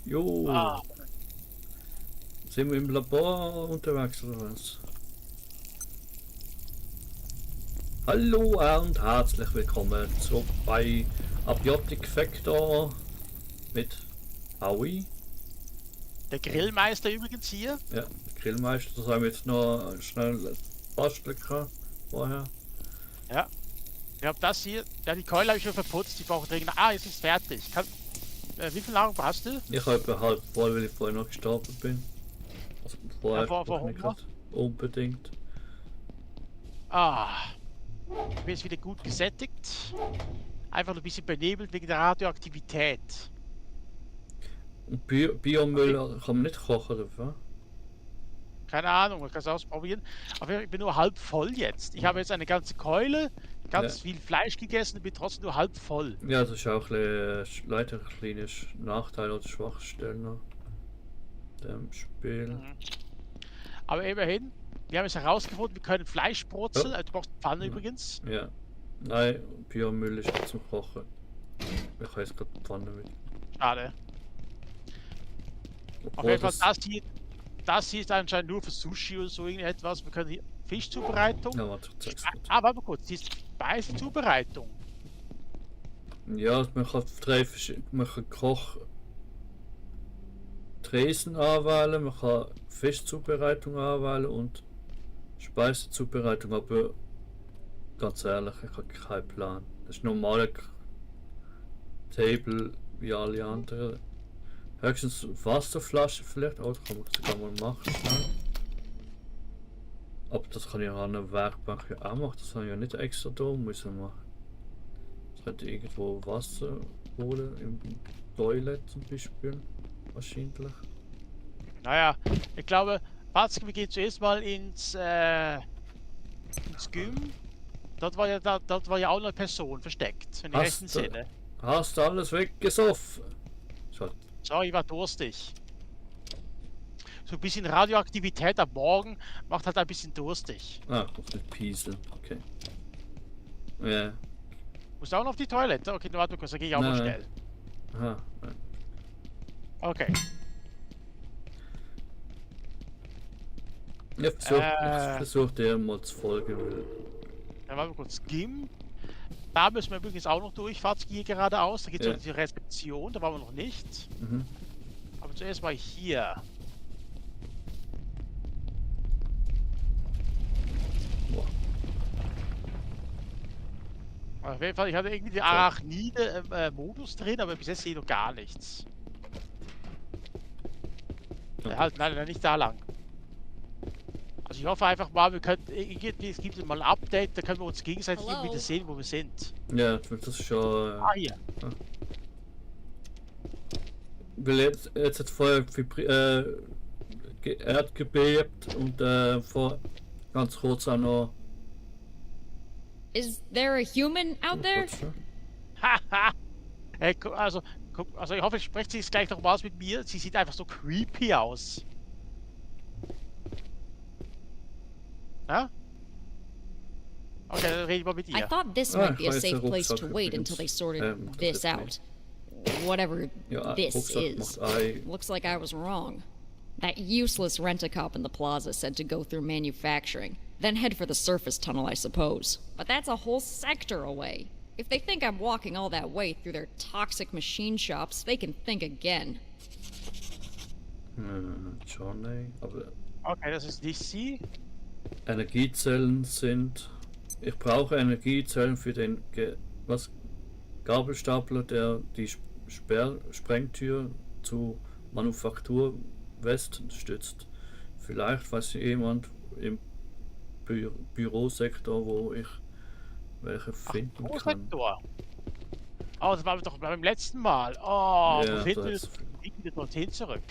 Jo, Ah, sind wir im Labor unterwegs oder was? Hallo und herzlich willkommen zurück bei Abiotic Factor mit Howie. der Grillmeister übrigens hier. Ja, Grillmeister, das haben wir jetzt noch schnell basteln können vorher. Ja. Ich habe das hier. Ja, die Keule habe ich schon verputzt. Die brauche dringend. Ah, jetzt ist fertig. Wie viel Nahrung hast du? Ich habe etwa halb voll, weil ich vorher noch gestapelt bin. Also vorher Ja, vor doch nicht Hunger. grad unbedingt. Ah. Ich bin jetzt wieder gut gesättigt. Einfach nur ein bisschen benebelt wegen der Radioaktivität. Und Biomüll kann man nicht kochen, oder? Keine Ahnung, ich kann es ausprobieren. Aber ich bin nur halb voll jetzt. Ich habe jetzt eine ganze Keule, ganz viel Fleisch gegessen und bin trotzdem nur halb voll. Ja, das ist auch leider ein kleiner Nachteil oder Schwachstelle noch dem Spiel. Mhm. Aber immerhin, wir haben es herausgefunden, wir können Fleisch brutzeln. Du brauchst eine Pfanne übrigens. Ja. Nein, Biomüll ist nicht zum Kochen. Ich habe jetzt gerade die Pfanne mit. Schade. Auf jeden Fall, das hier ist anscheinend nur für Sushi oder so irgendetwas. Wir können hier Fischzubereitung. Ja, warte, ich zeig's dir. Warte mal kurz, die ist Speisezubereitung. Ja, man kann Koch Tresen anwählen, man kann Fischzubereitung anwählen und Speisezubereitung, aber ganz ehrlich, ich habe keinen Plan. Das ist ein normaler Table wie alle anderen. Höchstens Wasserflasche vielleicht, oh, das kann man sogar mal machen. Schnell. Aber das kann ich an einer Werkbank ja auch machen, das habe ich ja nicht extra da müssen machen. Ich könnte irgendwo Wasser holen, im Toilette zum Beispiel, wahrscheinlich. Naja, ich glaube, Patzke, wir gehen zuerst mal ins Gym. Dort war ja auch eine Person versteckt, wenn ich recht entsinne. Hast du alles weggesoffen? Schade. Sorry, ich war durstig. So ein bisschen Radioaktivität am Morgen macht halt ein bisschen durstig. Ah, auf den Piesel, okay. Ja. Musst du auch noch auf die Toilette? Okay, warte kurz, dann gehe ich auch mal Nein. schnell. Aha. Nein. Okay. Ich versuch dir mal zu folgen. Dann machen wir kurz Gym. Da müssen wir übrigens auch noch durch. Fahrt hier geradeaus. Da geht es Ja. in die Rezeption. Da waren wir noch nicht. Mhm. Aber zuerst mal hier. Boah. Auf jeden Fall, ich hatte irgendwie die Arachnide-Modus drin, aber bis jetzt sehe ich noch gar nichts. Okay. Halt, nein, nicht da lang. Also ich hoffe einfach mal, es gibt mal ein Update, da können wir uns gegenseitig wieder sehen, wo wir sind. Ja, das ist schon. Hier. Weil jetzt hat vorher erdgebebt und vor ganz kurz auch noch. Is there a human out there? Haha! Hey, also ich hoffe, ich spreche sie jetzt gleich noch mal mit mir. Sie sieht einfach so creepy aus. Ja? Okay, dann rede ich mal mit I ihr. thought this might be a weiß, safe der place to Rucksack wait übrigens. until they sorted Das this ist out. Whatever Ja, this Rucksack is. macht Ei. Looks like I was wrong. That useless rent-a-cop in the plaza said to go through manufacturing, then head for the surface tunnel, I suppose. But that's a whole sector away. If they think I'm walking all that way through their toxic machine shops, they can think again. Johnny. Aber Okay, das ist nicht sie. Energiezellen sind. Ich brauche Energiezellen für den Gabelstapler, der die Sprengtür zu Manufaktur West stützt. Vielleicht weiß jemand im Bürosektor, wo ich welche finden kann. Sektor. Oh, das war doch beim letzten Mal. Oh, Ja, wo finden wir das- wieder dorthin zurück?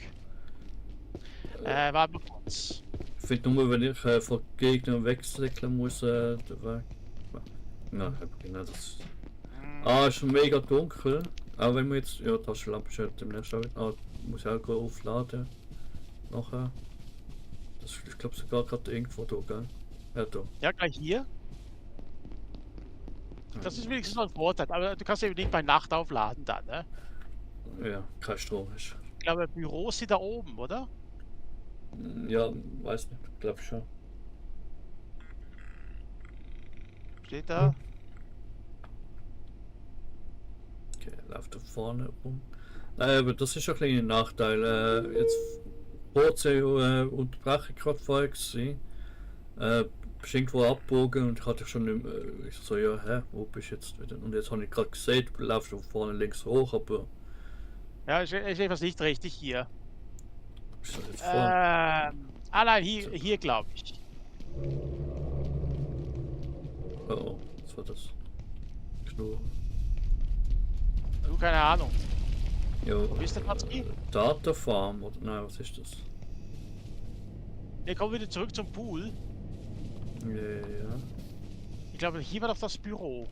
Warte mal kurz. Ich finde nur, wenn ich von Gegnern wechseln muss, der Weg. Nein, genau das. Ah, ist schon mega dunkel. Auch wenn wir jetzt. Ja, Taschenlampe ist ja demnächst auch. Ah, muss ich auch aufladen. Nachher. Das ist, ich glaube, sogar gerade irgendwo da, gell? Ja, da. Ja, gleich hier. Das ist wenigstens noch ein Vorteil, aber du kannst eben nicht bei Nacht aufladen dann, ne? Ja, kein Strom ist. glaube, Büros sind da oben, oder? Ja, weiß nicht, glaub schon. Steht da? Okay, läuft da vorne rum. Naja, aber das ist ein kleiner Nachteil. Jetzt kurz unterbreche ich gerade vorher gewesen. Bist irgendwo abgebogen und ich hatte schon nicht mehr, ich so, ja, hä, wo bist du jetzt wieder? Und jetzt habe ich gerade gesehen, du laufst da vorne links hoch, aber Ja, ist etwas nicht richtig hier. ist das jetzt vorne? Nein, hier glaube ich. Oh, oh, was war das? Knurren. Du, keine Ahnung. Jo, Wo ist der Patski? Data Farm, oder nein, was ist das? Wir kommen wieder zurück zum Pool. Ja. Ich glaube, hier war doch das Büro.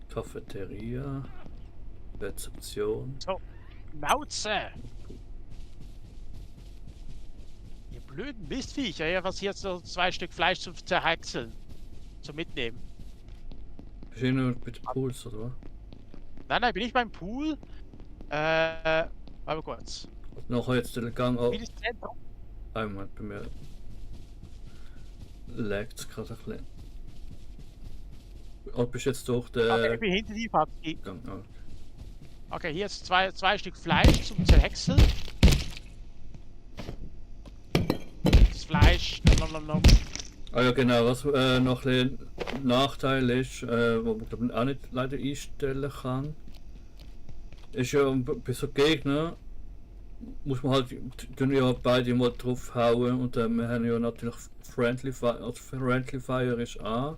Cafeteria, Rezeption. So, Mauze! Ihr blöden Mistviecher, ja, was hier so 2 Stück Fleisch zum Zerhäckseln. Zum Mitnehmen. Bist du nur mit Puls, oder was? Nein, bin ich beim Pool? Warte mal kurz. Nachher jetzt den Gang auf. Wie das Zentrum? Moment, bei mir laggt es gerade ein bisschen. Und bist jetzt durch den Okay, ich bin hinter die Patski. Gang. Ah. Okay, hier ist zwei Stück Fleisch zum Zerhäckseln. Das Fleisch. Nom. Ah ja genau, was noch ein Nachteil ist, wo man glaube ich auch nicht leider einstellen kann, ist ja bei so Gegnern muss man halt tun ja beide mal draufhauen und wir haben ja natürlich Friendly Fire, also Friendly Fire ist an.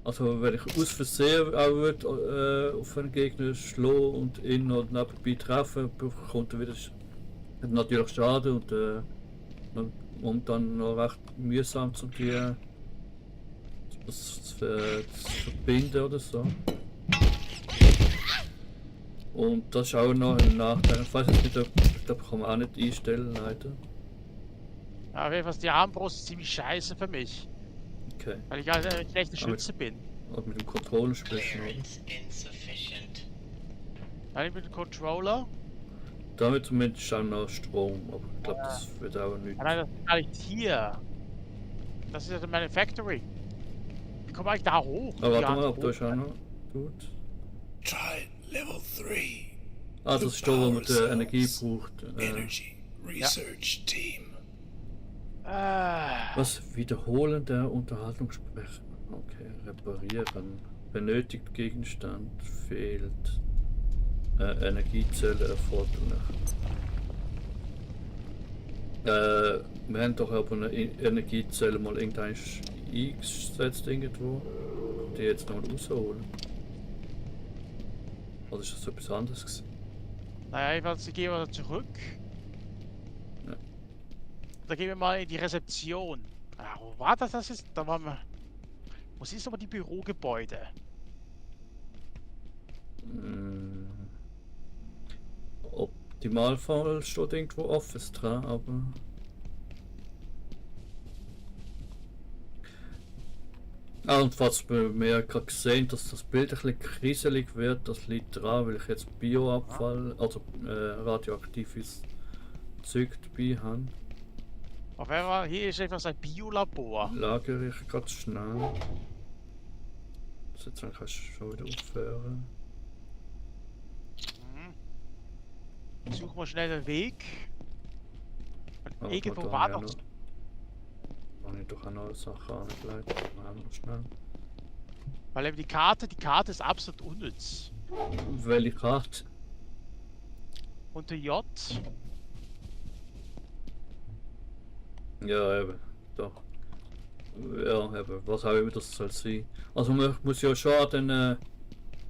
Also wenn ich aus Versehen auch würde, auf einen Gegner schlagen und ihn oder nebenbei treffen, bekommt er wieder natürlich Schaden und dann noch recht mühsam zu das verbinden oder so. Und das ist auch noch ein Nachteil. Ich weiß jetzt nicht, ich glaube, kann man auch nicht einstellen, leider. Ja, auf jeden Fall ist die Armbrust ziemlich scheiße für mich. Okay. Weil ich halt ein schlechter Schütze bin. Und mit dem Controller sprechen, oder? Nein, mit dem Controller. Damit zumindest auch noch Strom, aber ich glaube, das wird auch nicht. Nein, das ist gar nicht hier. Das ist ja meine Factory. Wie komme ich da hoch? Aber warte Ja, mal, ob hoch. da ist auch noch gut. Try level 3. Ah, das ist da, wo man die Energie braucht. Energy Research Team. Was? Wiederholen der Unterhaltungssprecher. Okay, reparieren. Benötigt Gegenstand. Fehlt. Energiezelle erforderlich. Wir haben doch aber eine Energiezelle mal irgendein eingesetzt irgendwo. Die jetzt noch rausholen. Oder ist das etwas anderes gewesen? Naja, jedenfalls gehen wir zurück. Ja. Da gehen wir mal in die Rezeption. Ah, wo war das? Das ist. Da waren wir. Wo ist aber die Bürogebäude? Optimalfall steht irgendwo Office dran, aber. Ah, und was bei mir gerade gesehen, dass das Bild ein bisschen kriselig wird, das liegt daran, weil ich jetzt Bioabfall, also radioaktives Zeug dabei habe. Auf einmal, hier ist etwas ein Biolabor. Lagere ich gerade schnell. Jetzt kannst du schon wieder aufhören. Such mal schnell den Weg. Ah, Irgendwo da war habe doch. ich habe ich doch auch noch Sachen angelegt. Machen wir schnell. Weil eben die Karte ist absolut unnütz. Welche Karte? Unter J. Ja, eben, doch. Ja, eben, was auch immer das soll sein. Also man muss ja schon an den,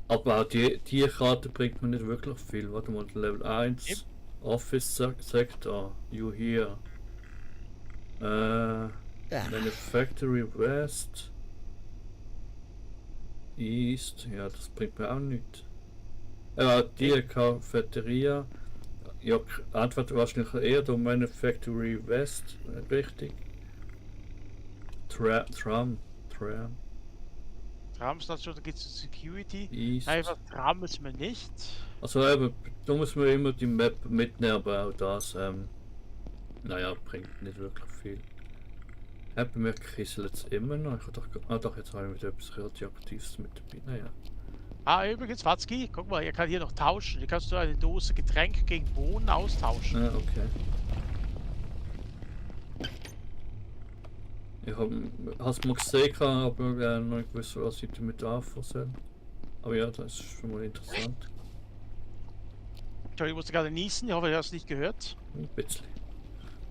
aber auch die Karte bringt mir nicht wirklich viel. Warte mal, Level 1, Yep. Office Sector, you here. Manufactory West, East, ja, das bringt mir auch nichts. Die Cafeteria, ja, Antwort wahrscheinlich eher der Manufactory West, richtig. Tram Tram. Tramstation, da geht's zu Security. East. Nein, was Tram müssen wir nicht. Also eben, da muss man immer die Map mitnehmen, aber auch das, naja, bringt nicht wirklich viel. Bei mir kisselt es immer noch. Ich hab doch, jetzt habe ich wieder etwas Radioaktives mit dabei. Naja. Ah, übrigens, Watzki, guck mal, ihr kann hier noch tauschen. Hier kannst du eine Dose Getränk gegen Bohnen austauschen. Ah, okay. Hast du mal gesehen, aber noch nicht gewusst, was ich damit anfangen soll. Aber ja, das ist schon mal interessant. Entschuldigung, ich musste gerade niesen. Ich hoffe, ihr habt es nicht gehört. Ein bisschen.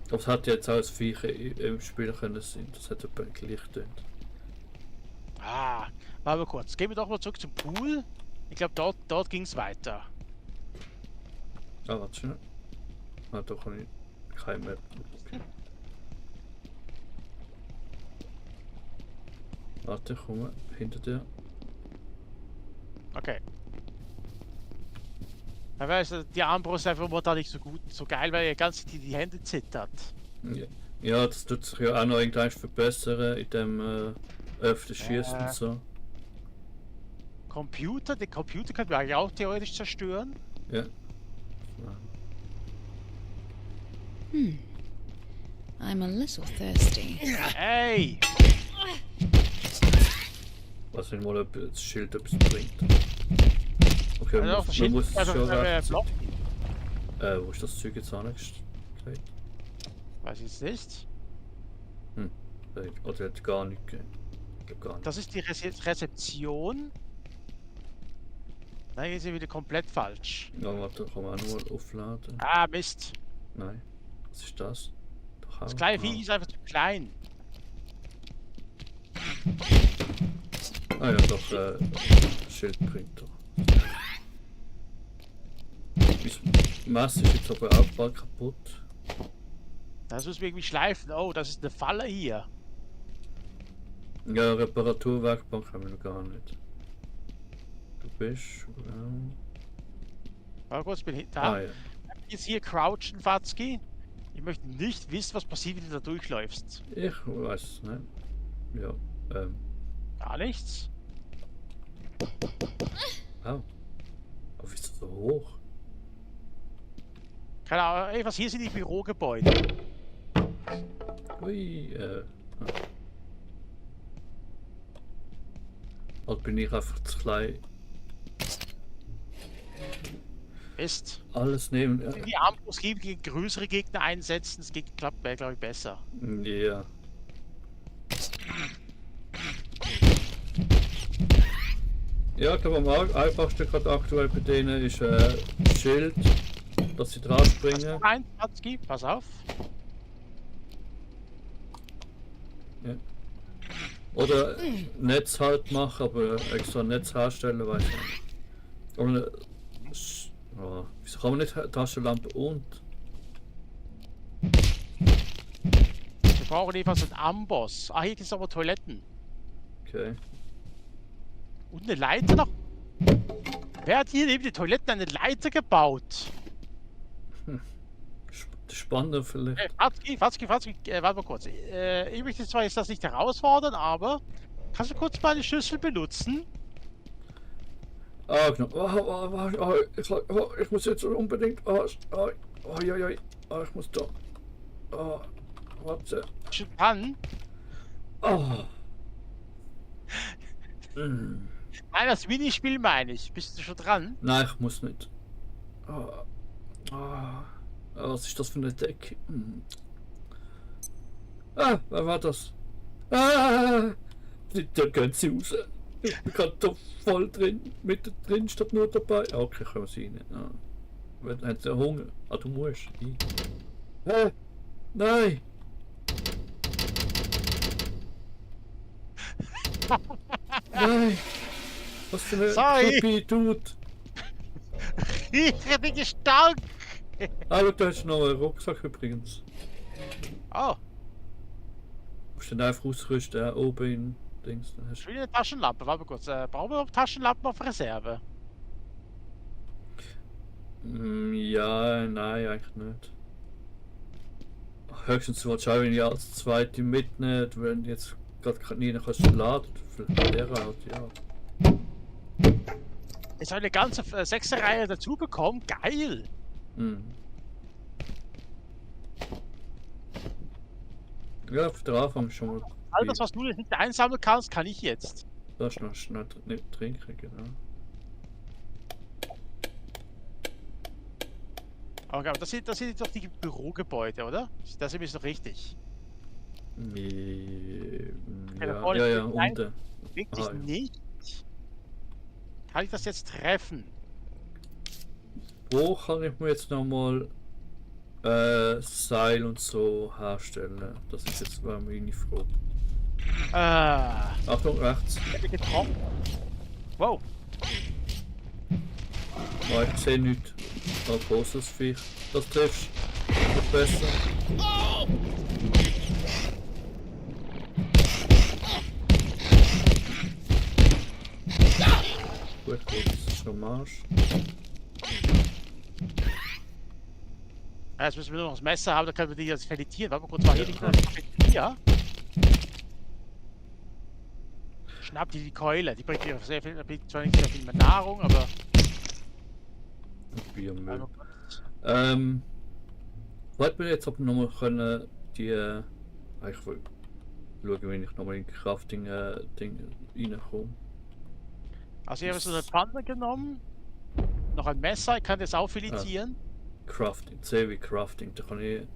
Aber es hat jetzt auch als Viecher im Spiel können sein. Das hat etwa gleich getönt. Ah, warte mal kurz. Gehen wir doch mal zurück zum Pool. Ich glaube, dort ging es weiter. Ah, warte schnell. Ah, da kann ich keine Map. Okay. Warte, komm hinter dir. Okay. Ja, weißt du, die Armbrust ist einfach momentan nicht so gut und so geil, weil ihr ganz die Hände zittert. Ja. Ja, das tut sich ja auch noch irgendwann verbessern, in dem öfter schießen und so. Den Computer können wir eigentlich auch theoretisch zerstören. Ja. I'm a little thirsty. Hey! Was wenn mal das Schild etwas bringt. Okay, Also, man Schild- muss also, schon recht. Block. Wo ist das Zeug jetzt angelegt? Weiß ich nicht. Oder hat gar nicht gegeben. Gar nicht. Das ist die Rezeption. Nein, hier ist wieder komplett falsch. Ja, warte, kann man auch noch mal aufladen. Ah, Mist. Nein. Was ist das? Doch Das auch. kleine Vieh ist einfach zu klein. Ah ja, doch, Schildprinter. Mein Messer ist jetzt aber auch bald kaputt. Das müssen wir irgendwie schleifen. Oh, das ist eine Falle hier. Ja, Reparaturwerkbank haben wir noch gar nicht. Du bist. Warte kurz, ich bin da. Ah ja. Jetzt hier crouchen, Watzki. Ich möchte nicht wissen, was passiert, wenn du da durchläufst. Ich weiß es nicht. Ja, Gar nichts. Oh. Aber ist das so hoch? Keine Ahnung, ey, was hier sind die Bürogebäude. Ui, Halt bin ich einfach zu klein. Mist. Alles nehmen. Die Armbrust gegen größere Gegner einsetzen, das klappt mir, glaube ich, besser. Ja. Ja, ich glaube, am einfachsten gerade aktuell bei denen ist Schild, dass sie drauf springen. Nein, Watzki, pass auf. Oder Netz halt machen, aber extra Netz herstellen, weiß ich nicht. Aber, wieso kann man nicht Taschenlampe und? Wir brauchen jedenfalls einen Amboss. Ah, hier gibt es aber Toiletten. Okay. Und eine Leiter noch. Wer hat hier neben den Toiletten eine Leiter gebaut? Spannender vielleicht. Watzki, warte mal kurz. Ich möchte zwar jetzt das nicht herausfordern, aber kannst du kurz meine Schlüssel benutzen? Ah, genau. Ich muss jetzt unbedingt. Ich muss da. Warte. Schon dran? Mm. Nein, das Minispiel meine ich. Bist du schon dran? Nein, ich muss nicht. Was ist das für eine Decke? Wer war das? Da gehen sie raus. Ich bin gerade da voll drin, mit drin statt nur dabei. Okay, können wir sie rein. Haben sie Hunger? Ah, du musst. Nein! Nein! Was für eine Sorry. creepy Dude! Ich bin Gestank! Aber du hast noch einen Rucksack übrigens. Oh, Du musst den einfach ausrüsten, oben in Dings. Dann hast schon wieder eine Taschenlampe. Warte mal kurz. Brauchen wir noch Taschenlampen auf Reserve? ja, nein, eigentlich nicht. Höchstens wahrscheinlich, wenn ich als zweite mitnehme, wenn jetzt gerade nie kannst du laden. Vielleicht der Art, ja. Jetzt habe ich eine ganze 6er Reihe dazu bekommen. Geil! Mhm. Ja, auf der Anfang schon mal. All das, was du jetzt nicht einsammeln kannst, kann ich jetzt. Da ist noch schnell nicht trinken, genau. Okay, aber das sind doch die Bürogebäude, oder? Das ist doch richtig. Ja, vorne ja, steht ja, unten. Wirklich Ah, ja. nicht. Kann ich das jetzt treffen? Wo kann ich mir jetzt nochmal Seil und so herstellen? Das ist jetzt meine Frage. Achtung, rechts. Ich hätte getroffen. Wow. Ah, ich sehe nichts. Ah, großes Viech. Das triffst du. Noch besser. Gut, das ist schon Marsch. Ja, jetzt müssen wir nur noch das Messer haben, dann können wir die jetzt filetieren. Warte mal kurz, war hier nicht noch ein Filetier? Schnapp die Keule, die bringt dir sehr viel, bringt zwar nicht sehr viel mehr Nahrung, aber... Biomüll. Wollte mir jetzt aber nochmal können die ich will schauen, wenn ich nochmal in Crafting Ding reinkomme. Also hier habe ich so eine Pfanne genommen, noch ein Messer, ich kann das auch filetieren. Crafting, C wie Crafting, da kann ich.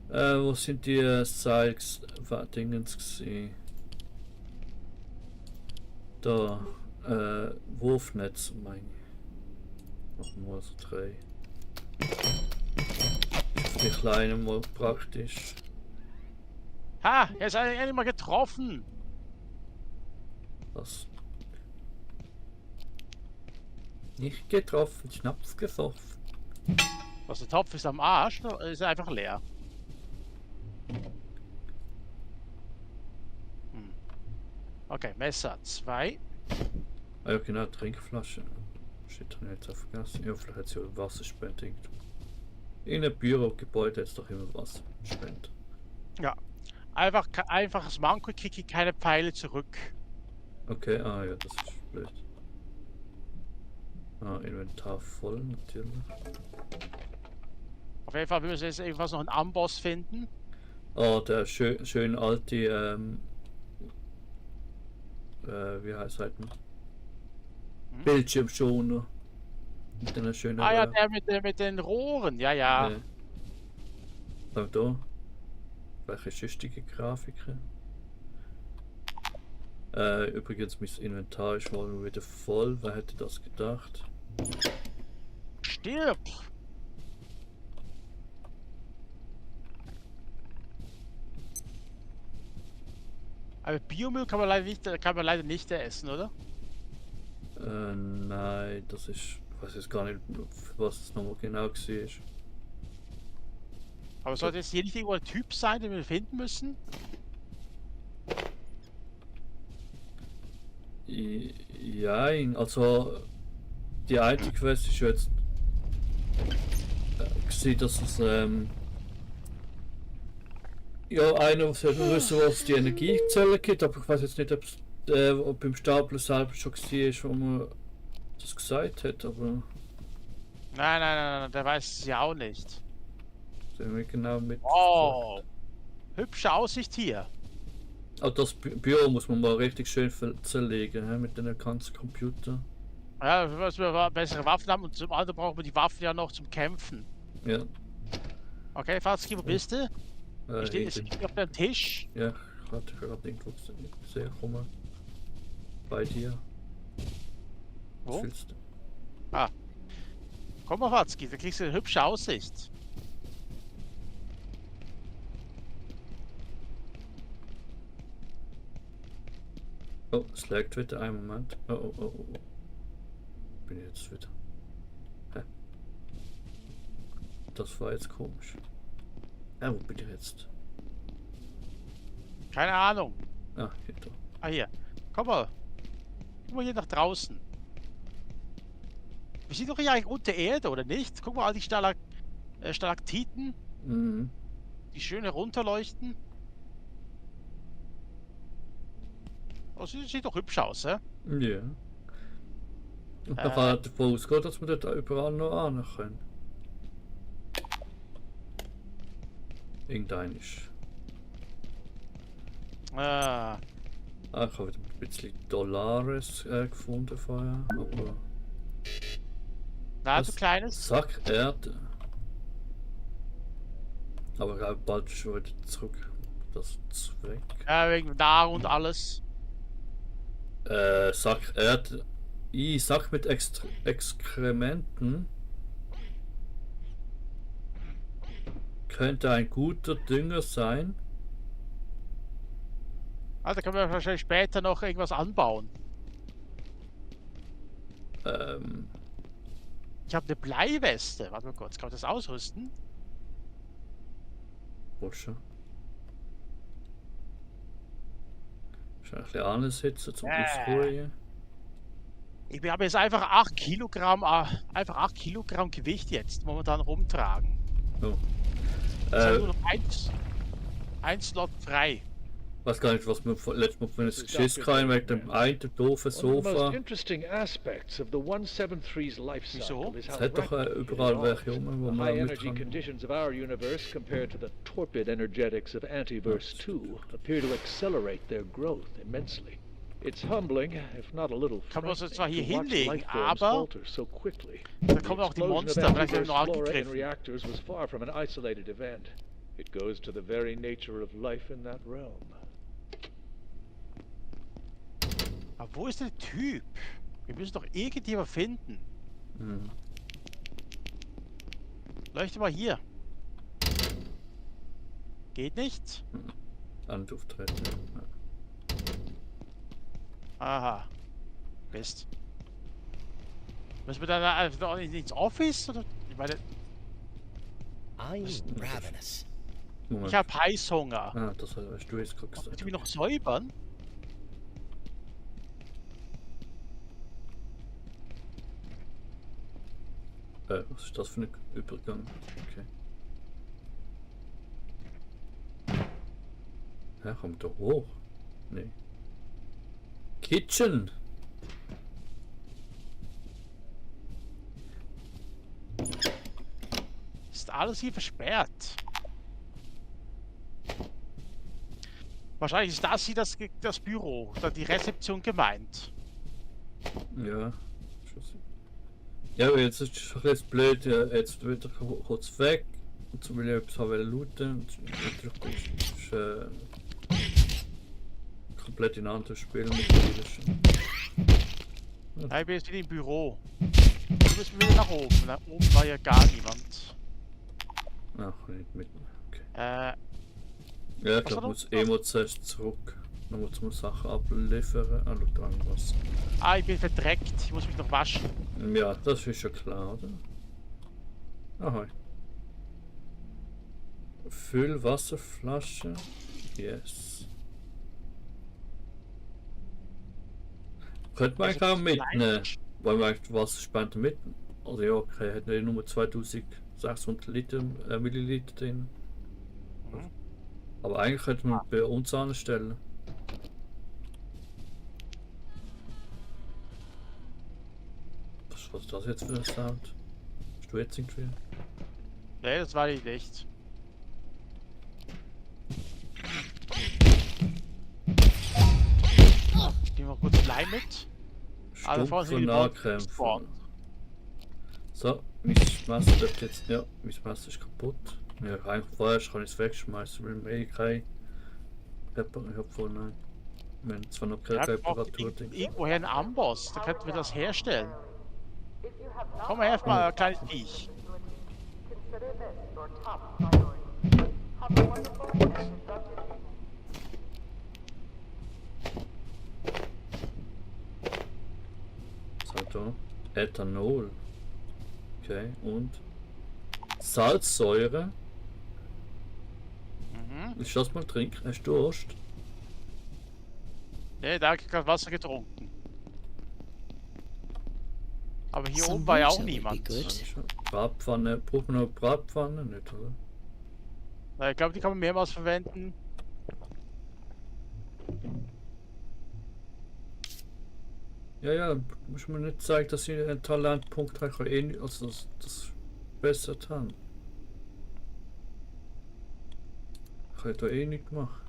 Wo sind die Seils-Dingens gesehen? Da, Wurfnetz, meine ich. Machen wir so 3. Die kleinen mal praktisch. Ha, jetzt habe ich endlich mal getroffen. Das. Nicht getroffen, Schnaps gesoffen. Was, der Topf ist am Arsch, oder ist er einfach leer? Okay, Messer 2. Ah ja genau, Trinkflasche. Shit, habe ich jetzt auch vergessen. Ja, vielleicht hat sie ja Wasserspende irgendwo. In einem Bürogebäude ist doch immer Wasserspende. Ja. Einfaches Manko, kriege ich keine Pfeile zurück. Okay, ah ja, das ist blöd. Ah, Inventar voll, natürlich. Auf jeden Fall müssen wir jetzt irgendwas noch einen Amboss finden. Oh, der schön alte, wie heißt halt Bildschirmschoner. Mit einer schönen. Ah ja, der mit den Rohren, ja, ja. Da. Welche schüchtige Grafiken? Übrigens, mein Inventar ist mal wieder voll. Wer hätte das gedacht? Stirb! Aber Biomüll kann man leider nicht essen, oder? Nein, das ist. Ich weiß jetzt gar nicht, was es nochmal genau war. Aber sollte jetzt hier nicht irgendwo ein Typ sein, den wir finden müssen? Ja, also die eine Quest ist jetzt gesehen, dass es ja einer sollte wissen, was die Energiezelle gibt, aber ich weiß jetzt nicht, ob beim Stapler selber schon war, wo man das gesagt hat, aber Nein, der weiß es ja auch nicht. sind wir genau mit. Oh! Hübsche Aussicht hier. Auch das Büro muss man mal richtig schön zerlegen, mit den ganzen Computer. Ja, wir müssen bessere Waffen haben und zum anderen brauchen wir die Waffen ja noch zum Kämpfen. Ja. Okay, Fatski, wo bist du? Ich stehe Hinten. auf dem Tisch. Ja, ich hatte gerade irgendwo sehr kommen. Bei dir. Was Wo? willst du? Komm mal, Fatski, da kriegst du eine hübsche Aussicht. Oh, es laggt wieder, einen Moment. Oh. Bin ich jetzt wieder. Hä? Das war jetzt komisch. Wo bin ich jetzt? Keine Ahnung. Ah, hier da. Ah, hier. Komm mal. Guck mal hier nach draußen. Wir sind doch hier eigentlich unter Erde, oder nicht? Guck mal, all die Stalaktiten, Mhm. die schön herunterleuchten. Oh, sieht doch hübsch aus, hä? Ja. Und man kann davon ausgehen, dass wir dort überall noch ran können. Irgendein ist. Ah, Ich habe wieder ein bisschen Dollars gefunden vorher, aber. na, Was? du Kleines. Sack Erde. Aber ich glaube, bald schon wieder zurück. Das ist weg. Ja, wegen Nahrung und alles. Sack Erde. Sack mit Exkrementen. Könnte ein guter Dünger sein. Ah, da können wir wahrscheinlich später noch irgendwas anbauen. Ich habe eine Bleiweste. Warte mal kurz, kann man das ausrüsten? Wohl schon. Wahrscheinlich ein bisschen ansitzen zum Ausruhen. Ich habe jetzt einfach 8 Kilogramm, einfach 8 Kilogramm Gewicht jetzt momentan rumtragen. Oh. Es ist nur noch ein Slot frei. Weiß gar nicht, was wir letztes Mal für ein Geschiss hatten wegen dem einen doofen One of the most Sofa. interesting aspects of the 173's life cycle is Es how hat doch rapidly it überall evolves. welche rum, wo The man high mit energy kann. conditions of our universe compared to the torpid energetics of Antiverse 2 appear to accelerate their growth immensely. It's humbling, if not a little Kann man das frightening, zwar hier to watch hinlegen, life forms aber falter so quickly. da The kommen auch die explosion of Monster, vielleicht werden Antiverse wir noch flora in angegriffen. reactors was far from an isolated event. It goes to the very nature of life in that realm. Aber wo ist der Typ? Wir müssen doch irgendjemand finden. Hm. Leuchte mal hier. Geht nicht? Andufttreten. Ja. Aha. Mist. Müssen wir dann einfach ins Office? Oder? Ich meine, I'm ravenous. Moment. ich habe Heißhunger. Ah, das hast du jetzt gerade Willst gesagt. du mich noch säubern? Was ist das für ein Übergang? Okay. Ja, kommt da hoch? Nee. Kitchen! Ist alles hier versperrt. Wahrscheinlich ist das hier das Büro, oder die Rezeption gemeint. Ja. Ja, aber jetzt ist es jetzt blöd, ja, jetzt wieder kurz weg. Und so will ich etwas haben looten. Und ist komplett in ein anderes Spiel mittlerweile schon. Ja, ich bin jetzt wieder im Büro. Wir müssen wieder nach oben. Nach oben war ja gar niemand. Ach, nicht mit. Okay. Äh, Ja, ich Was war glaube, das? muss immer zuerst zurück. Dann muss man Sachen abliefern. Ah, schau dran was. ich bin verdreckt. Ich muss mich noch waschen. Ja, das ist schon klar, oder? Aha. Füllwasserflasche. Yes. Könnte man eigentlich auch mitnehmen. Weil man eigentlich Wasserspender mit. Also ja, okay, hat ja nur 2600 Milliliter drin. Mhm. Aber eigentlich könnte man bei uns anstellen. Was ist das jetzt für ein Sound? Hast du jetzt irgendwie? Nee, das war ich nicht. Ich nehme mal kurz Blei mit. Aber vorne sind Stumpfe die Nahkämpfer. gespawnt. So, mein Messer wird jetzt. Ja, mein Messer ist kaputt. Ja, eigentlich vorher kann ich es wegschmeißen, weil mir keine Reparatur. Ich hab vorhin nein. Wir haben zwar noch keine Ja, wir brauchen Reparatur. irgendwoher einen Amboss, da könnten wir das herstellen. Komm mal her, mal ein kleines Viech. Was hat da? Ethanol. Okay, und Salzsäure. Mhm. Willst du das mal trinken? Hast du Durst? Nee, da habe ich gerade Wasser getrunken. Aber hier Some oben war ja auch water would be niemand. good. Bratpfanne. Braucht man noch Bratpfanne? Nicht, oder? Na, ich glaube, die kann man mehrmals verwenden. Ja, ja, muss mir nicht sagen, dass ich einen Talentpunkt habe, eh nicht, also das besser haben. Ich habe da eh nicht gemacht.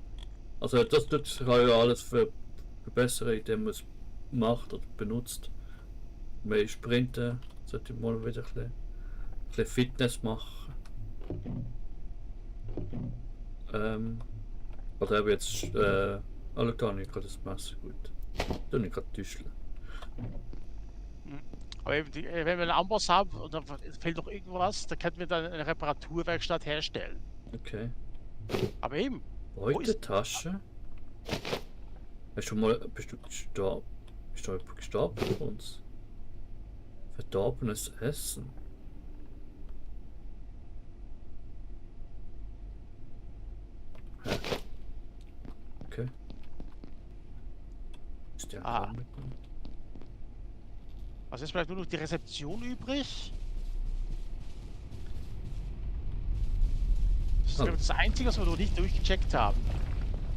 Also das tut kann ja alles verbessern, indem man es macht oder benutzt. Mehr Sprinten, sollte ich mal wieder ein bisschen Fitness machen. Oder eben jetzt, alle gar nicht, gerade das Messer gut. Da nicht gerade täuschen. Aber eben wenn wir einen Amboss haben und dann fehlt noch irgendwas, dann könnten wir dann eine Reparaturwerkstatt herstellen. Okay. Aber eben, wo ist Beutetasche? Hast du mal, bist du gestorben? Ist da jemand gestorben von uns? Verdorbenes Essen? Hä? Okay. Ist der Ah. angekommen? Also jetzt bleibt nur noch die Rezeption übrig. Das ist Oh. glaube ich das Einzige, was wir noch nicht durchgecheckt haben.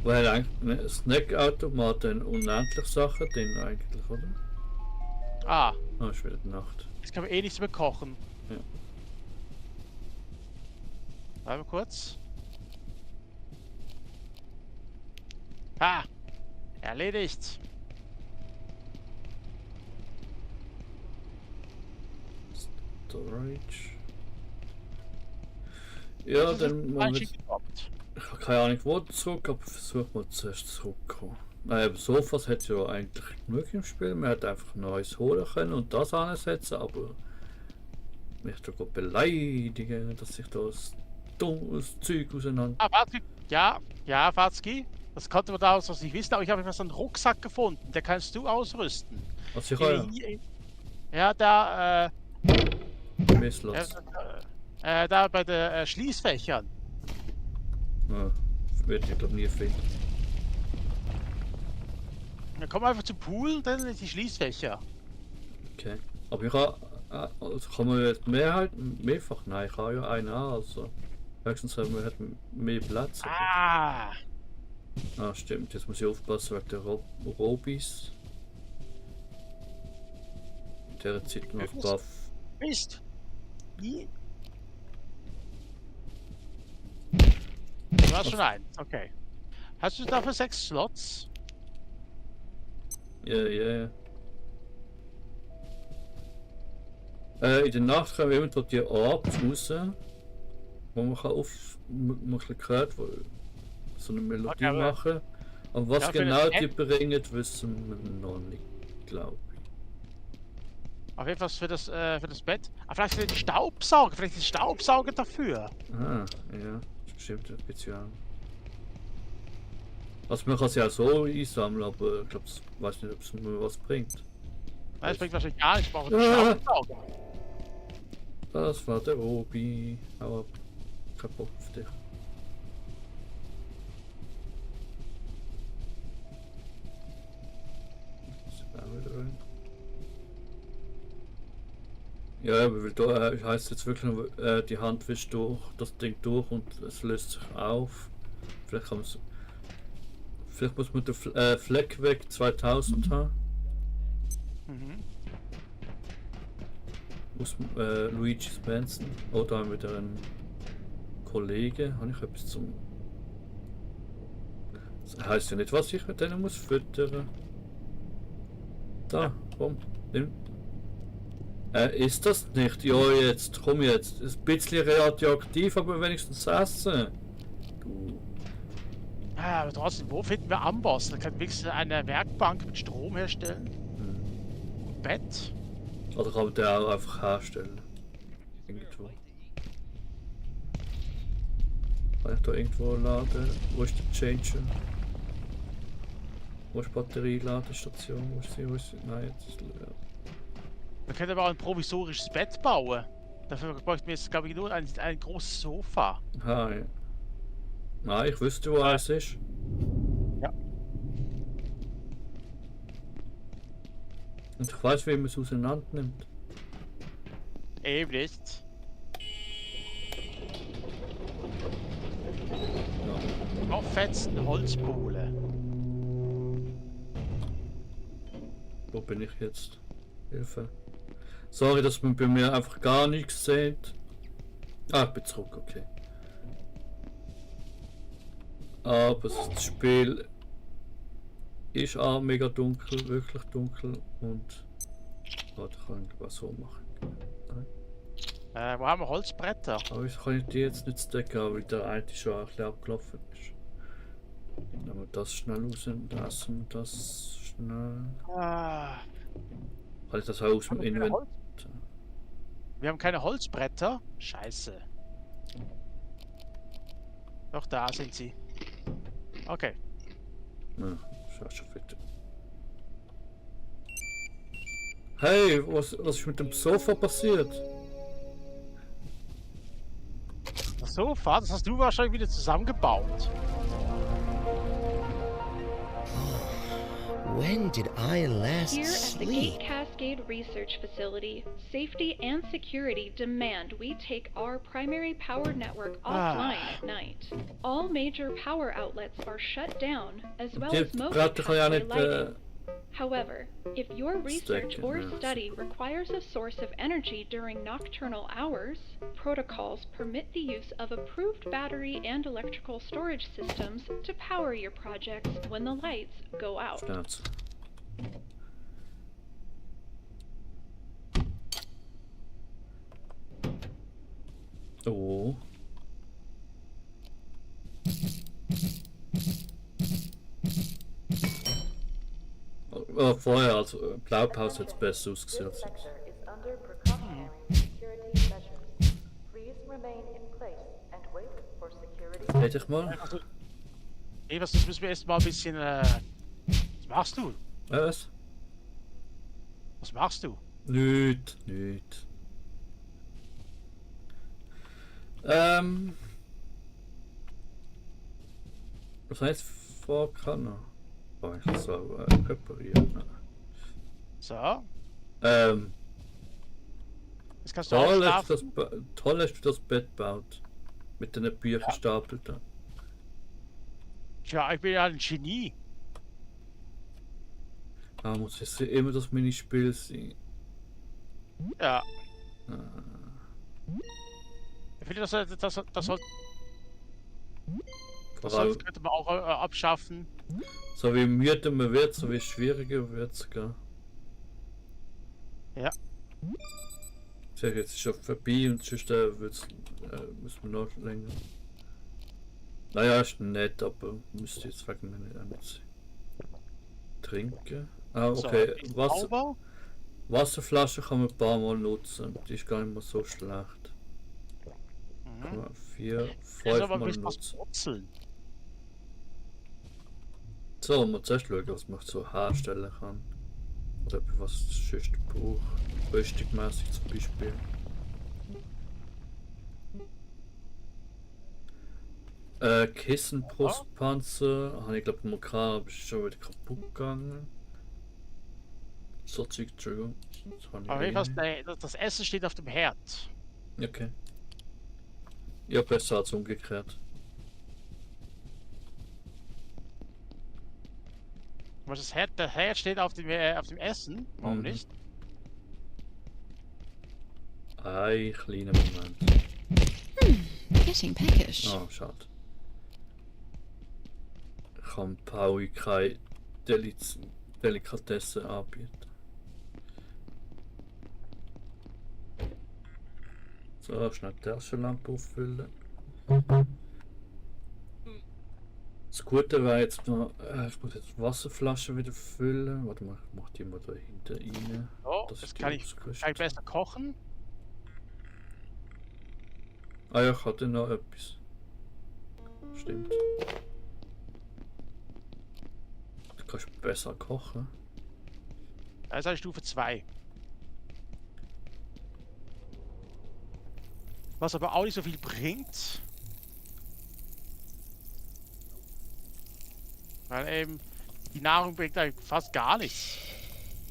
Weil eigentlich ne, Snackautomaten unendlich Sachen drin eigentlich, oder? Ah, Ah, ist wieder die Nacht. jetzt können wir eh nichts mehr kochen. Ja. Warte mal kurz. Ah, erledigt. Storage. Ja, dann machen wir. Ich habe keine Ahnung, wo zurück, aber versuchen wir zuerst zurückzukommen. Naja, Sofas hat ja eigentlich genug im Spiel. Man hätte einfach Neues holen können und das ansetzen, aber mich da gut beleidigen, dass ich da das Zeug auseinander. Ah, warte. Ja, Watzki. Das konnte man da aus nicht wissen, aber ich habe etwas einen Rucksack gefunden. Der kannst du ausrüsten. Also ich habe Ja, da, ja Messlotz. da bei den Schließfächern. Ja, wird ich glaube nie finden. Dann komm einfach zum Pool, dann die Schließfächer. Okay. Aber ich habe. Also kann man jetzt mehrfach? Nein, ich habe ja einen an, also. Höchstens haben wir halt mehr Platz. Ah, Ah, stimmt, jetzt muss ich aufpassen wegen der Robis. In dieser Zeit noch ein paar. Mist. Wie? Du hast schon einen, okay. Hast du dafür 6 Slots? Ja. In der Nacht kommen wir immer die Orbs raus, wo man kann man hört, wo so eine Melodie Okay, aber- machen. Und was Ja, für genau das die bringen, wissen wir noch nicht, glaube ich. Auf jeden Fall für das Bett. Ah, vielleicht für den Staubsauger, vielleicht den Staubsauger dafür. Ah, ja, das ist bestimmt ein bisschen an. Also man kann sie auch so einsammeln, aber ich glaube, ich weiß nicht, ob es mir was bringt. Nein, das bringt wahrscheinlich gar nichts, ich brauche den Ah. Staubsauger. Das war der Robi. Aber kein Bock auf dich. Das ist auch wieder rein. Ja, aber weil da heißt jetzt wirklich nur, die Hand wischt durch das Ding durch und es löst sich auf. Vielleicht kann man es. Vielleicht muss man den Fleck weg 2000 haben. Mhm. Aus Luigi Mansion. Oder haben wir wieder einen Kollegen. Habe ich etwas zum. Das heisst ja nicht, was ich mit denen muss füttern. Da, komm, nimm. Ist das nicht? Ja, jetzt, komm jetzt. Ist ein bisschen radioaktiv, aber wenigstens essen. Du. Ah, aber trotzdem, wo finden wir Amboss? Da können wir wenigstens eine Werkbank mit Strom herstellen. Und Bett. Oder kann man den auch einfach herstellen? Irgendwo. Kann ich da irgendwo laden? Wo ist der Changer? Wo ist die Batterieladestation? Wo ist sie? Wo ist sie? Nein, jetzt ist leer. Wir können aber auch ein provisorisches Bett bauen. Dafür bräuchten wir jetzt, glaube ich, nur ein großes Sofa. Ah, ja. Nein, ich wüsste, wo eins ist. Ja. Und ich weiß, wie man es auseinander nimmt. Eben nicht. Ja. Noch fetzen Holzpole. Wo bin ich jetzt? Hilfe. Sorry, dass man bei mir einfach gar nichts sieht. Ah, ich bin zurück, okay. Aber das Spiel ist auch mega dunkel, wirklich dunkel und warte, kann ich was so machen. Nein. Wo haben wir Holzbretter? Aber ich kann die jetzt nicht stacken, weil der eine schon ein bisschen abgelaufen ist. Nehmen wir das schnell raus und essen wir das schnell. Ah, Kann ich das auch aus dem haben wir keine Inventar? wir haben keine Holzbretter. Scheiße. Doch, da sind sie. Okay. Ja, schau schon fit. Hey, was ist mit dem Sofa passiert? Das Sofa, das hast du wahrscheinlich wieder zusammengebaut. When did I last Here at the sleep? Gate Cascade Research Facility, safety and security demand we take our primary power network offline at night. All major power outlets are shut down, as well Die as most Bretter kann ja pathway nicht. lighting. However, if your research Stack it, or yeah. study requires a source of energy during nocturnal hours, protocols permit the use of approved battery and electrical storage systems to power your projects when the lights go out. Schmerz. Oh. Oh, vorher, also Blaupause jetzt besser ausgesehen. als jetzt. Sector is under precautionary security measures. Please remain in place and wait for security. Hätte ich mal? Also, Evers, das müssen wir erst mal ein bisschen. Was machst du? Was? Was machst du? Nicht, nicht. Was heißt Vorkanner? Oh, ich soll reparieren. So, jetzt kannst du Toll, dass aufschlafen. du toll, dass du das Bett baut. Mit den Bücherstapeln da. Tja, ich bin ja ein Genie. Ah, muss es immer das Minispiel sein. Ja. Ah. Ich finde, das soll, Vor allem, könnte man auch abschaffen. so wie müder man wird, so wie schwieriger wird es gar. Ja. Ich sag, jetzt ist schon vorbei und sonst müssen wir noch länger. Naja, ist nett, aber müsste jetzt wegen mir nicht sein. Trinken. Ah, okay. So, sauber. Wasserflasche kann man ein paar Mal nutzen. Die ist gar nicht mehr so schlecht. Kann Mhm. man 4, Jetzt 5 aber ein Mal bisschen was nutzen. purzeln. So, mal zuerst schauen, was man so herstellen kann. Oder was es sonst braucht. Rüstungsmäßig zum Beispiel. Kissenbrustpanzer habe ich glaube mal gehabt, aber ist schon wieder kaputt gegangen. So Zeug, Entschuldigung. Das habe ich Aber jedenfalls, nicht. das Essen steht auf dem Herd. Okay. Ja, besser als umgekehrt. Was der Herd steht auf dem Essen. Warum Mhm. nicht? Ein kleiner Moment. Getting peckish. Ah, schade. Kann Paui keine Delikatessen anbieten. So, schnell die Taschenlampe auffüllen. Das Gute wäre jetzt noch, ich muss jetzt die Wasserflasche wieder füllen. Warte mal, ich mach die mal da hinten rein. So, Das jetzt ist kann die ich ausgerüstet. besser kochen. Ah ja, ich hatte noch etwas. Stimmt. Du kannst besser kochen. Da ist eine Stufe 2. Was aber auch nicht so viel bringt. Weil eben die Nahrung bringt eigentlich fast gar nichts.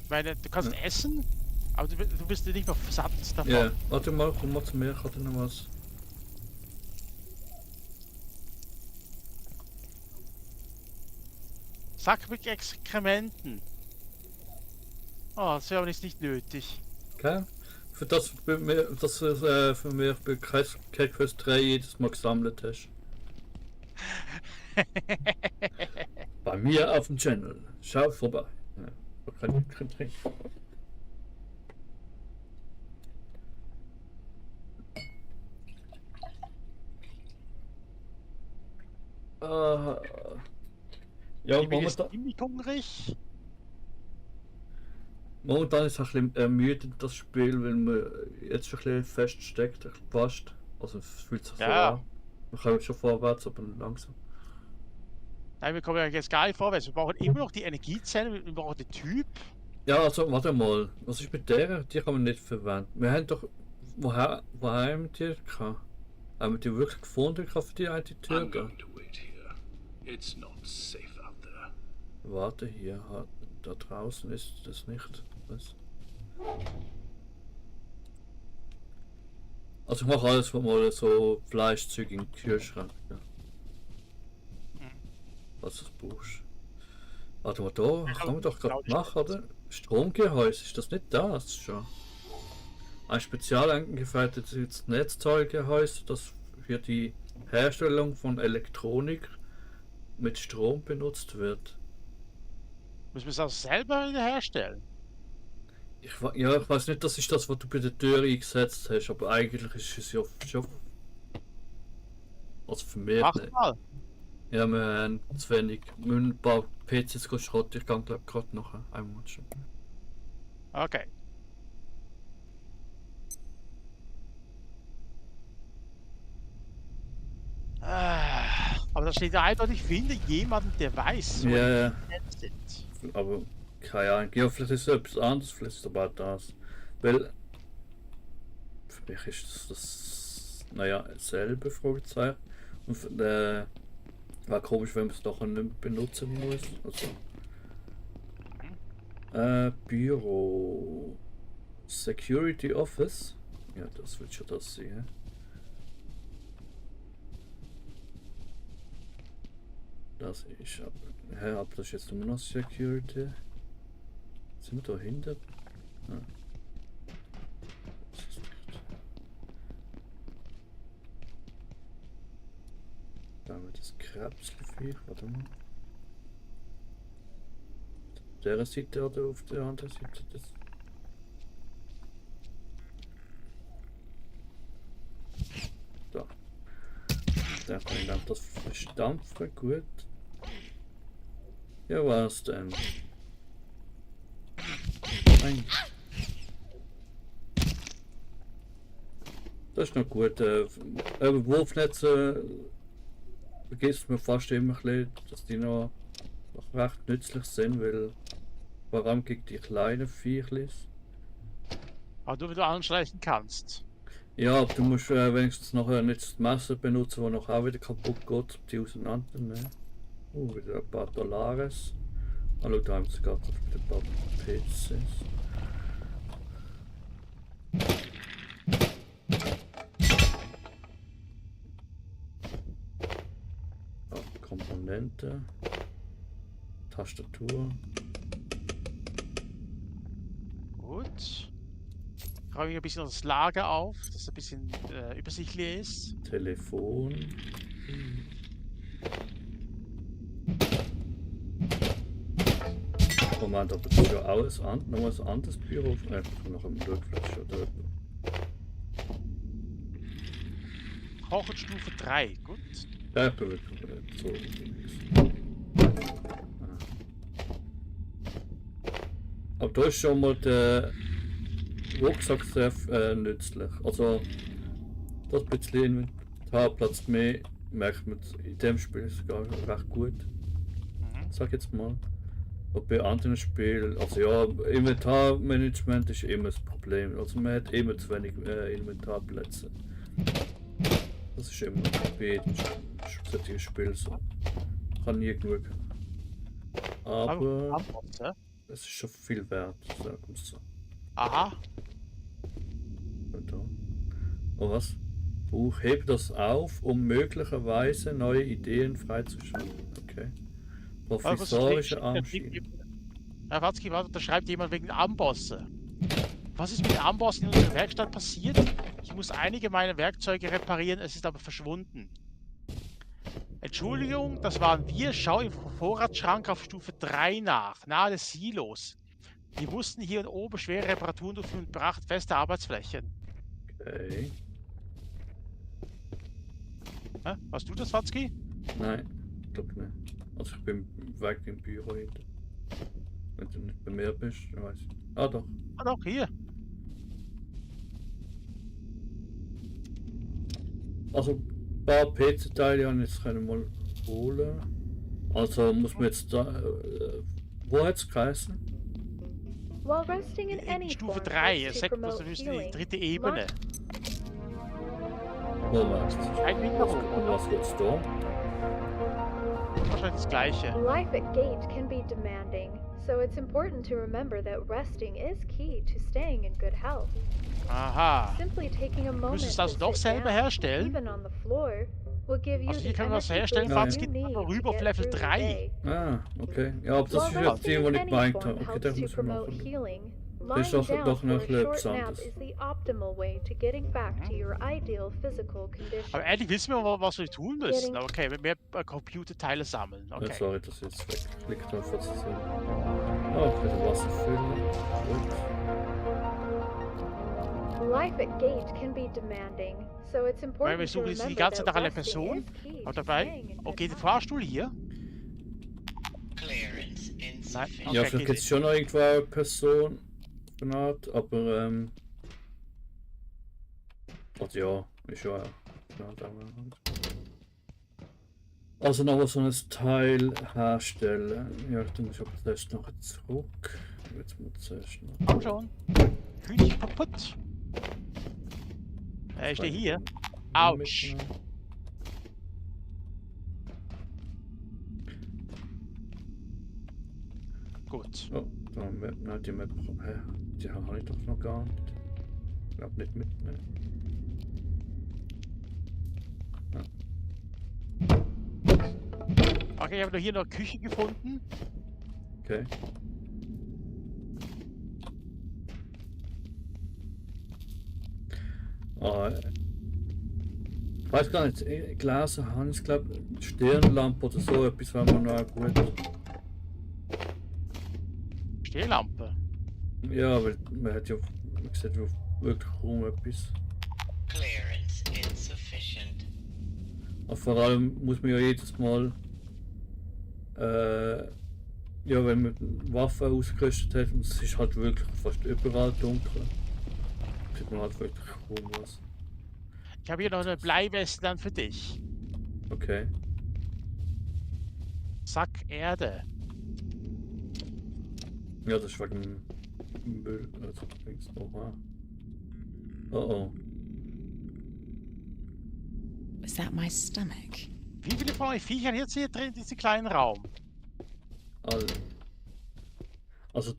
Ich meine, du kannst essen, aber du bist nicht mehr satt davon. Ja, warte mal, komm mal zu mir, ich hatte noch was. Sack mit Exkrementen. Oh, das wäre aber nicht nötig. Okay? Für das, dass du für mich bei Cat Quest 3 jedes Mal gesammelt hast. Bei mir auf dem Channel. Schau vorbei. Ja, kein Trink. Ja, Ich bin jetzt momentan, ziemlich hungrig. momentan ist es ein bisschen ermüdend, das Spiel, weil man jetzt schon ein bisschen feststeckt, fast. Also es fühlt sich so Ja. an. Wir kommen schon vorwärts, aber langsam. Nein, wir kommen ja jetzt gar nicht vorwärts. Wir brauchen immer noch die Energiezellen, wir brauchen den Typ. Ja, also warte mal. Was ist mit der? Die kann man nicht verwenden. Wir haben doch... woher haben wir die gehabt? Haben wir die wirklich gefunden für die eine Tür? I'm going to wait here. It's not safe out there. Warte, hier, da draußen ist das nicht. Was? Also ich mache alles mal so Fleischzeug in den Kühlschrank. Ja. Was du brauchst. Warte mal, da kann man doch gerade machen, oder? Stromgehäuse, ist das nicht das schon? Ein spezial eingefertigtes Netzteilgehäuse, das für die Herstellung von Elektronik mit Strom benutzt wird. Müssen wir es auch selber wieder herstellen? Ich weiß nicht, das ist das, was du bei der Tür eingesetzt hast, aber eigentlich ist es ja schon. Also für mich Mach nicht. mal. Ja, wir haben zu wenig. Wir müssen ein paar PCs schrotten. Ich kann glaube gerade noch einmal schon. Okay. Aber da steht ja eindeutig, finde jemanden, der weiß, wo Ja, ja. die Netz sind. Aber keine Ahnung. Ja, vielleicht ist es etwas anderes, vielleicht ist es aber auch das. Weil für mich ist das naja, dasselbe Fragezeichen. Und wäre komisch, wenn man es nachher nicht benutzen muss. Also. Büro. Security Office. Ja, das wird schon das sein. Das ist aber. Hä, aber das ist jetzt nur noch Security. Sind wir da hinter? Ah. Das ist nicht. Da haben wir das Krebsviech, warte mal. Auf der Seite oder auf der anderen Seite das. Da. Da kann ich dann das verstampfen, gut. Ja, was denn? Nein. Das ist noch gut. Wurfnetze vergisst man fast immer ein bisschen, dass die noch recht nützlich sind, weil vor allem gegen die kleinen Viechlis. Aber nur wenn du anschleichen kannst. Ja, aber du musst wenigstens nachher nicht das Messer benutzen, das noch auch wieder kaputt geht, um die auseinandernehmen. Wieder ein paar Dollares. Ah, schau, da haben sie gerade wieder ein paar PCs. Ah, Komponente. Tastatur. Gut. Räume ich ein bisschen das Lager auf, dass es ein bisschen übersichtlicher ist. Telefon. Moment, aber das ist ja alles nochmal ein anderes Büro. Noch im Rückflash oder. Kochenstufe 3, gut. Ja, ich bin wirklich so. Aber da ist schon mal der Rucksack sehr nützlich. Also, das bisschen Inventarplatz mehr merkt man in dem Spiel sogar recht gut. Sag jetzt mal. Und bei anderen Spielen, also ja, Inventarmanagement ist immer das Problem. Also man hat immer zu wenig Inventarplätze. Das ist immer bei jedem solchen Spiel so. Kann nie genug. Aber es ist schon viel wert, sagen wir so. Aha. Und da. Oh was? Heb das auf, um möglicherweise neue Ideen freizuschalten. Okay. Professorische Armschienen. Herr Watzki, warte, da schreibt jemand wegen Ambosse. Was ist mit den Ambossen in unserer Werkstatt passiert? Ich muss einige meiner Werkzeuge reparieren, es ist aber verschwunden. Entschuldigung, das waren wir. Schau im Vorratsschrank auf Stufe 3 nach, nahe des Silos. Wir mussten hier und oben schwere Reparaturen durchführen und brachten feste Arbeitsflächen. Okay. Hä? Hast du das, Watzki? Nein, ich glaube nicht. Also ich bin weg im Büro heute. Wenn du nicht bei mir bist, dann weiß ich. Ah doch. Ah doch, hier. Also ein paar PC-Teile habe ich jetzt können mal holen. Also muss man jetzt da. Wo hat es geheißen? While resting in any Stufe form 3, helps to Sektor, promote das ist die healing, dritte Ebene. Wo war es? Ein Weg nach oben. Was geht's da? Wahrscheinlich das gleiche. Life at Gate can be demanding, so it's important to remember that resting is key to staying in good health. Aha. Simply taking a moment Müsstest to also doch sit selber down, herstellen? even on the floor, will give you Also hier the können wir das energy herstellen, boost Watzki, you need aber to rüber auf get Level through the 3. day. Ah, okay. Ja, aber das ist While ja resting die, in die ich any gemeint form habe. Okay, helps das to muss ich promote machen. healing. Das ist Lying doch down noch for a etwas short nap anderes. is the optimal way to getting back to your ideal physical condition. Aber ehrlich wissen wir, was wir tun müssen. Okay, mehr Computerteile sammeln. Ja, Okay. sorry, dass ich jetzt wegklickt habe, falls es so. Oh, ich will Wasser füllen. Gut. Life at Gate can be demanding, so it's Weil important wir to suchen jetzt die remember ganze that Tag eine resting Person. is key Aber to dabei. staying in good Okay, der health. Fahrstuhl hier. Clearance Nein. insufficient. Ja, Okay, vielleicht geht gibt es schon noch irgendwo eine Person von Art, aber also ja, ist ja. Also noch so ein Teil herstellen. Ja, dann muss ich aber das noch zurück. Jetzt muss ich zuerst noch. Komm schon. Küche kaputt. Ist der hier? Autsch. Gut. Oh, da haben wir, nein, die Map, hä? Die habe ich doch noch gar nicht. Ich glaube nicht mitnehmen. Okay, ich habe hier noch Küche gefunden. Okay. Ah, ich weiß gar nicht, gelesen habe ich glaube Stirnlampe oder so etwas, wenn man noch gut. Stehlampe. Ja, weil man hat ja gesagt, wirklich kaum etwas. Clearance insufficient. Und vor allem muss man ja jedes Mal, ja, wenn man Waffen ausgerüstet hat, und es ist halt wirklich fast überall dunkel, sieht man halt wirklich kaum was. Ich habe hier noch eine Bleiweste dann für dich. Okay. Sack Erde. Ja, das ist wegen dem Müll. Also, links. Oha. Oh oh. Is that my stomach? Wie viele von euch Viechern jetzt hier drin in diesem kleinen Raum? Alle. Also,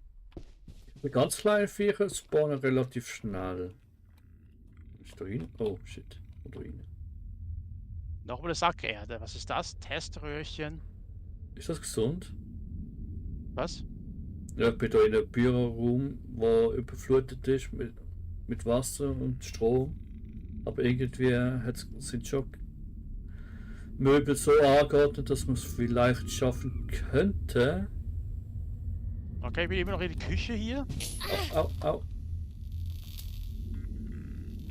die ganz kleinen Viecher spawnen relativ schnell. Ist da rein? Oh shit. Da rein. Nochmal eine Sack Erde. Was ist das? Teströhrchen. Ist das gesund? Was? Ja, ich bin da in einem Büroraum, der überflutet ist mit Wasser und Strom. Aber irgendwie sind schon Möbel so angeordnet, dass man es vielleicht schaffen könnte. Okay, ich bin immer noch in der Küche hier. Au, au, au.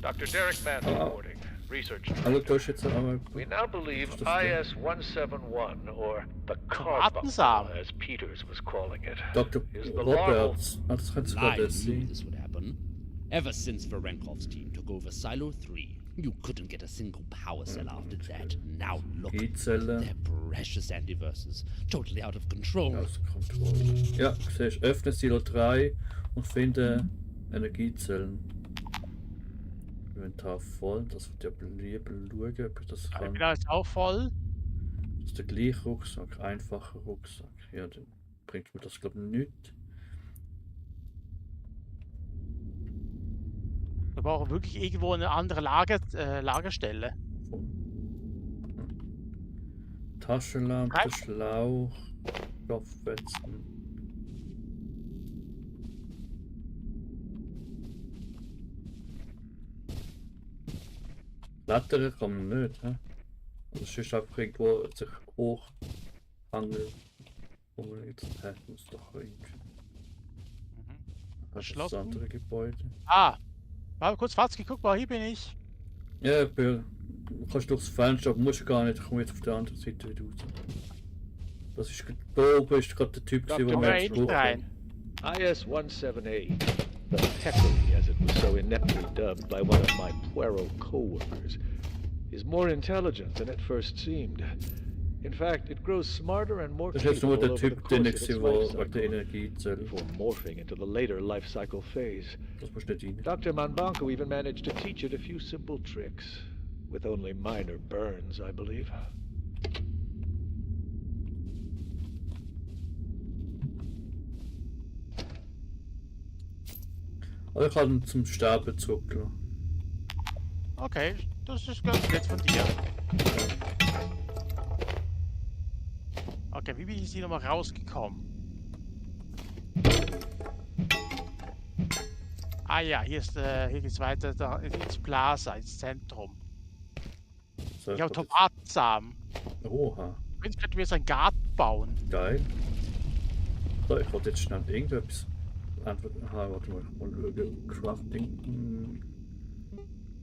Dr. Derek Mann reporting. Research. Hallo, du hast jetzt aber. We now believe Ist das der? IS-171, or the Tomatensamen. Carbuncle, as Peters was calling it, Dr. is the larval. Roberts. Ah, das könnte sogar I der knew sein. this would happen. Ever since Varenkov's team took over Silo 3, you couldn't get a single power cell after that. Now look, Energiezellen. they're precious antiverses, totally out of control. Aus Kontrolle. Ja, du siehst, öffne Silo 3 und finde Energiezellen. Inventar voll, das wird ja belieben schauen, ob ich das Ich kann. bin jetzt auch voll. Das ist der gleiche Rucksack, einfacher Rucksack. Ja, dann bringt mir das glaube ich nichts. Wir brauchen wirklich irgendwo eine andere Lagerstelle. Taschenlampe, Kein- Schlauch, Stoffwetzen. Klettern kann man nicht, hä? Also es ist einfach irgendwo sich hochhangeln. Wo man jetzt muss doch irgendwie. Das ist das Geschlossen. andere Gebäude. Ah! Warte kurz, Fatzki, guck mal, hier bin ich. Ja, du kannst durchs Fenster, aber musst du gar nicht. Ich komme jetzt auf der anderen Seite wieder raus. Das ist da oben ist gerade der Typ, der Dr. mir Ray, jetzt nicht rein. IS-17A, the Peccary, as it was so ineptly dubbed by one of my Puero co-workers, is more intelligent than it first seemed. In fact, it grows smarter and more Das ist jetzt nur capable der over the Typ, den course ich of its sehe, life der cycle, Energiezelle. before morphing into the later life cycle phase. Das musst du nicht rein. Dr. Manbanco even managed to teach it a few simple tricks, with only minor burns, I believe. Aber ich habe ihn zum Sterben zurückgelassen. Okay, das ist ganz nett von dir. Okay, wie bin ich hier nochmal rausgekommen? Ah ja, hier geht's weiter da, ins Plaza, ins Zentrum. So, Ich habe Tomatensamen. Oha, Jetzt könnten wir jetzt einen Garten bauen. geil. So, ich wollte jetzt schnell irgendetwas. Einfach, aha, warte mal, ich mal schauen. Crafting.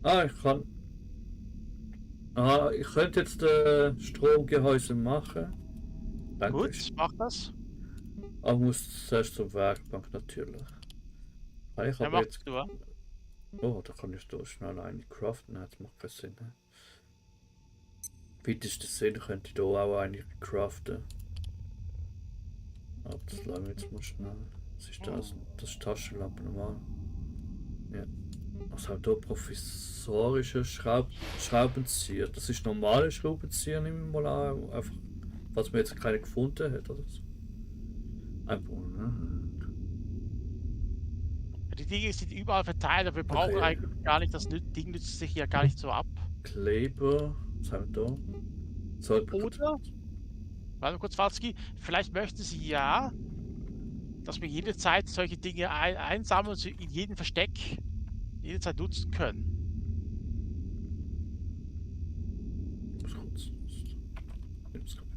Ah, ich kann. Ah, ich könnte jetzt Stromgehäuse machen. Danke. Gut, mach das. Aber ich muss zuerst zur Werkbank natürlich. Ah, ich Ja, habe mach jetzt. du. Oh, da kann ich da schnell eine craften. Nein, das macht keinen Sinn. Ne? Weitester Sinn könnte ich da auch eine craften. Aber das lassen wir jetzt mal schnell. Was ist das? Das ist Taschenlampe normal. Ja. Was hat da provisorische Schraubenzieher? Das ist normale Schraubenzieher, nehmen wir mal an. Einfach, was man jetzt keine gefunden hat oder so. Einfach, ne? Die Dinge sind überall verteilt, aber wir brauchen Okay. eigentlich gar nicht, das Ding nützt sich hier gar nicht so ab. Kleber. Was haben wir da? Sollte Oder? Warte mal kurz, Falski. Vielleicht möchten Sie ja, dass wir jede Zeit solche Dinge einsammeln und sie in jedem Versteck jederzeit nutzen können. Muss kurz. Jetzt kommt.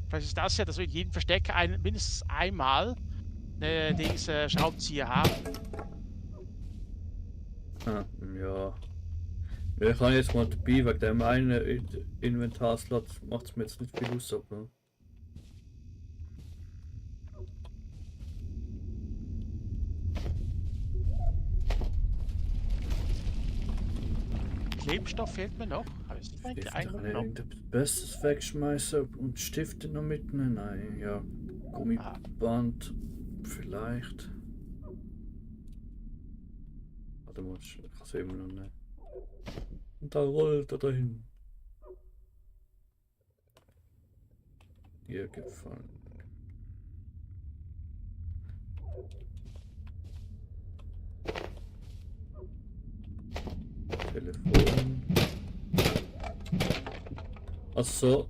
Vielleicht ist das ja, dass wir in jedem Versteck mindestens einmal diese Schraubenzieher haben. Ah, ja. Ja, ich kann jetzt mal dabei, wegen dem einen Inventarslot macht es mir jetzt nicht viel aus, aber. Klebstoff fehlt mir noch. Habe ich nicht eigentlich Kann ich eingenommen? irgendetwas Besseres wegschmeißen und Stifte noch mitnehmen? Nein, ja. Gummiband, vielleicht. Warte mal, ich kann es immer noch nicht. Und da rollt er dahin. Ihr gefallen. Telefon. Also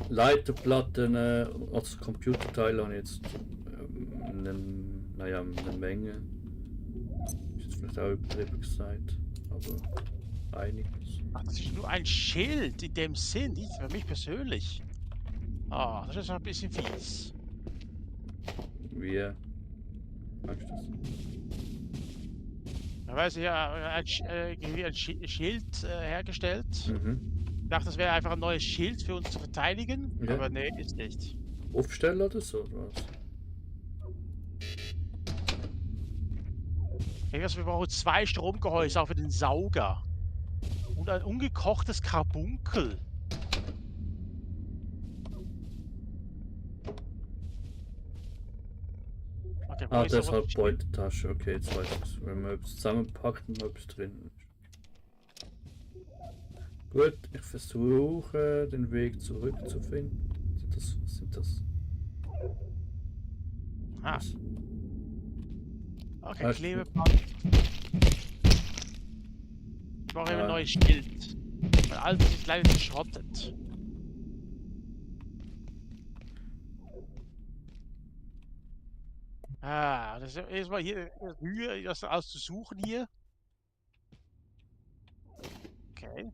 Leiterplatten, also Computerteile habe ich jetzt naja, eine Menge. Ist jetzt vielleicht auch übertrieben gesagt, aber einiges. Ach, das ist nur ein Schild in dem Sinn, nicht für mich persönlich. Ah, das ist ein bisschen fies. Wie magst du das? Da weiß ich ja, irgendwie ein Schild hergestellt. Mhm. Ich dachte, das wäre einfach ein neues Schild für uns zu verteidigen, Ja. aber nee, ist nicht. Aufstellen oder so, oder was? Wir brauchen 2 Stromgehäuse auch für den Sauger. Und ein ungekochtes Karbunkel. Okay, wo Ah, ist aber deshalb das Beutetasche, okay, jetzt weiß ich es. Wenn man etwas zusammenpackt und noch etwas drin ist. Gut, ich versuche den Weg zurückzufinden. Was sind das? Ah, Was? okay, Ah, Klebeband. Ich brauche ein Ah. neues Schild. Mein altes ist leider geschrottet. Ah, das ist erstmal hier Mühe, das auszusuchen hier. Okay.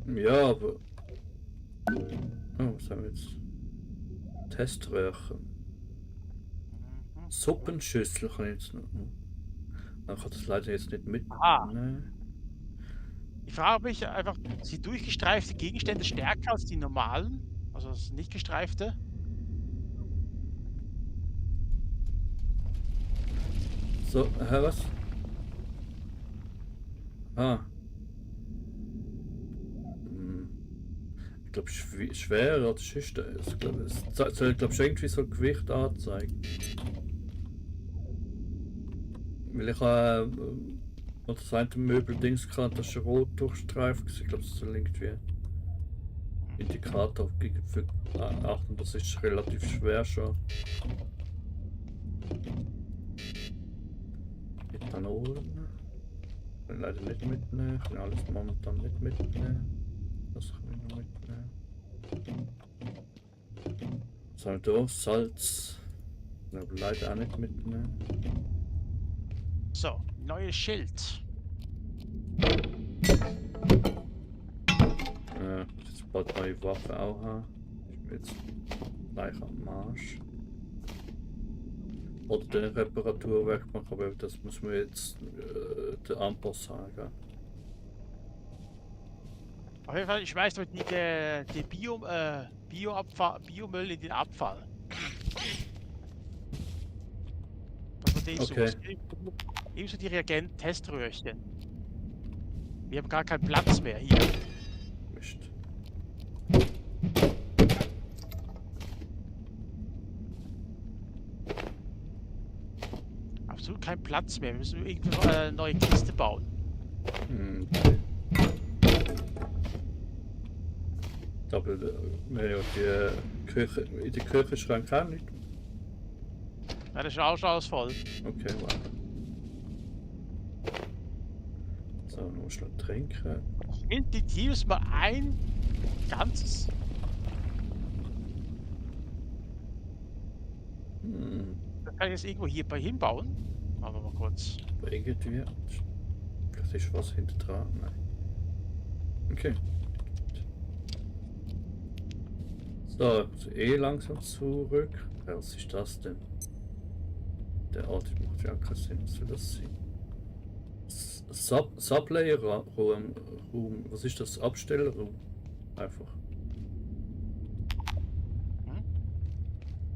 Ja, aber. Oh, was haben wir jetzt? Teströhrchen. Mhm. Suppenschüssel kann ich jetzt noch. Ich kann das leider jetzt nicht mit. Ah. Nee. Ich frage mich einfach, sind durchgestreifte Gegenstände stärker als die normalen? Also das nicht gestreifte? So, was? Ah. Ich glaube, schwerer oder schüchter. Ich glaube, es soll, glaube ich, irgendwie so Gewicht anzeigen. Weil ich oder das eine Möbeldings kann, das ist rot durchstreifen. Ich glaube, das soll irgendwie Indikator für achten. Das ist relativ schwer schon. Ethanol. Kann ich leider nicht mitnehmen. Ich kann alles momentan nicht mitnehmen. Das kann ich noch mitnehmen. Was haben wir da? Salz. Ich glaube leider auch nicht mitnehmen. So, neues Schild. Jetzt bald neue Waffen auch haben. Ich bin jetzt gleich am Marsch. Oder den Reparaturwerk machen, aber das muss man jetzt der Amboss sagen. Auf jeden Fall, ich schmeiß doch die Biomüll in den Abfall. Dass man den Okay. sucht. Ebenso die Reagent-Teströhrchen. Wir haben gar keinen Platz mehr hier. Mist. Absolut keinen Platz mehr. Wir müssen irgendwie eine neue Kiste bauen. Okay. Aber ja, die Küche, in der Küchenschrank auch nicht. Ja, das ist auch schon alles voll. Okay, wow. So, nur schnell trinken. Intuitiv mal ein ganzes. Das kann ich jetzt irgendwo hier bei hinbauen. Machen wir mal kurz. Aber irgendwie. Das ist was hinter dran. Nein. Okay. So, langsam zurück. Was ist das denn? Der Ort macht ja keinen Sinn. Was soll das sein? Sublayer-Raum. Was ist das? Abstellraum? Einfach.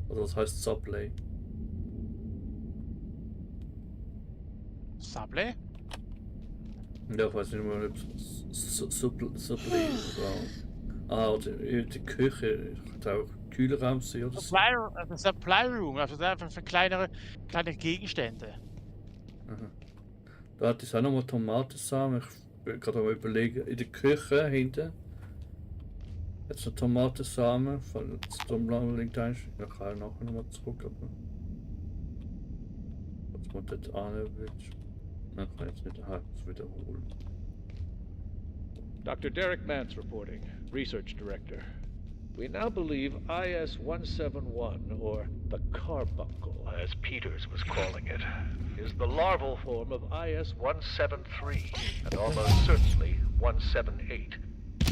Oder was heißt Sublay? Sable? Ja, ich weiß nicht mehr, ob Sublay oder die Küche. Könnte auch Kühlraum sein oder so. Supply Room, also einfach für kleine Gegenstände. Aha. Da hat es auch nochmal Tomatensamen. Ich bin gerade am überlegen, in der Küche hinten hat es noch Tomatensamen, falls es da lang liegt. Ich kann nachher nochmal zurück, aber was man dort anwählt. Nein, ich kann jetzt nicht das wiederholen. Dr. Derek Mance reporting, Research Director. We now believe IS-171, or the carbuncle, as Peters was calling it, is the larval form of IS-173, and almost certainly 178.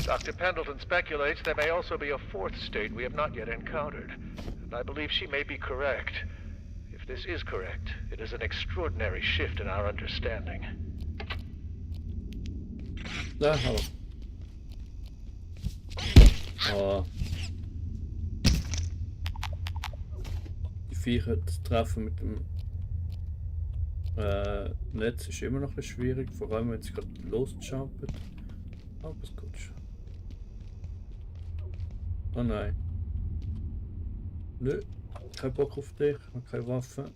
Dr. Pendleton speculates there may also be a fourth state we have not yet encountered, and I believe she may be correct. If this is correct, it is an extraordinary shift in our understanding. Da, hallo. Oh. Die Viecher zu treffen mit dem Netz ist immer noch ein bisschen schwierig, vor allem wenn sie gerade losjumpen. Aber es geht schon. Oh nein. Nö, kein Bock auf dich, ich habe keine Waffe.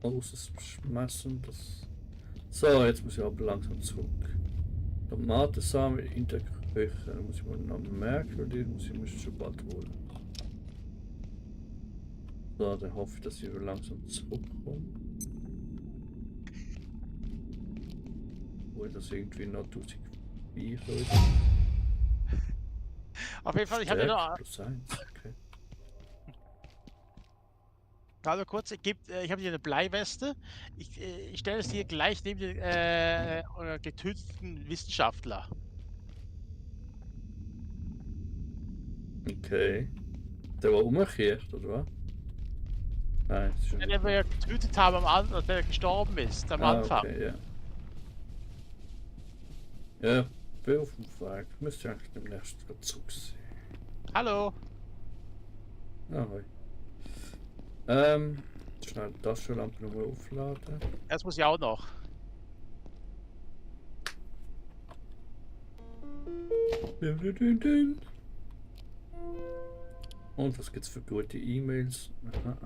Ausschmeißen, das. So, jetzt muss ich aber langsam zurück. Tomatensamen in der Küche, da muss ich mal noch merken, weil die muss ich schon bald holen. So, dann hoffe ich, dass ich langsam zurückkomme. Wo das irgendwie noch 1000 Bier heute. Auf jeden Fall, ich habe ja noch. +1, okay. Warte kurz, ich habe hier eine Bleiweste. Ich stelle es dir gleich neben den getöteten Wissenschaftler. Okay. Der war umgekehrt, oder was? Nein, das ist schon. Den wir getötet haben am Anfang, der gestorben ist am Anfang. Okay, ja. Ja, bin auf dem Weg. Müsste eigentlich demnächst gerade zurück sein. Hallo. Ahoi. Schnell die Taschenlampe nochmal aufladen. Das muss ich auch noch. Und was gibt's für gute E-Mails? Aha.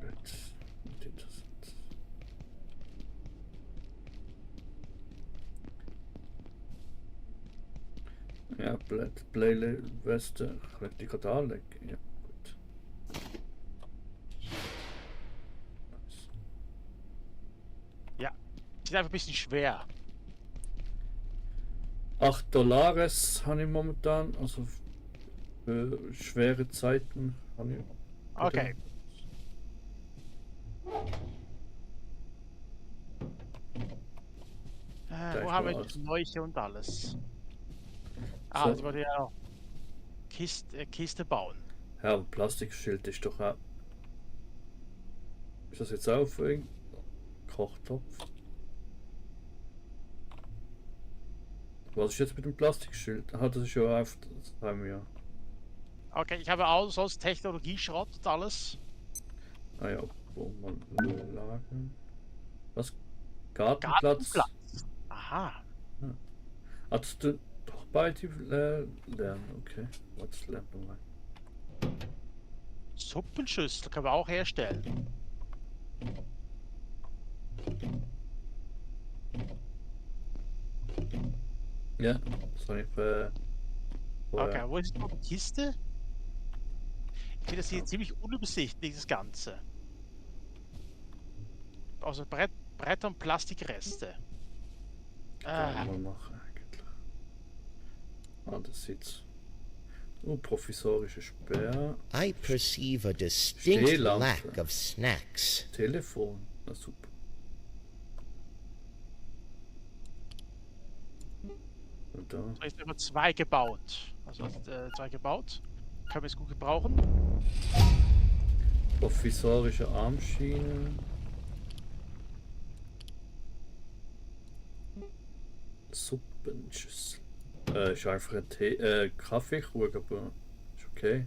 Gut, nicht interessant. Ja, Playliste, ich werde die gerade anlegen. Ja, gut. Nice. Ja. Ist einfach ein bisschen schwer. $8 habe ich momentan, also für schwere Zeiten habe ich. Okay. Wo haben wir die Leuchte und alles? Ah, So. ich wollte ja Kiste bauen. Ja, aber Plastikschild ist doch auch. Ist das jetzt auch für einen Kochtopf? Was ist jetzt mit dem Plastikschild? Ah, das ist ja auf das haben wir ja. Okay, ich habe auch sonst Technologieschrott und alles. Ah ja, wo man lagern. Was? Gartenplatz? Aha. Hattest du doch beide lernen? Okay, was lernt man mal? Suppenschüssel können wir auch herstellen. Ja, das habe ich vorher. Okay, wo ist noch die Kiste? Ich finde das hier ziemlich unübersichtlich, das Ganze. Also Brett und Plastikreste. Kann man machen eigentlich. Ah, das sieht's. Provisorische Sperr. I perceive a distinct Stehlampe. lack of snacks. Telefon. Na super. Und da. So, jetzt haben wir 2 gebaut. Also 2 gebaut. Können wir es gut gebrauchen. Provisorische Armschiene. Suppenschüssel. Ist einfach ein Kaffeekrug, aber ist okay.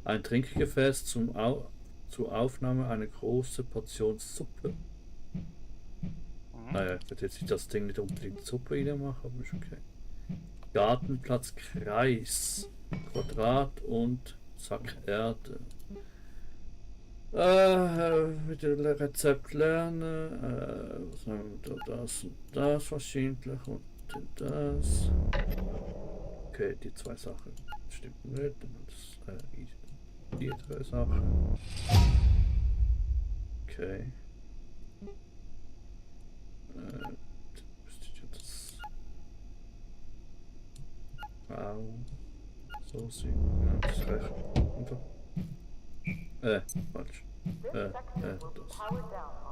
Ein Trinkgefäß zur Aufnahme einer großen Portion Suppe. Naja, ich werde jetzt das Ding nicht unbedingt Suppe reinmachen, aber ist okay. Gartenplatz Kreis. Quadrat und Sack Erde. Mit dem Rezept lernen. Was haben wir da? Das und das wahrscheinlich und das. Okay, die 2 Sachen stimmt nicht. Das, die 3 Sachen. Okay. Müsste ich jetzt so sehen. Ja, das reicht. Falsch.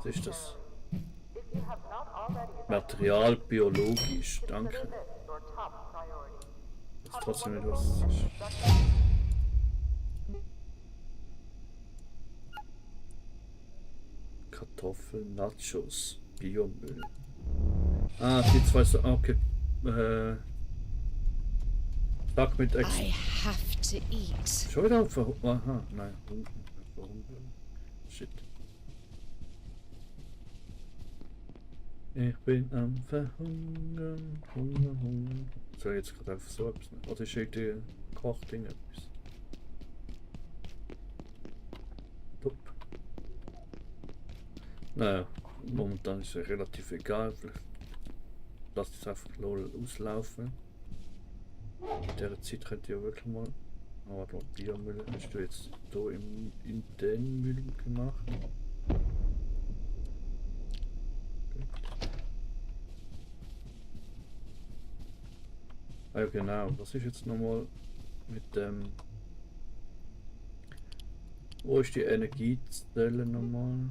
Das ist das. Material biologisch, danke. Das ist trotzdem nicht was. Es ist. Kartoffeln, Nachos, Biomüll. Ah, die 2 so. Okay. Sag mit I have to eat. Schon wieder aha, nein. Shit. Ich bin am Verhungern, Hungern. Soll ich jetzt gerade einfach so etwas nehmen? Oder ist irgendwie Kochding etwas? Top. Naja, momentan ist es relativ egal. Vielleicht lass es einfach LOL auslaufen. In dieser Zeit könnte ich ja wirklich mal. Oh, warte mal, Biomüll hast du jetzt hier in den Müll gemacht? Gut. Ja genau, was ist jetzt nochmal mit dem... Wo ist die Energiezelle nochmal?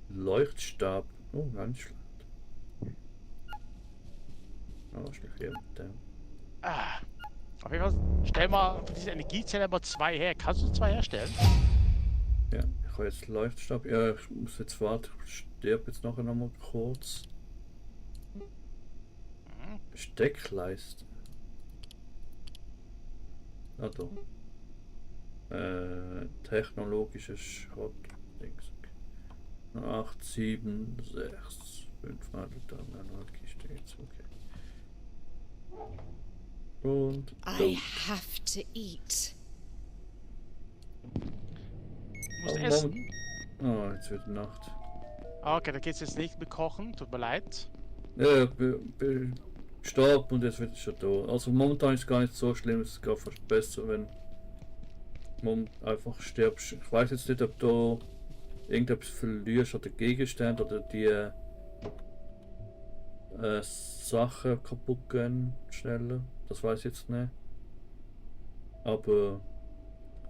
Leuchtstab. Oh, ganz schlecht. Oh, ist nicht hier mit dem. Ah. Auf jeden Fall, stell mal für diese Energiezelle mal 2 her. Kannst du 2 herstellen? Ja, ich habe jetzt Leuchtstab. Ja, ich muss jetzt warten. Ich sterbe jetzt nachher nochmal kurz. Steckleiste. Ah, da. Technologisches Schrott. 8, 7, 6, 5, dann Kiste jetzt, okay. Und I have to eat. Du musst Oh, essen. Oh, jetzt wird Nacht. Ah, okay, da geht's jetzt nicht mit Kochen. Tut mir leid. Ja, gestorben und jetzt wird es schon da. Also momentan ist es gar nicht so schlimm, es ist gar fast besser, wenn man einfach stirbst. Ich weiß jetzt nicht, ob du irgendetwas verlierst oder Gegenstand oder die Sachen kaputt gehen schneller. Das weiß ich jetzt nicht. Aber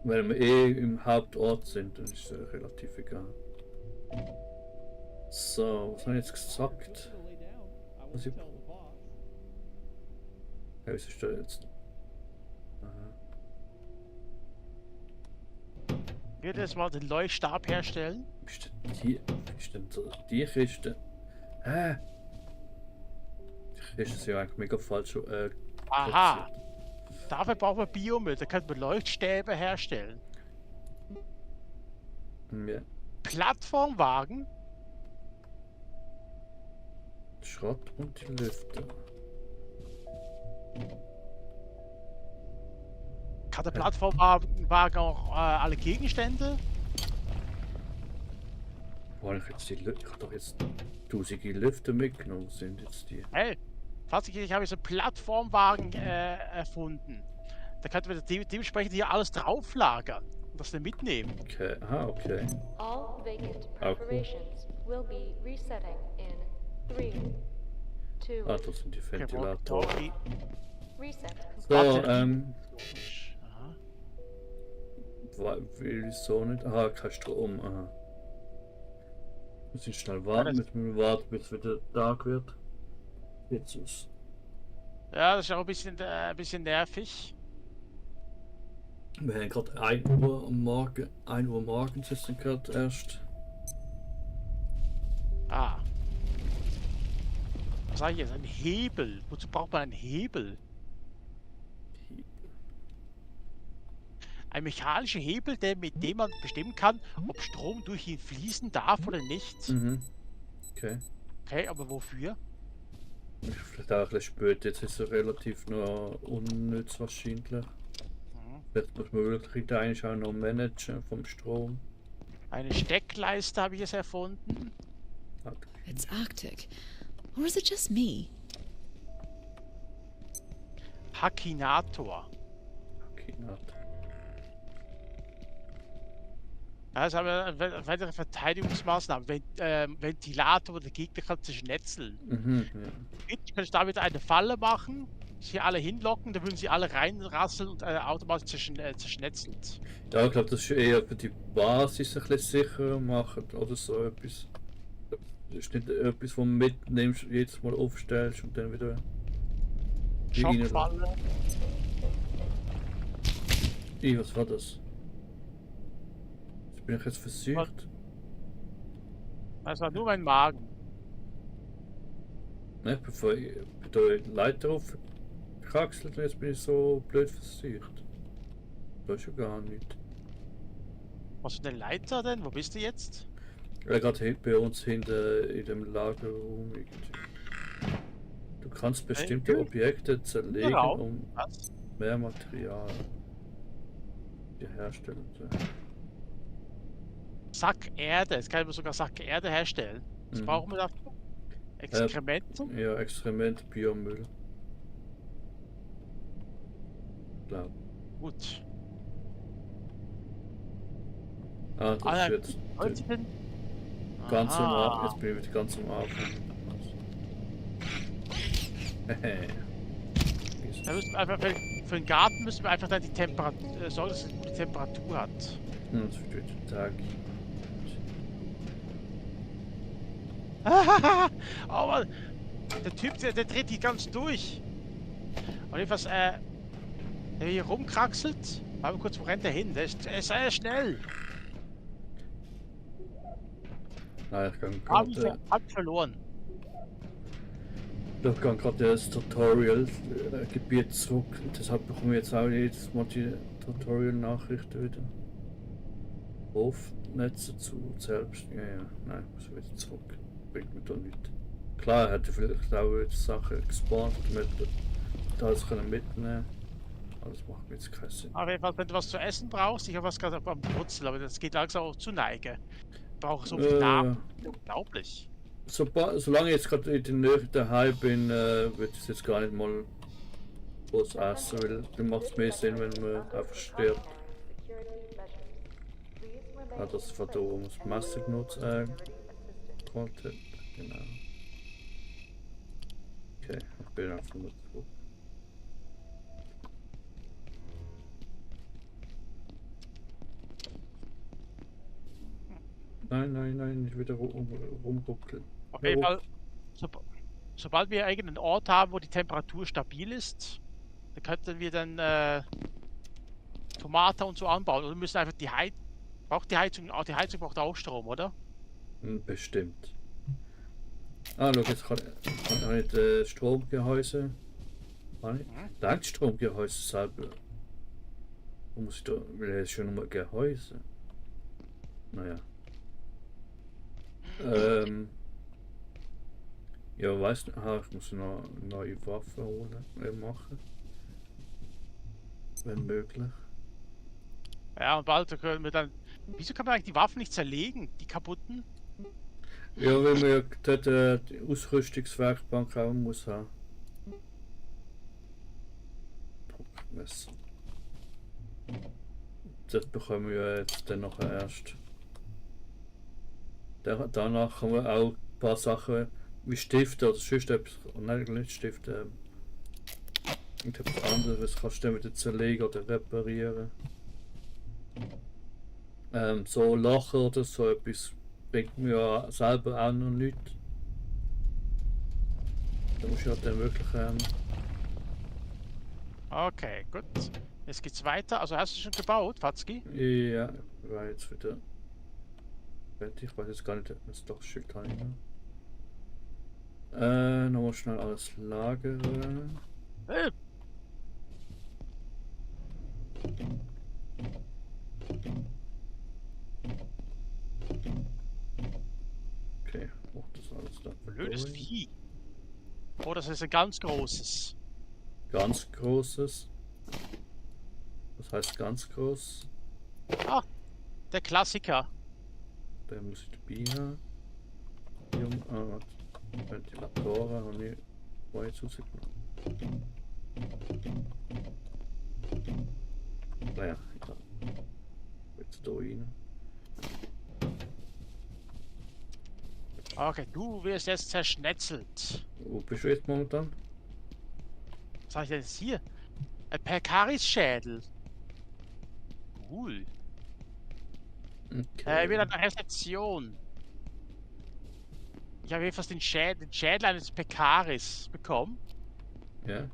wenn wir im Hauptort sind, dann ist es relativ egal. So, was habe ich jetzt gesagt? Was ich... Ja, was ist da jetzt? Aha. Wird jetzt mal den Leuchtstab herstellen? Ist denn die Kiste? Hä? Die Kiste ist ja eigentlich mega falsch. Aha! Dafür brauchen wir Biomüll. Da können wir Leuchtstäbe herstellen. Ja. Plattformwagen? Schrott und die Lüfter. Kann der Plattformwagen auch alle Gegenstände? Wo habe ich jetzt die Lüfter? Ich habe doch jetzt tausende Lüfter mitgenommen. Was sind jetzt die? Hey, ich habe jetzt einen Plattformwagen erfunden. Da könnten wir dementsprechend hier alles drauflagern und das dann mitnehmen. Okay, aha, okay. All vacant Ah, cool. perforations will be resetting in 3, 2, Ah, das sind die Okay, Ventilatoren. Walkie-Talkie. reset So, complete. Aha. wieso nicht? Aha, kein Strom, aha. Wir müssen schnell warten, müssen wir warten, bis es wieder Tag wird. Jetzt ist. Ja, das ist auch ein bisschen nervig. Wir haben gerade 1 Uhr am Morgen, 1 Uhr morgens ist es gerade erst. Ah. Was sag ich jetzt? Ein Hebel. Wozu braucht man einen Hebel? Ein mechanischer Hebel, mit dem man bestimmen kann, ob Strom durch ihn fließen darf oder nicht. Mhm. Okay. Okay, aber wofür? Vielleicht auch ein bisschen spät, jetzt ist es relativ noch unnütz wahrscheinlich. Jetzt muss man wirklich da eigentlich auch noch managen vom Strom. Eine Steckleiste habe ich es erfunden. It's Arctic. Or is it just me? Hakinator. Okay, na. Ja, das haben wir eine weitere Verteidigungsmaßnahme. Ventilator, der Gegner kann zerschnetzeln. Mhm, ja. Ich könnte damit eine Falle machen, sie alle hinlocken, dann würden sie alle reinrasseln und automatisch zerschnetzelt. Ja, ich glaube, das ist eher für die Basis ein bisschen sicherer machen oder so etwas. Das ist nicht etwas, was du mitnimmst, jedes Mal aufstellst und dann wieder. Schockfalle. Was war das? Bin ich jetzt versucht? Das war nur mein Magen. Ne, bevor ich bin da in die Leiter aufgekraxelt und jetzt bin ich so blöd versucht. Da ist ja gar nicht. Was für eine Leiter denn? Wo bist du jetzt? Ja, gerade bei uns hinten in dem Lagerraum irgendwie. Du kannst bestimmte Objekte zerlegen, Genau. um Was? mehr Material herstellen zu können. Sack Erde. Jetzt kann man sogar Sack Erde herstellen. Was Mhm. brauchen wir dafür? Exkremente? Ja, Exkrement, Biomüll. Klar. Gut. Ah, das Ah, ist jetzt Holzchen? ganz am Aha. Anfang. Jetzt bin ich wieder ganz am Anfang. Hehe. Da müssen wir einfach für den Garten müssen wir einfach dann die Temperatur sorgen, dass es eine gute Temperatur hat. Das wird wieder Tag. Aber der Typ, der dreht die ganz durch. Und jedenfalls, der hier rumkraxelt. Warte mal kurz, wo rennt der hin? Der ist sehr schnell. Nein, ich kann Hab gerade verloren. das Tutorial-Gebiet zurück. Deshalb bekomme ich jetzt auch jedes Mal die Tutorial-Nachrichten wieder. Hofnetze zu selbst. Ja, nein, muss wieder zurück. Bringt mir da nichts. Klar, er hätte vielleicht auch jetzt Sachen gespawnt, damit er alles mitnehmen. Aber das macht mir jetzt keinen Sinn. Auf jeden Fall, wenn du was zu essen brauchst, ich habe was gerade am Brutzel, aber das geht langsam auch zu Neige. Ich brauche so viel Namen. Unglaublich. Solange ich jetzt gerade in der Nähe daheim bin, würde ich es jetzt gar nicht mal groß essen, weil dann macht es mehr Sinn, wenn man einfach stirbt. Ah, das war da, wo man das Messer genutzt konnte. Genau. Okay, ich bin einfach nur zurück. Nein, nicht wieder rumruckeln. Auf jeden Fall, sobald wir einen Ort haben, wo die Temperatur stabil ist, dann könnten wir dann Tomaten und so anbauen. Oder wir müssen einfach die Heizung. Braucht die Heizung, auch die Heizung braucht auch Strom, oder? Bestimmt. Ah, schau, jetzt kann ich das Stromgehäuse. Dank Stromgehäuse selber. Wo muss ich da. Weil er ist schon nur Gehäuse. Naja. Ja, weiß nicht. Ah, ich muss noch eine neue Waffe holen, machen. Wenn möglich. Ja, und bald können wir dann. Wieso kann man eigentlich die Waffen nicht zerlegen, die kaputten? Ja, weil man ja dort die Ausrüstungswerkbank auch muss haben. Druckmesser. Das bekommen wir jetzt dann noch erst. Danach kann man auch ein paar Sachen wie Stifte oder sonst etwas, nein, nicht Stifte, irgendetwas anderes kannst du dann wieder zerlegen oder reparieren. So Lachen oder so etwas bringt mir ja selber auch noch nichts. Da musst du ja dann wirklich Okay, gut. Jetzt geht's weiter. Also hast du schon gebaut, Fatzki? ja, war jetzt wieder fertig. Ich weiß jetzt gar nicht, was doch schickt habe ich noch. Nochmal schnell alles lagern. Okay, mach das alles da. Blödes Vieh. Oh, das ist ein ganz großes. Ganz großes. Was heißt ganz groß? Ah, der Klassiker. Der muss ich dabei haben. Ventilatoren habe ich vorher zugenommen. Naja, egal. Jetzt da rein. Okay, du wirst jetzt zerschnetzelt. Wo bist du jetzt momentan? Was habe ich denn jetzt hier? Ein Perkaris-Schädel. Cool. Okay. Wieder eine Rezeption. Ich habe jedenfalls den Schädel eines Pekaris bekommen. Ja.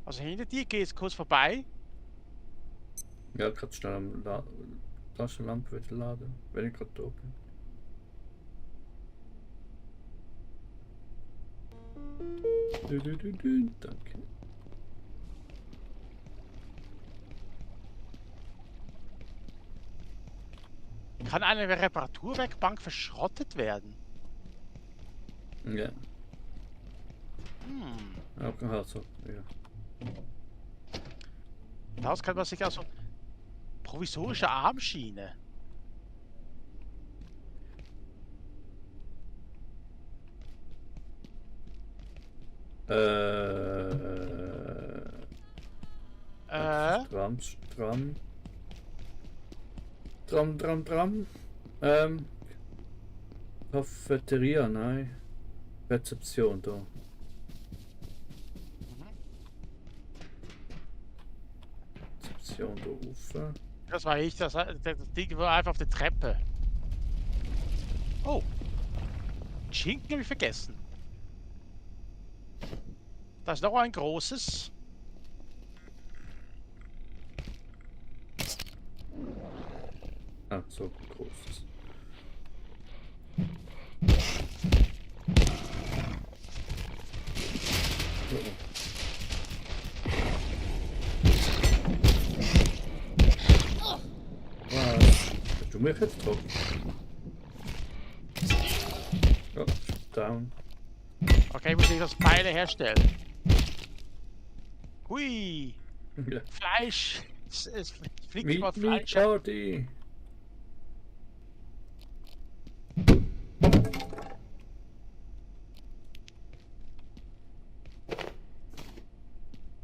Also hinter dir geht es kurz vorbei. Ja, gerade schnell am Taschenlampe wieder laden, wenn ich gerade da bin. Danke. Kann eine Reparaturwerkbank verschrottet werden? Ja. Hm. Okay, also, ja. Daraus kann man sich also provisorische Armschiene. Tram. Cafeteria, nein. Rezeption da. rauf. Das war ich, das Ding war einfach auf der Treppe. Oh. Schinken habe ich vergessen. Da ist noch ein großes. Ah, so groß. Was? Hast du mich jetzt getroffen? Oh, down. Okay, muss ich das Pfeile herstellen. Hui. Ja. Fleisch. Es fliegt Meat, über Meat Fleisch. Party.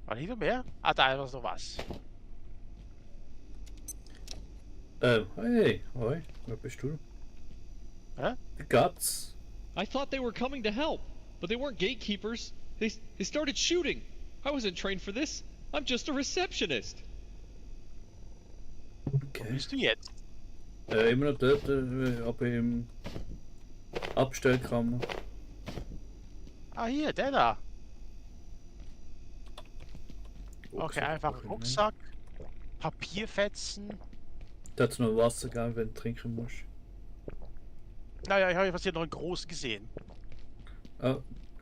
War nicht noch mehr? Ah, da ist noch was. Hey, hoi, wer bist du? Hä? The Guts. I thought they were coming to help, but they weren't gatekeepers. They started shooting. I wasn't trained for this. I'm just a receptionist. Wo Okay. bist du jetzt? Immer noch dort, aber im Abstellkammer. Ah, hier, der da. Okay, einfach Rucksack. Papierfetzen. Da hat's noch Wasser gegeben, wenn du trinken musst. Naja, ich habe jetzt hier noch einen großen gesehen. Ah,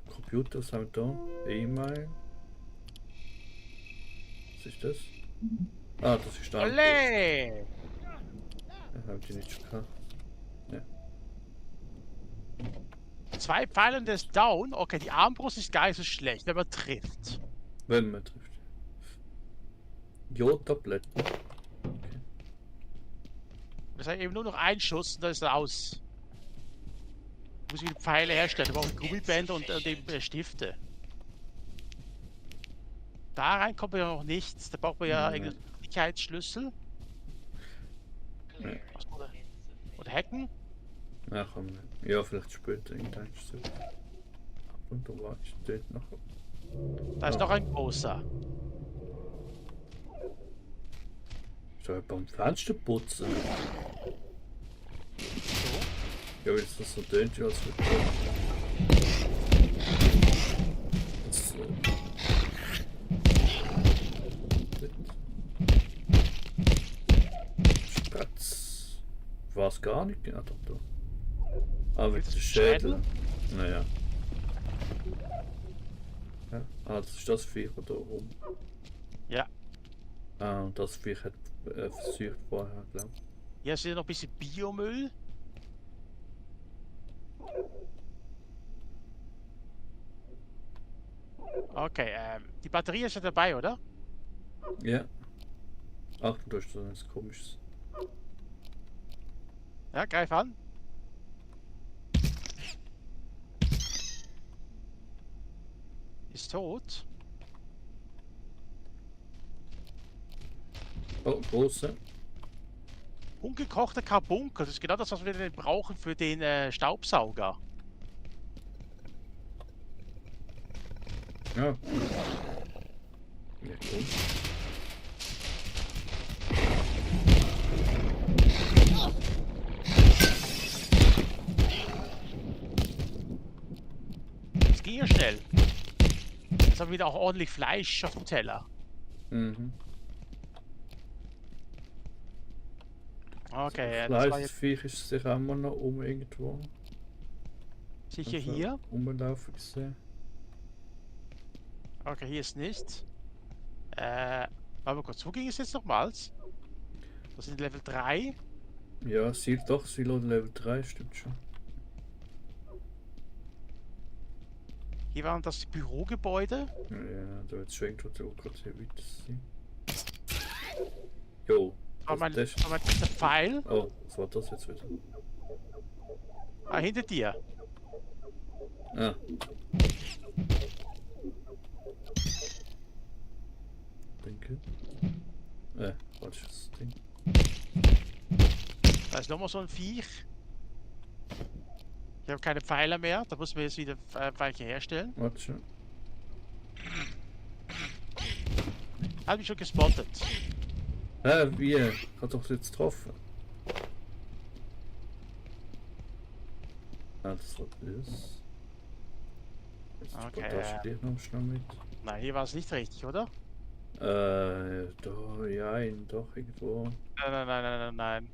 Computer, was haben wir da? E-Mail. Was ist das? Ah, das ist da. Olé! Ja, hab ich nicht schon gehabt. 2 Pfeile und der ist down. Okay, die Armbrust ist gar nicht so schlecht, wenn man trifft. Wenn man trifft. Jodtabletten. Das hat eben nur noch einen Schuss und dann ist er aus. Muss ich die Pfeile herstellen. Da brauche ich Gummibänder und eben Stifte. Da rein kommt man ja noch nichts. Da braucht man ja irgendeinen Sicherheitsschlüssel. Nee. Oder Hacken. Ja, komm. Ja, vielleicht später irgendwann so. Und da war ich dort noch. Da ist noch ein großer. Soll ich beim Fenster putzen? Ja, weil es das so tönt, als würde das, Spatz. War's gar nicht? Ja, doch, doch. Ah, mit dem Schädel. Naja. Ja. Ah, das ist das Viech da oben. Ja. Ah, und das Viech hat versucht vorher, glaube ich. Hier ist noch ein bisschen Biomüll. Okay, die Batterie ist ja dabei, oder? Ja. Achtung, da ist so etwas Komisches. Ja, greif an. Ist tot. Oh, große. Ungekochter Carbunkel, das ist genau das, was wir denn brauchen für den Staubsauger. Ja. Ja, cool. Das ging ja schnell. Jetzt haben wir wieder auch ordentlich Fleisch auf dem Teller. Mhm. Okay, das war jetzt Fleischviech ist sicher auch mal noch irgendwo. sicher Also, hier. Rumlaufen gesehen. Okay, hier ist nichts. Warte mal kurz, wo ging es jetzt nochmals? Das sind Level 3. Ja, Silo Level 3, stimmt schon. Hier waren das Bürogebäude. Ja, da wird es schon irgendwo so gerade hier weiter sein. Jo. Das war das- mein letzter Pfeil. Oh, was war das jetzt wieder? Ah, hinter dir. Ah. Danke. Falsches Ding. Da ist nochmal so ein Viech. Ich habe keine Pfeiler mehr. Da müssen wir jetzt wieder welche herstellen. Warte schon. Hat mich schon gespottet. Wie? Hat doch jetzt getroffen. Ah, das war das. Jetzt Okay, steht noch schnell mit. Nein, hier war es nicht richtig, oder? Doch, ja, doch, irgendwo. Nein.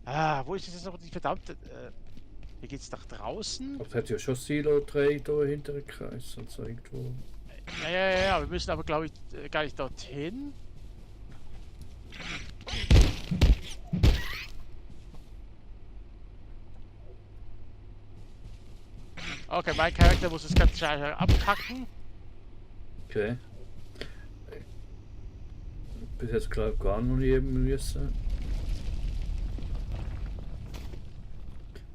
Ah, wo ist jetzt noch die verdammte... hier geht's nach draußen. Aber es hat ja schon Silo 3 da hinter dem Kreis und so irgendwo. Ja, wir müssen aber, glaube ich, gar nicht dorthin. Okay, mein Charakter muss das ganz schnell abkacken. Okay. Bis jetzt glaube ich gar noch nicht eben müssen.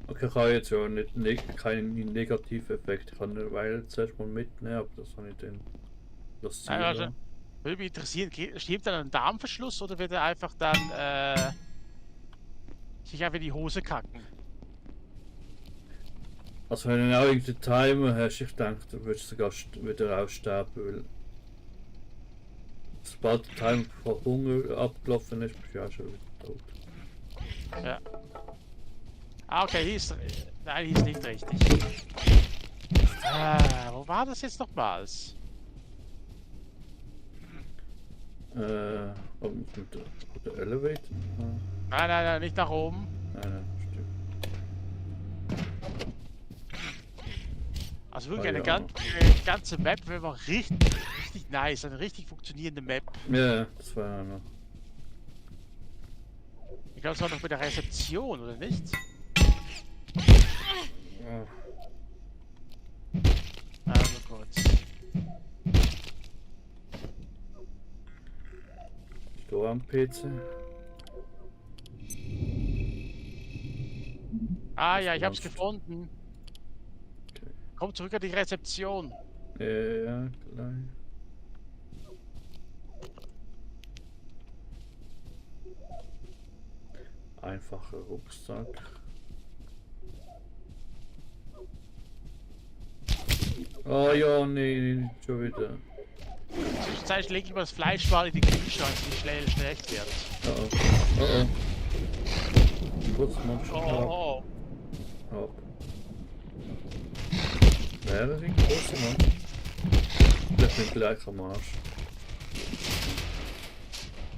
Okay, ich habe jetzt ja nicht keinen negativen Effekt. Ich kann eine Weile zuerst mal mitnehmen, aber das habe ich dann lassen. Also, würde mich interessieren, stirbt dann ein Darmverschluss oder wird er einfach dann sich einfach in die Hose kacken? Also wenn du auch irgendeinen Timer hast, ich denke, du würdest sogar wieder aussterben, weil sobald der Timer von Hunger abgelaufen ist, bist du auch schon wieder tot. Ja. Ah, okay, hier ist... Nein, hier ist nicht richtig. Wo war das jetzt nochmals? Oben mit der Elevator? Nein, nicht nach oben. Nein, stimmt. Also wirklich eine ja. ganze Map wäre richtig nice, eine richtig funktionierende Map. Ja, das war ja noch. Ich glaube, es war noch mit der Rezeption, oder nicht? Ja. Also kurz. Ich da am PC. Ah ja, ich hab's gefunden. Okay. Komm zurück an die Rezeption. Ja, gleich. Einfacher Rucksack. Oh ja, nee, schon wieder. Zwischenzeitlich lege ich mal das Fleisch mal in die Kühlschrank, wie schnell schlecht wird. Oh. Kurz mal Oh. Ab. Ja, das ist ein großer Mann. Ich bin gleich am Arsch.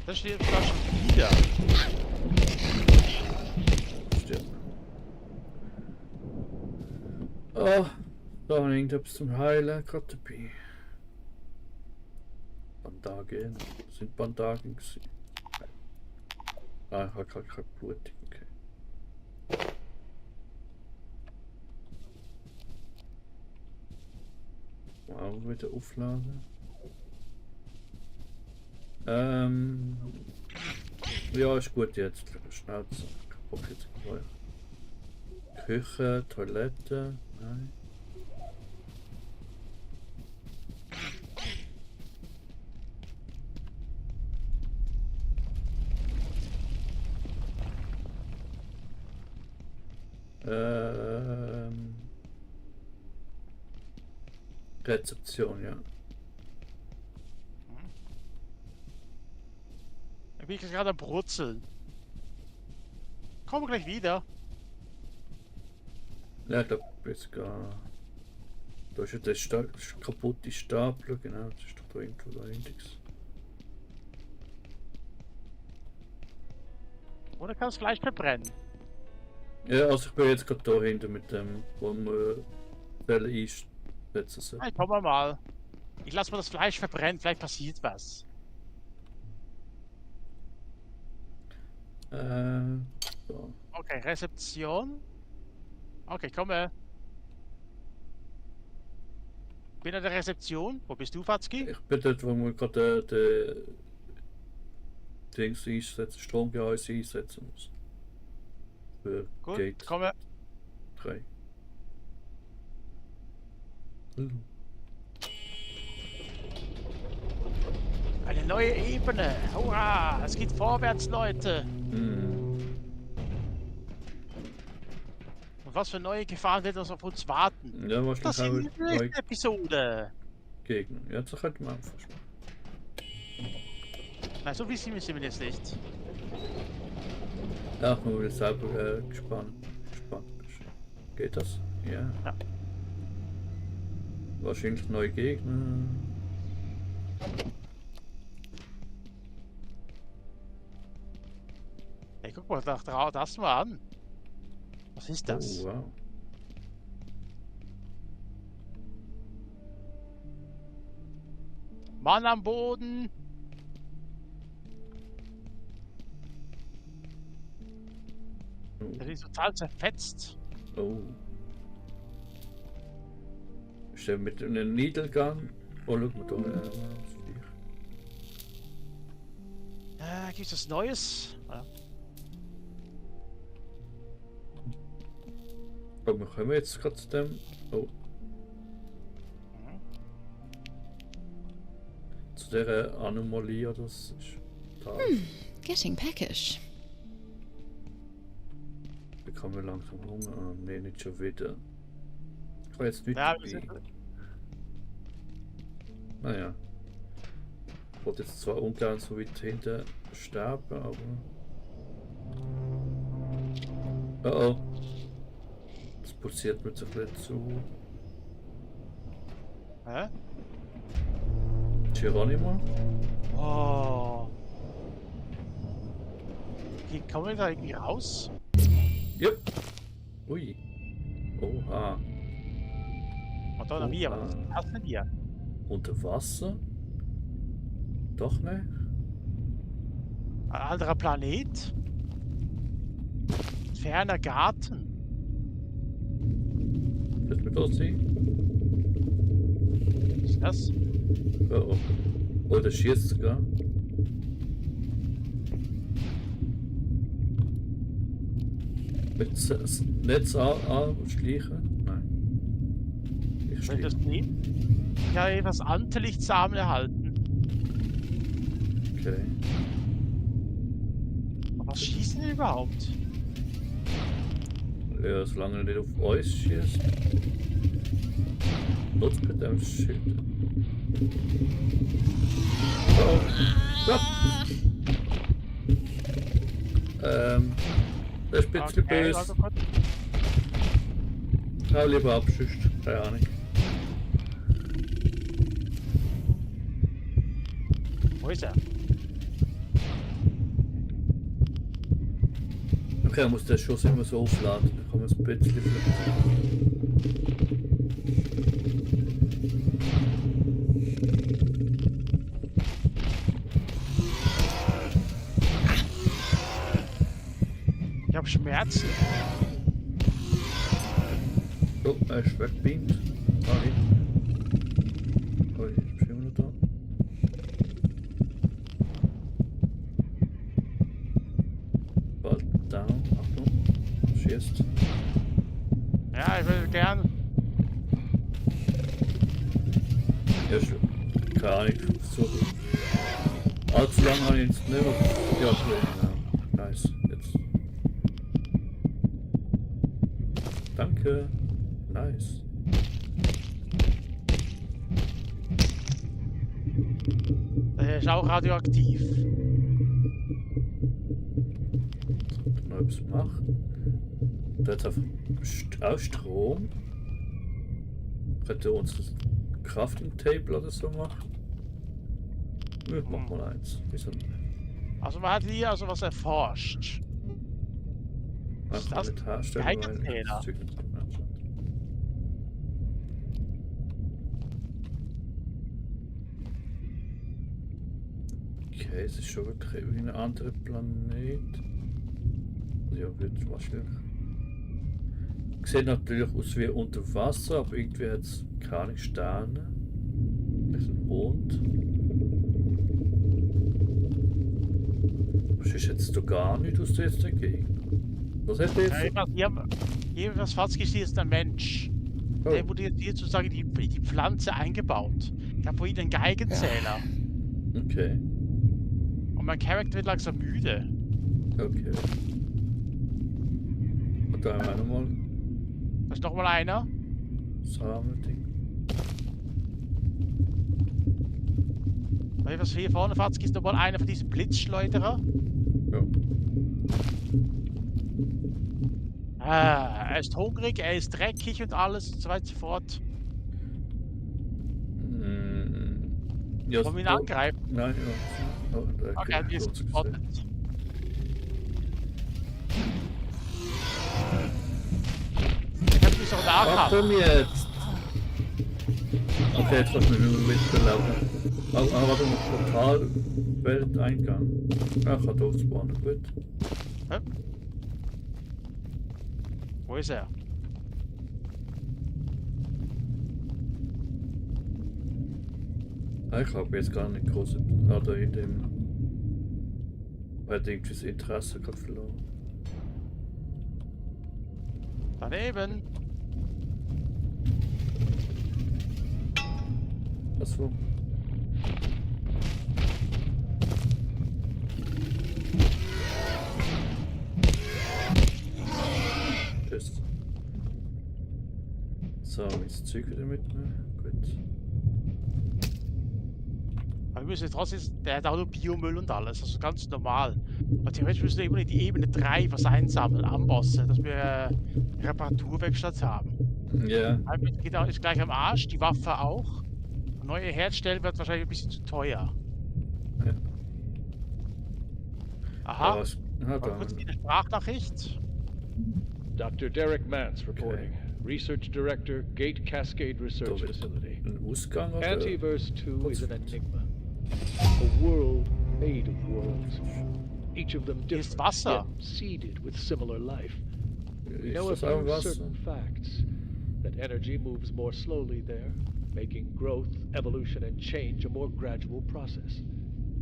Das steht da schon wieder. Stimmt. Oh, da habe ich irgendetwas zum Heilen gerade dabei. Bandagen. Das sind Bandagen gewesen. Ah, ich habe keine Blutung, okay. Wow, wieder aufladen. Ja, ist gut jetzt. Schnauze. Kaputt jetzt. Küche, Toilette. Nein. Rezeption, ja. Ich bin jetzt gerade am Brutzeln. Komm gleich wieder. Ja, da ist gar. Da ist ja der kaputte Stapler, genau, das ist doch da irgendwo der Index. Oder kann das Fleisch verbrennen? Ja, also ich bin jetzt gerade da hinter mit dem, wo man Zelle einsetzen soll. Hey, komm mal. Ich lasse mal das Fleisch verbrennen, vielleicht passiert was. So. Okay, Rezeption. Okay, komm her. Bin an der Rezeption. Wo bist du, Fatzki? Ich bin dort, wo man gerade den Dings einsetzen, Stromgehäuse einsetzen muss. Für Gut, Gate komm her. 3. Hallo. Eine neue Ebene. Hurra! Es geht vorwärts, Leute. Hm. Und was für neue Gefahren wird auf uns warten? Ja, Das wahrscheinlich ist die nächste Episode. Gegner. Ja, das könnte man einfach schon. Nein, so viel sind wir jetzt nicht. Ja, nur weil du selber gespannt bist. Geht das? Ja. Ja. Wahrscheinlich neue Gegner. Hey, guck mal, das mal an. Was ist das? Oh, wow. Mann am Boden! Der ist total zerfetzt. Oh. Ist der mit einem Niedergang? Oh, schau mal da. Gibt's was Neues? Ja. Oh, wir kommen jetzt gerade zu dem. Oh. Zu dieser Anomalie, das ist da. Getting peckish. Bekommen wir langsam Hunger? Ah, nee, nicht schon wieder. Ich kann jetzt nicht Ja, dabei. Naja. Ich wollte jetzt zwar ungern so weit hinten sterben, aber... Oh oh. Das pulsiert mir so ein bisschen zu. Hä? Geronimo? Oh. Wie kommen wir da irgendwie raus? Yep. Ui. Oha. Madonna mia, was ist das denn hier? Unter Wasser? Doch nicht? Ein anderer Planet? Ferner Garten? Wird mir das sehen? Was ist das? Oh oh. Oh, der schießt sogar. Mit das Netz anschleichen? Nein. Ich Soll ich das schleiche. nehmen? Ja, etwas Antelichtsamen erhalten. Okay. Aber was schießen die überhaupt? Ja, solange er nicht auf uns schießt. Nutzt bitte ein Schild. Oh. Ja. Das ist ein bisschen böse. Also gut. Hau lieber abschüsst. Keine Ahnung. Wo ist er? Okay, man muss den Schuss immer so aufladen. Dann kann man es ein bisschen Ich hab Schmerzen. Oh, er ist weggebeamt. Ah, nicht. Oh, ich bin immer noch da. Bald down. Achtung. Schießt. Ja, ich will gern. Ja, schon. Keine Ahnung, ich versuche. Allzu lange habe ich jetzt nicht mehr. Ja, genau. Nice. Jetzt. Danke. Nice. Der ist auch radioaktiv. Noch etwas machen. Da hat einfach auch Strom. Könnte uns das Crafting Table oder so machen? Ja, mach mal eins. Wieso nicht? Also man hat hier also was erforscht. Was ist Einfach das? nicht herstellen, Geigerzähler. weil das Zeug nicht mehr anschaut. Okay, es ist schon wirklich wie ein anderer Planet. Ja, wird wahrscheinlich. Sieht natürlich aus wie unter Wasser, aber irgendwie hat es keine Sterne. Vielleicht ein Mond. Was ist jetzt da gar nicht aus der jetzt dagegen? Was hat der jetzt? Jedenfalls Fatzki ist ein Mensch. Oh. Der wurde jetzt sozusagen die Pflanze eingebaut. Ich habe vorhin einen Geigenzähler. Okay. Und mein Charakter wird langsam müde. Okay. Und da haben wir nochmal Da ist nochmal einer. Samen-Ding. Was hier vorne fährt, ist nochmal einer von diesen Blitzschleuderer. Ja. Er ist hungrig, er ist dreckig und alles und so weiter und so fort. Ja, Wollen wir ihn angreifen? Nein, ja. Okay, er hat mich gespottet. Ich hab mich so da Ach, komm jetzt! Okay, jetzt lass mich nur mitbelaufen. Aber noch total Welteingang. Ja, ich kann da spawnen, gut. Hä? Wo ist er? Ich habe jetzt gar nicht groß oder in dem. Weil irgendwie das Interesse gerade verloren. Daneben. Achso. Tschüss. So, jetzt Zeug wieder mitnehmen. Gut. Aber wir müssen trotzdem, der hat auch nur Biomüll und alles, also ganz normal. Aber theoretisch müssen wir immer in die Ebene 3 was einsammeln, Ambosse, dass wir eine Reparaturwerkstatt haben. Ja. Geht auch, ist gleich am Arsch, die Waffe auch. Neue herstellen wird wahrscheinlich ein bisschen zu teuer. Ja. Aha. Aber Mal kurz die Sprachnachricht. Dr. Derek Mance reporting. Research Director, Gate Cascade Research Facility. Ein Ausgang oder? Antiverse 2 is an enigma. A world made of worlds. Each of them different, Wasser. yet seeded with similar life. We know a Ist das auch few Wasser? certain facts. That energy moves more slowly there, making growth, evolution, and change a more gradual process.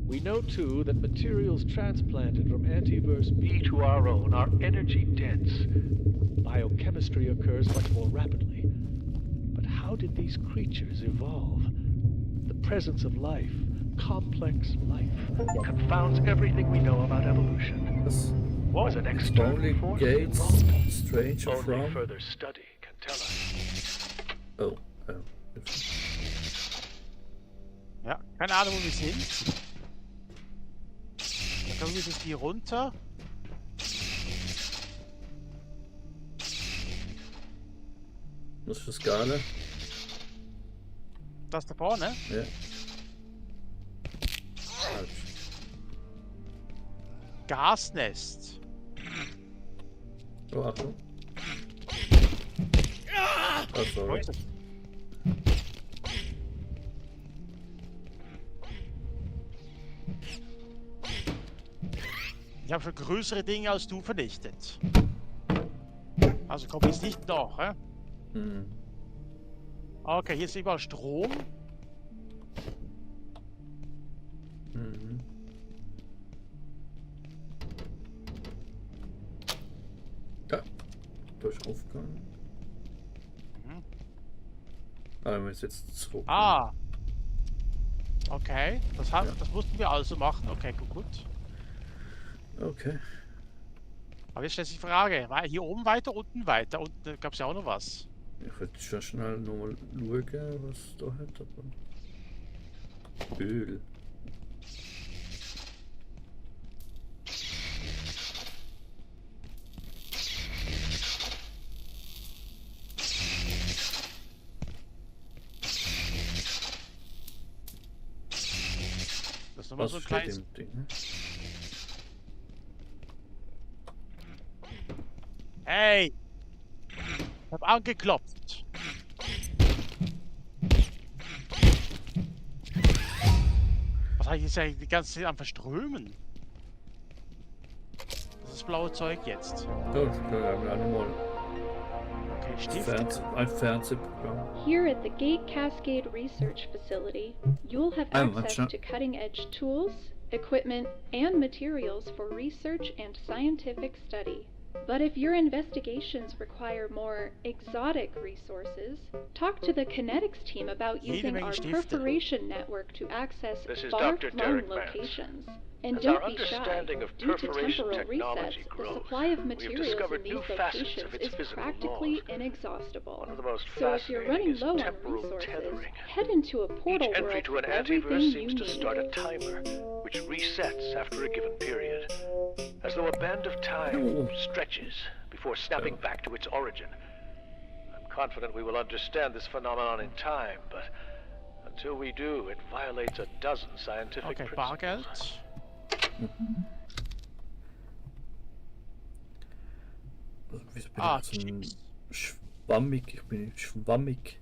We know, too, that materials transplanted from Antiverse B to our own are energy dense. Biochemistry occurs much more rapidly. But how did these creatures evolve? The presence of life, complex life, confounds everything we know about evolution. Was an external Only force Gates involved? strange Only from. further study can tell us. Oh. Ja, keine Ahnung, wo wir sind. Da kommen wir jetzt hier runter. Was für Skala? Das da vorne? Ja. Falsch. Gasnest. Oh, Achtung. Oh, sorry. Ich habe schon größere Dinge als du vernichtet. Also komm jetzt nicht noch, hä? Hm. Okay, hier ist überall Strom. Mhm. Ja, durch Aufgang. Mhm. Aber wir müssen jetzt zurück. Ah. Okay, das mussten wir also machen. Okay, gut. Okay. Aber jetzt stellt sich die Frage, war hier oben weiter, unten weiter? Unten gab es ja auch noch was. Ich würde schon schnell nochmal schauen, was da hat. Aber Öl. Das ist nochmal Was so ein steht kleines... im Ding? Ne? Hey! Ich hab angeklopft. Was habe ich jetzt eigentlich die ganze Zeit am Verströmen? Das ist blaue Zeug jetzt. Oh, ich glaube, nochmal Okay, Stift. ein Fernsehprogramm. Here at the Gate Cascade Research Facility, you'll have access to cutting-edge tools, equipment, and materials for research and scientific study. But if your investigations require more exotic resources, talk to the kinetics team about using our perforation network to access This is far-flung Dr. Derek Mance. locations. And As our don't be shy. understanding of Due to perforation temporal technology resets, grows, the supply of we have materials in discovered these new facets locations of its is physical practically laws. inexhaustible. One of the most So if you're fascinating running is low on temporal resources, tethering. head into a Each portal entry world to with an everything antiverse you seems to need. start a timer, which resets after a given period, as though a band of time stretches before snapping back to its origin. I'm confident we will understand this phenomenon in time, but until we do, it violates a dozen scientific Okay, principles. Bargeld. Wieso bin Ah, ich so Chips. schwammig? Ich bin schwammig.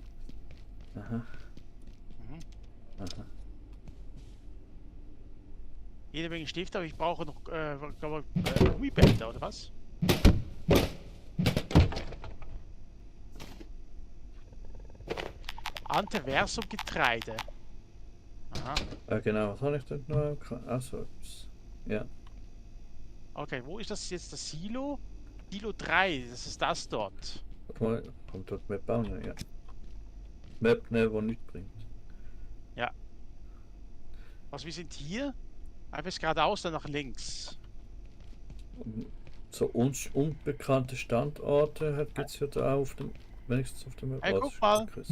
Aha. Mhm. Aha. Jede Menge Stifte, aber ich brauche noch Gummibänder, oder was? Antiversum-Getreide. Aha. Genau, was habe ich denn noch? Also, ja. Okay, wo ist das jetzt, das Silo? Silo 3, das ist das dort. Warte mal, kommt dort Map bauen? Ja. Map nehmen, wo nichts bringt. Ja. Also wir sind hier. Einfach geradeaus, dann nach links. So uns unbekannte Standorte gibt es ja da auf dem, wenigstens auf dem Map. Hey, Oh, guck das ist mal. Chris.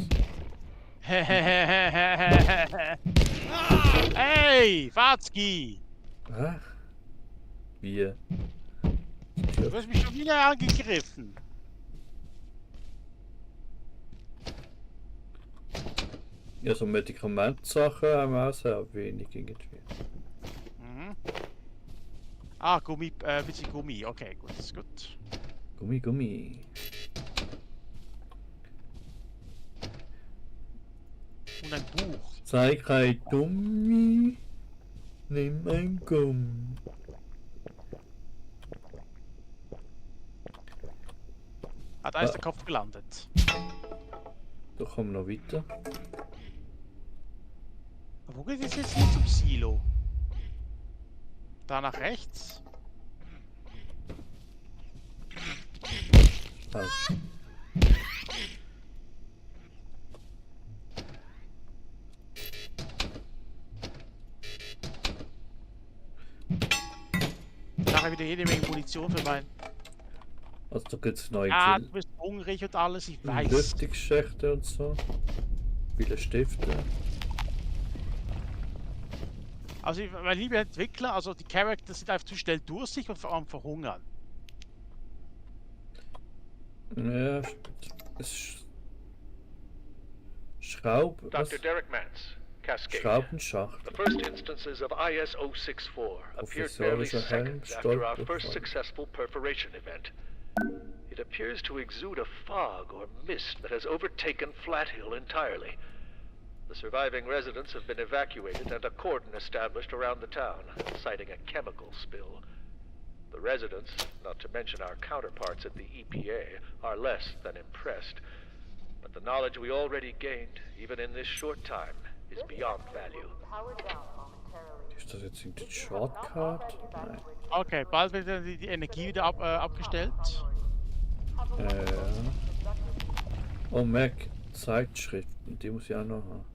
Hey, Fatzki! Hä? Wie? Du hast mich schon wieder angegriffen. Ja, so Medikamentsachen haben wir auch sehr wenig irgendwie. Mhm. Ah, Gummi, bisschen Gummi. Okay, gut, ist gut. Gummi. Und ein Buch. Sei kein Dummi, nimm ein Gummi. Ah, da ist der Kopf gelandet. Da kommen wir noch weiter. Wo geht es jetzt hier zum Silo? Da nach rechts? Ah. Nachher wieder jede Menge Munition für mein... Also da gibt es neue Ah, du bist hungrig und alles, ich weiß. Lüftungsschächte und so. Viele Stifte. Also, mein lieber Entwickler, also die Charakter sind einfach zu schnell durstig und vor allem verhungern. Ja, es Schraub... was? Dr. Derek Mance, Cascade. Schraubenschacht. The first instances of IS-064 appeared barely Professorischer seconds after our Helm, first Stolperfall. successful perforation event. It appears to exude a fog or mist that has overtaken Flat Hill entirely. The surviving residents have been evacuated and a cordon established around the town, citing a chemical spill. The residents, not to mention our counterparts at the EPA, are less than impressed. But the knowledge we already gained, even in this short time, is beyond value. Power down momentarily. Ist das jetzt in den Shortcut? Nein. Okay, bald wird dann die Energie wieder abgestellt. Oh, Mac, Zeitschriften, die muss ich auch noch haben.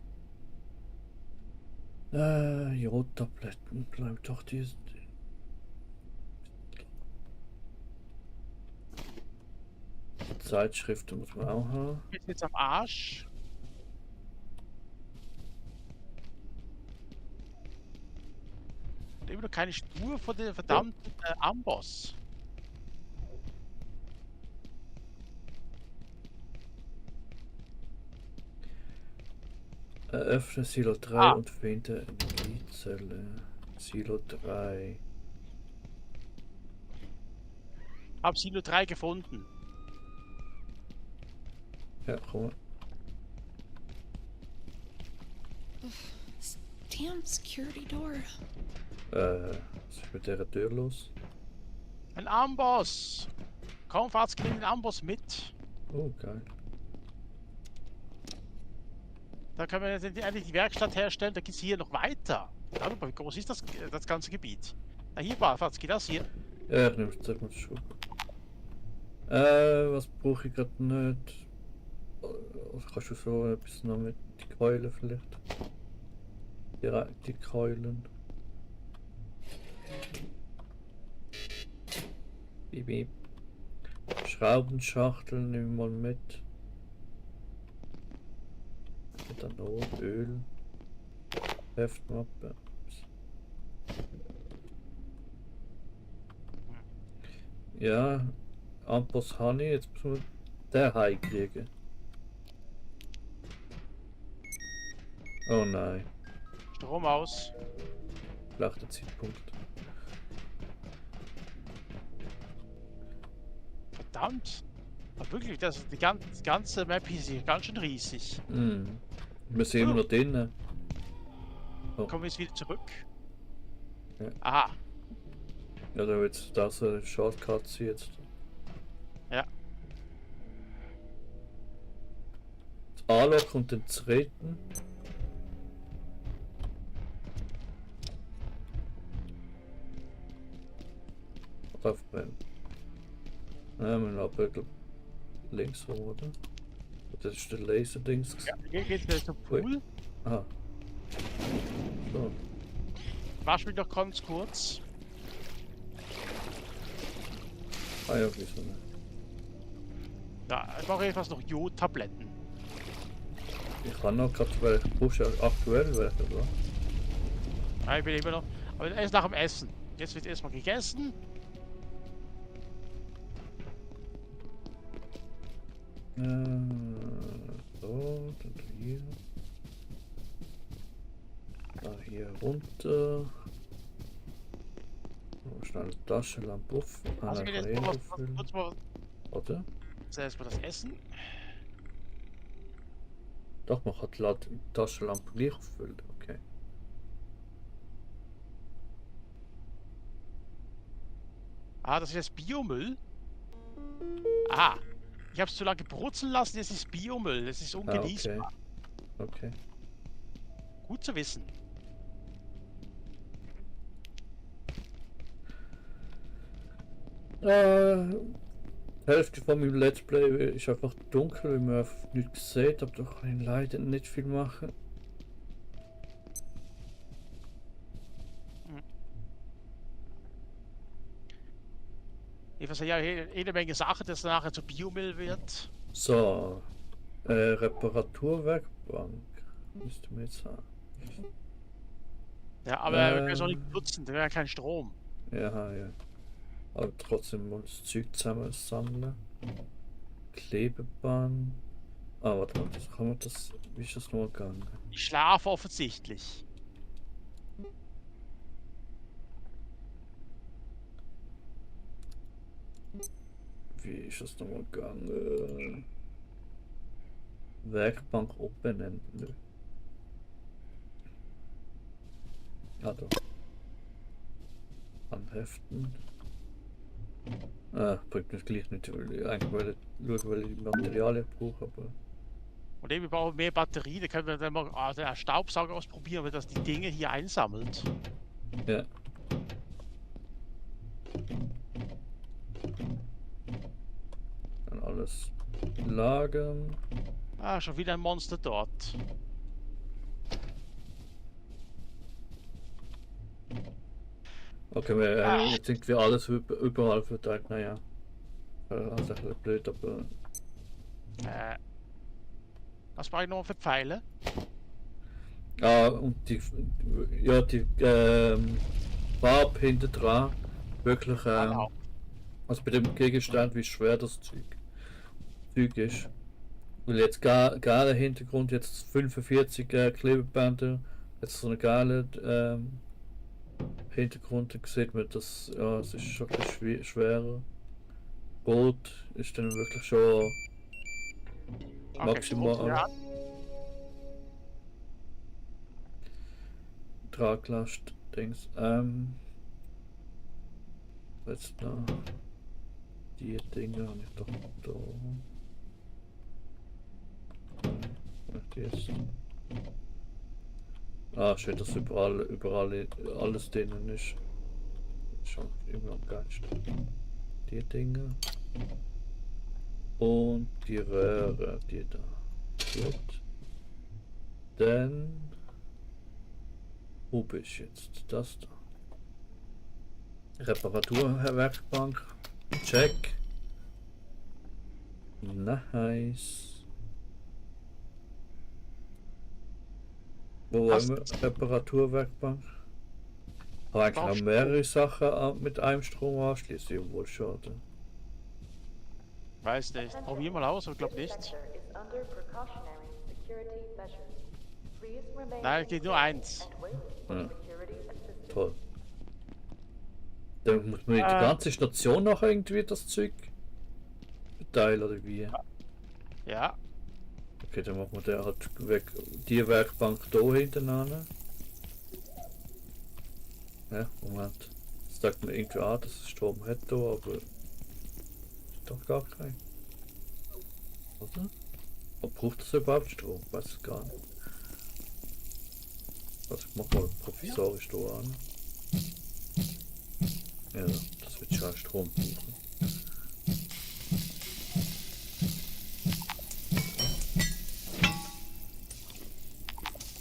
Jodtabletten, bleibt doch die. Zeitschriften muss man auch haben. Ich bin jetzt am Arsch. Und immer noch keine Spur von der verdammten Amboss. Eröffne Silo 3 und finde Energiezelle. Silo 3. Hab Silo 3 gefunden. Ja, komm. Damn security door. Was ist mit der Tür los? Ein Amboss! Komm, Fatzki, nimm den Amboss mit. Oh, geil. Da können wir jetzt endlich die Werkstatt herstellen, da geht's hier noch weiter. Darüber, wie groß ist das ganze Gebiet? Na, hier war Fatzki, das hier. Ja, ich nehme jetzt mal schon. Was brauche ich gerade nicht? Kannst du so etwas noch mit die Keulen vielleicht? Die Keulen. Bibi. Schraubenschachtel nehmen wir mal mit. Ethanol, Öl. Heftmappe. Ja, Ampos Honey, jetzt müssen wir der Hai kriegen. Oh nein, Strom aus. schlechter Zeitpunkt. Verdammt. Aber wirklich, die ganze Map hier ist hier ganz schön riesig. Wir sind immer noch drinnen. Oh. Kommen wir jetzt wieder zurück? Ja. Aha. Ja, da wird das ein Shortcut jetzt. Ja. Das Anlock und den Treten. Aufbrennen. Ja, wir haben links rum, oder? Das ist der Laserdings. Ja, hier geht's wieder zum Pool. Aha. So. Wasch mich doch ganz kurz. Ah ja, wieso nicht? Ja, ich brauche jedenfalls noch Jodtabletten. Ich kann noch gerade, weil ich pushe aktuell welche, oder? Ja, ich bin immer noch. Aber erst nach dem Essen. Jetzt wird erstmal gegessen. So, dann hier. Da hier runter. So, schnell Taschenlampe auf. Also wir jetzt kurz mal Warte. zuerst mal das Essen. Doch, man hat die Taschenlampe gleich auffüllt. Okay. Ah, das ist jetzt Biomüll. Ah, ich habe es zu lange brutzeln lassen, jetzt ist Biomüll. Das ist ungenießbar. Okay. Gut zu wissen. Die Hälfte von meinem Let's Play ist einfach dunkel, weil man einfach nichts sieht, aber da kann ich leider nicht viel machen. Ich weiß ja jede Menge Sachen, dass nachher zu Biomüll wird. So, Reparaturwerkbank müsste man jetzt haben. Ja, aber wir können es auch nicht nutzen, da wäre ja kein Strom. Ja, ja. Aber trotzdem mal das Zeug zusammen sammeln. Klebeband. Ah, warte mal, das kann man das. Wie ist das nur gegangen? Ich schlafe offensichtlich. Wie ist das nochmal gegangen? Werkbank umbenennen. Nö. Ah, da. Anheften. Ah, bringt mir gleich nicht, weil ich eigentlich schauen, weil ich die Materialien brauche, aber. Und eben, wir brauchen mehr Batterie, da können wir dann mal den Staubsauger ausprobieren, weil das die Dinge hier einsammelt. Ja. Dann alles lagern. Ah, schon wieder ein Monster dort. Okay, jetzt sind wir alles überall verteilt, naja. Also ein bisschen blöd, aber. Was brauche ich noch für Pfeile? Ah, und die Farbe hinter dran. Wirklich, also bei dem Gegenstand, wie schwer das Zeug ist. Weil jetzt geiler Hintergrund, jetzt 45 Klebebänder, jetzt so eine geile Hintergrund, da sieht man, dass ja, es ist schon ein bisschen schwerer. Gold ist dann wirklich schon maximal. Traglast, Dings. Jetzt da. Die Dinge habe ich doch da. Jetzt. Ah, schön, dass überall alles drinnen ist. Schon immer am geilsten. Die Dinge. Und die Röhre, die da. Gut. Dann. Wo bist jetzt? Das da. Reparaturwerkbank. Check. Nice. Wo wollen wir? Reparaturwerkbank? Aber eigentlich noch mehrere Sachen mit einem Strom anschließen, ja, wohl schon, oder? Weiß nicht. Probier mal aus, aber glaub nicht. Sector is under precautionary security measures. Please remain Nein, es geht nur eins. and wait for Ja. security assistance. Toll. Dann muss man in die ganze Station noch irgendwie das Zeug beteilen, oder wie? Ja. Okay, dann machen wir den halt weg, die Werkbank da hinten an. Ja, Moment. Jetzt sagt man irgendwie an, dass es Strom hat da, aber ist doch gar kein. Oder? Aber braucht das überhaupt Strom? Weiß ich gar nicht. Also ich mach mal provisorisch da an. Ja, das wird schon Strom brauchen.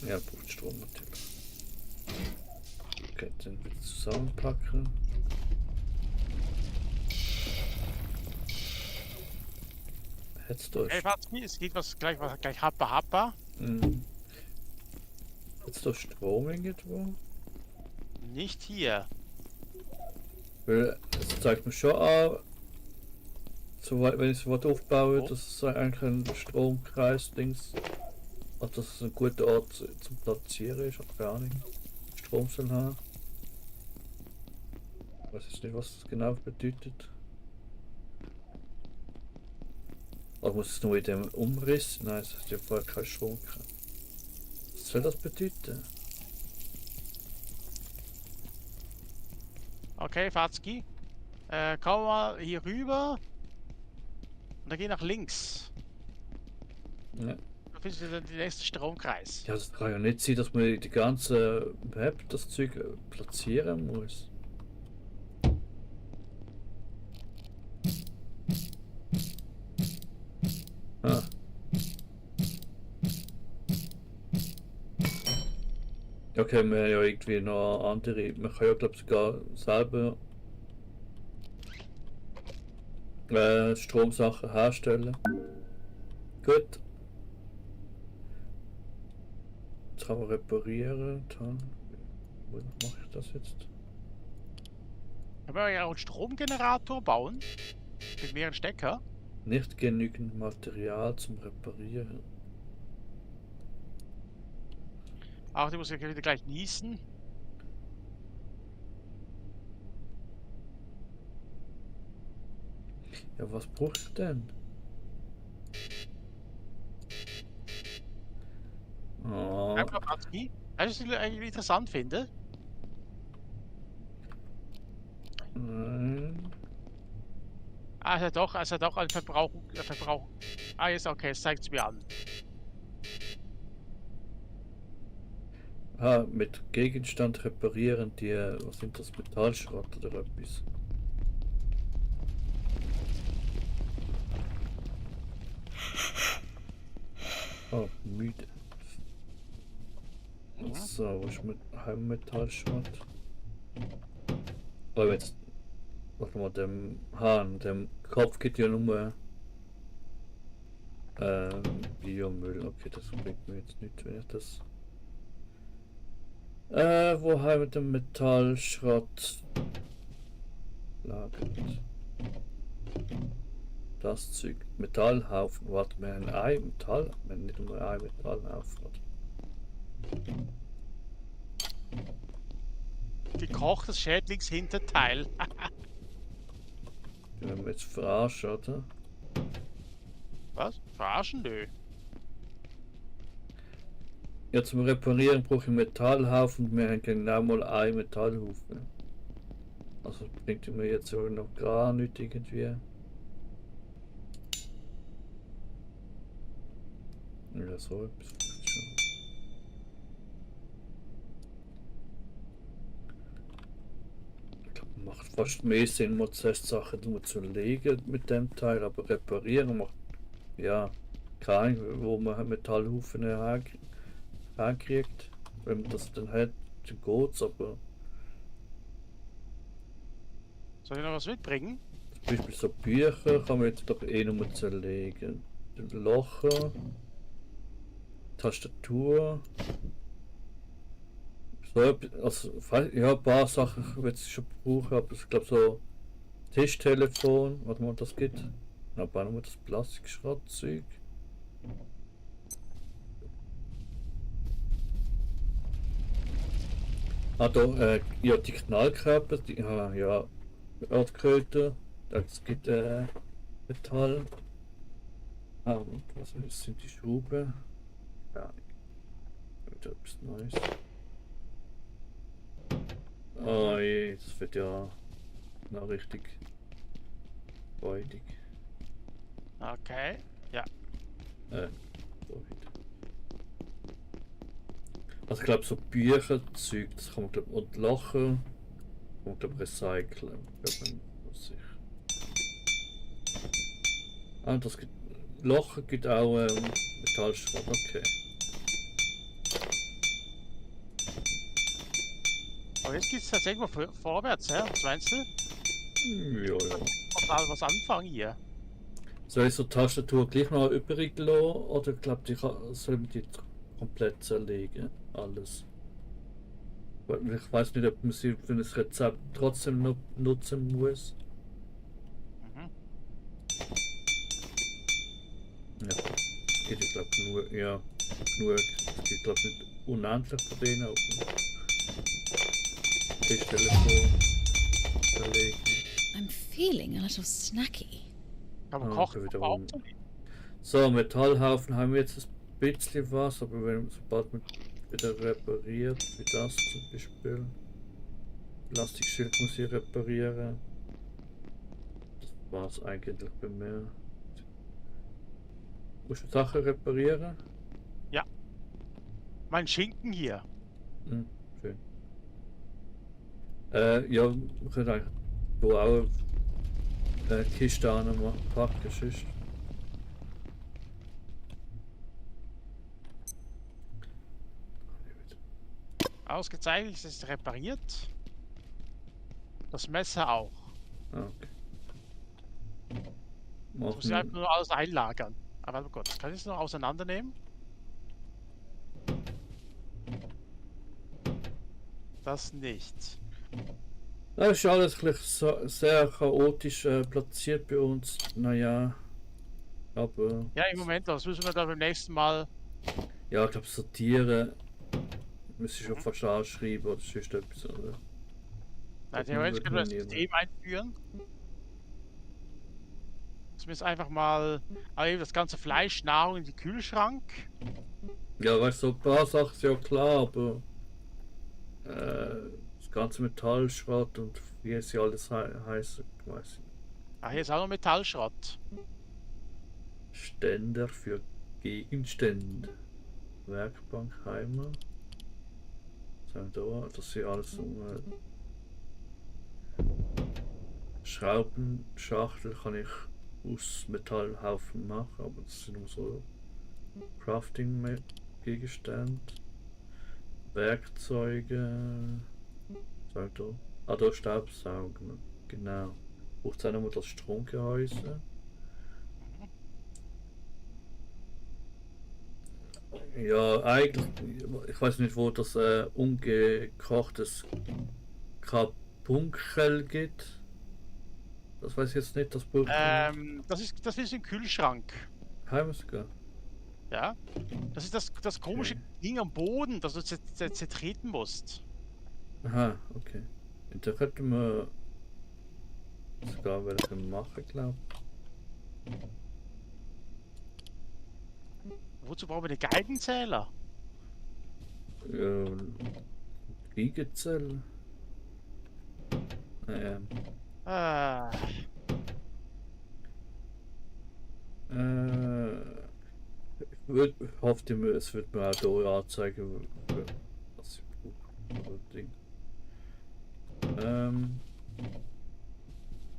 Ja, braucht Strom natürlich. Okay, dann wieder zusammenpacken. Jetzt durch. Hey, warte, es geht gleich Happa Happa. Jetzt durch Strom irgendwo. Nicht hier. Weil es zeigt mir schon an, soweit, wenn ich so was aufbaue, dass es eigentlich ein Stromkreis-Dings, also dass es ein guter Ort zum Platzieren ist, aber gar nicht. Strom soll haben. Ich weiß jetzt nicht, was das genau bedeutet. Oder muss es nur in dem Umriss? Nein, es hat ja vorher kein Strom gehabt. Was soll das bedeuten? Okay, Fatzki. Komm mal hier rüber. Und dann geh nach links. Ja. Da findest du dann den nächsten Stromkreis. Ja, das kann ja nicht sein, dass man die ganze Map das Zeug platzieren muss. Ah. Okay, wir haben ja irgendwie noch andere. Man kann ja glaube ich sogar selber Stromsachen herstellen. Gut. Jetzt kann man reparieren. Dann. Wo mache ich das jetzt? Können wir ja auch einen Stromgenerator bauen? Mit mehreren Stecker. Nicht genügend Material zum Reparieren. Ach, die muss ich wieder gleich niesen. Ja, was brauche ich denn? Oh. Einfach Fatzki. Weißt du, was ich eigentlich interessant finde? Nein. Ah, es hat doch einen Verbrauch. Ah, jetzt okay, es zeigt es mir an. Ah, mit Gegenstand reparieren die, was sind das, Metallschrott oder etwas? Oh, müde. So, was ist mit Heimmetallschrott? Oh, jetzt. Warte mal, dem Hahn, dem Kopf geht ja nur Biomüll. Okay, das bringt mir jetzt nicht, wenn ich das. Wo haben wir den Metallschrott lagert? Das Zeug. Metallhaufen. Warte, wir haben ein Metall. Wir haben nicht nur ein Metallhaufen. Gekochtes Schädlingshinterteil. Die werden wir jetzt verarschen, oder? Was? Verarschen? Nö. Ja, zum Reparieren brauche ich einen Metallhaufen und wir haben genau mal einen Metallhaufen. Also bringt mir jetzt sogar noch gar nicht irgendwie. Ja, so etwas vielleicht schon. Ich glaube, macht fast mehr Sinn, mal zuerst Sachen nur zu legen mit dem Teil, aber reparieren macht ja kein, wo man Metallhaufen herkriegt. Wenn man das dann hat, dann geht's, aber Soll ich noch was mitbringen? Zum Beispiel so Bücher kann man jetzt doch eh nur zerlegen. Locher, Tastatur. So, also, ja, ein paar Sachen würde ich schon brauchen, aber ich glaube so Tischtelefon, was man das geht. Aber nur das Plastikschrottzeug. Ah, da, ja, die Knallkörper, die, ja, Erdkröte, das gibt Metall. Ah, und was sind die Schrauben? Ja, wieder etwas Neues. Oh je, das wird ja noch richtig freudig. Okay, ja. So wieder. Also ich glaube so Bücherzeug, das kann man glaube und Lachen und glaube recyceln. Ah, das gibt Lachen gibt auch Metallschrott, okay. Aber jetzt geht's tatsächlich mal vorwärts, ja? Was meinst du? Ja, ja. Was anfangen hier? Soll ich so die Tastatur gleich noch übrig lassen oder glaubt ich soll man die komplett zerlegen? Alles. Weil ich weiß nicht, ob man sie für ein Rezept trotzdem noch nutzen muss. Mhm. Ja, geht ich glaube nur, ja, genug. Es gibt glaube nicht unendlich von denen, aber Tischtelefon zerlegen. I'm feeling a little snacky. Kann man Ah, kochen? wieder Auch? rum. So, Metallhaufen haben wir jetzt ein bisschen was, aber wenn sobald man wieder repariert, wie das zum Beispiel. Plastikschild muss ich reparieren. Das war es eigentlich bei mir. Musst du Sachen reparieren? Ja. Mein Schinken hier. Hm, schön. Ja, wir können eigentlich hier auch eine Kiste packen, sonst. Ausgezeichnet, es ist repariert. Das Messer auch. Ah, okay. Das muss ich einfach nur alles einlagern. Aber oh Gott, kann ich es noch auseinandernehmen? Das nicht. Das ist alles gleich so, sehr chaotisch platziert bei uns. Naja, aber... Ja, im Moment, das müssen wir dann beim nächsten Mal... Ja, ich glaube sortieren müsste ich schon fast anschreiben oder sonst etwas, oder? Nein, theoretisch können wir das System einführen. Jetzt müssen wir einfach mal das ganze Fleisch, Nahrung in den Kühlschrank. Ja, weißt du, so ein paar Sachen sind ja klar, aber das ganze Metallschrott und wie es ja alles heißt, weiß ich nicht. Ah, hier ist auch noch Metallschrott. Ständer für Gegenstände. Werkbank Heimer. Das hier alles Schraubenschachtel kann ich aus Metallhaufen machen, aber das sind nur so Crafting-Gegenstände. Werkzeuge. Da Staubsaugen. Genau. Braucht es auch nochmal das Stromgehäuse. Ja, eigentlich, ich weiß nicht, wo das ungekochtes Karpunkel gibt. Das weiß ich jetzt nicht, das braucht das ist im Kühlschrank. Haben sogar. Ja. Das ist das komische Ding am Boden, das du zertreten musst. Aha, okay. Und da könnten wir sogar welche machen, glaube ich. Wozu brauchen wir den Geigenzähler? Geigenzähler. Ich hoffe, es wird mir auch hier anzeigen, was ich brauche.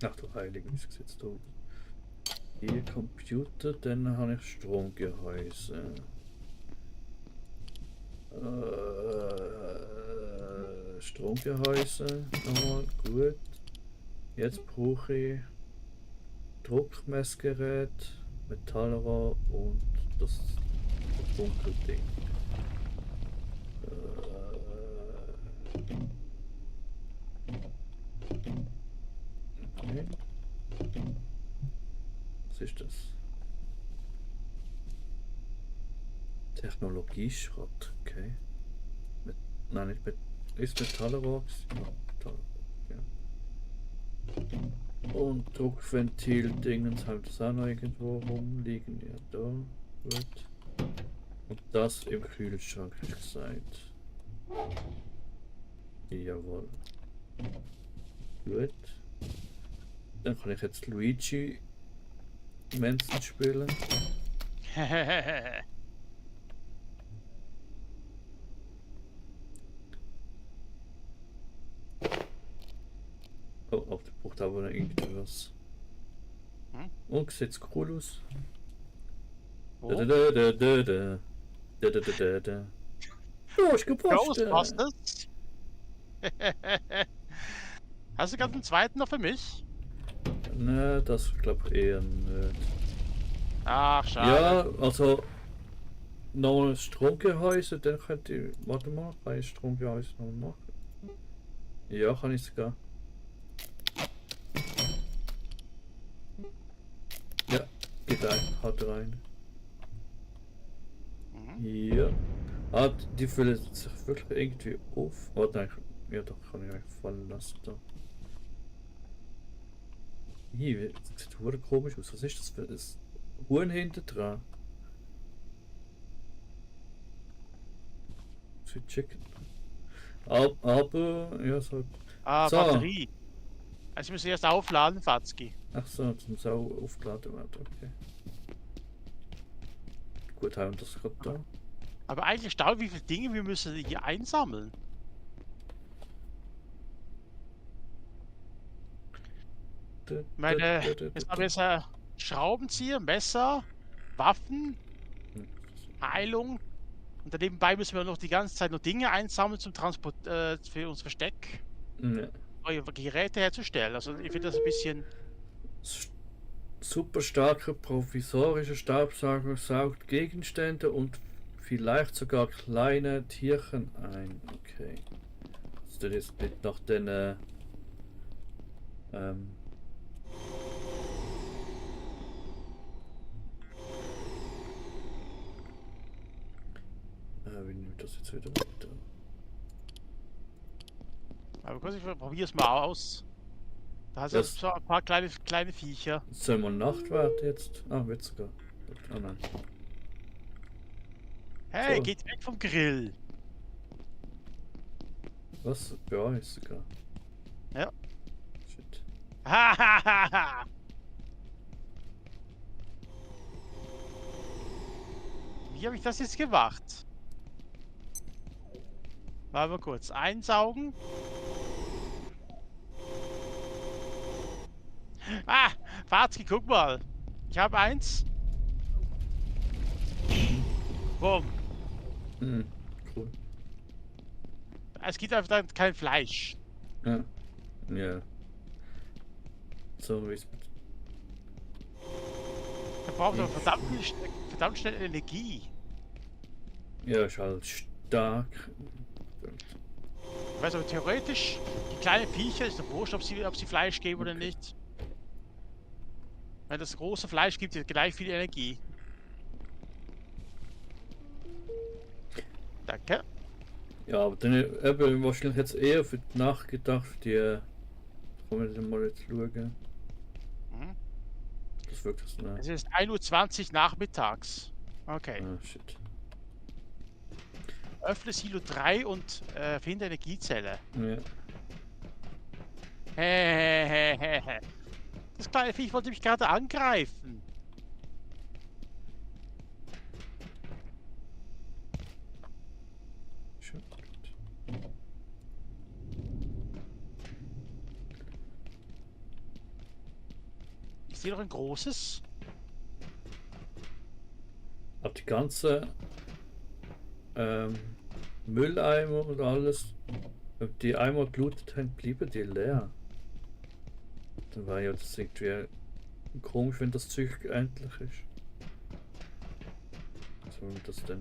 Ach du Heilige, wie sieht es da aus? Hier Computer, dann habe ich Stromgehäuse. Stromgehäuse, nochmal, gut. Jetzt brauche ich Druckmessgerät, Metallrohr und das Bunkelding. Okay. Was ist das? Technologieschrott, okay. Nein, nicht ist Metallrohr. Ja. Und Druckventil-Dingens halt das auch noch irgendwo rumliegen. Ja, da. Gut. Und das im Kühlschrank, hätte ich gesagt. Jawohl. Gut. Dann kann ich jetzt Luigi Manson spielen. Oh, der braucht aber noch irgendwas. Und sieht's cool aus. Wo? Oh, ist gepostet. Ghostbusters? Hast du gerade einen zweiten noch für mich? Ne, das glaube ich eher nicht. Ach, schade. Ja, also noch ein Stromgehäuse, dann könnte ich. Warte mal, kann ich Stromgehäuse noch machen? Ja, kann ich sogar. Ja, geht ein, hat rein. Ja. Ah, die füllen sich wirklich irgendwie auf. Oh nein, ja doch, kann ich eigentlich fallen lassen da. Hier, das sieht verdammt komisch aus. Was ist das für ein Huhn hinten dran? Sweet Chicken. Aber, ja, so. Ah, So. Batterie. Also ich muss erst aufladen, Fatzki. Ach so, das muss auch aufgeladen werden, okay. Gut, haben wir das gerade da. Aber eigentlich erstaunt, wie viele Dinge wir müssen hier einsammeln. Ich meine, jetzt haben wir jetzt Schraubenzieher, Messer, Waffen, Heilung. Und dann nebenbei müssen wir noch die ganze Zeit noch Dinge einsammeln zum Transport für unser Versteck. Ja. Neue Geräte herzustellen. Also ich finde das ein bisschen. Super starker provisorischer Staubsauger saugt Gegenstände und vielleicht sogar kleine Tierchen ein. Okay. Das ist jetzt nicht nach den wie nimmt das jetzt wieder weiter? Aber kurz, ich probiere es mal aus. Da hast du Das- so ein paar kleine Viecher. Sollen wir Nachtwarte jetzt? Ah, wird sogar. Oh nein. Hey, So. geht weg vom Grill. Was? Ja, ist sogar. Ja. Shit. Hahaha. Wie habe ich das jetzt gemacht? Mal kurz einsaugen. Ah, Fatzki, guck mal. Ich habe eins. Bumm. Hm, cool. Es gibt einfach dann kein Fleisch. Ja. Ja. So wie es. Da braucht man verdammt schnell Energie. Ja, ist halt stark. Ich weiß aber theoretisch, die kleinen Viecher ist doch wurscht, ob sie Fleisch geben oder nicht. Weil das große Fleisch gibt ja gleich viel Energie. Danke. Ja, aber dann eben wahrscheinlich jetzt eher für die Nacht gedacht, die. Kommen wir dann mal jetzt schauen. Mhm. Das wirkt das nah. Es ist 1:20 Uhr nachmittags. Okay. Ah, shit. Öffne Silo 3 und finde Energiezelle. Ja. Hehehehe. Das kleine Viech wollte mich gerade angreifen. Shit. Ich sehe noch ein großes. Aber die ganze Mülleimer und alles, wenn die einmal blutet haben, blieben die leer. Dann war ja das irgendwie Komisch, wenn das Zeug endlich ist. Was soll das denn?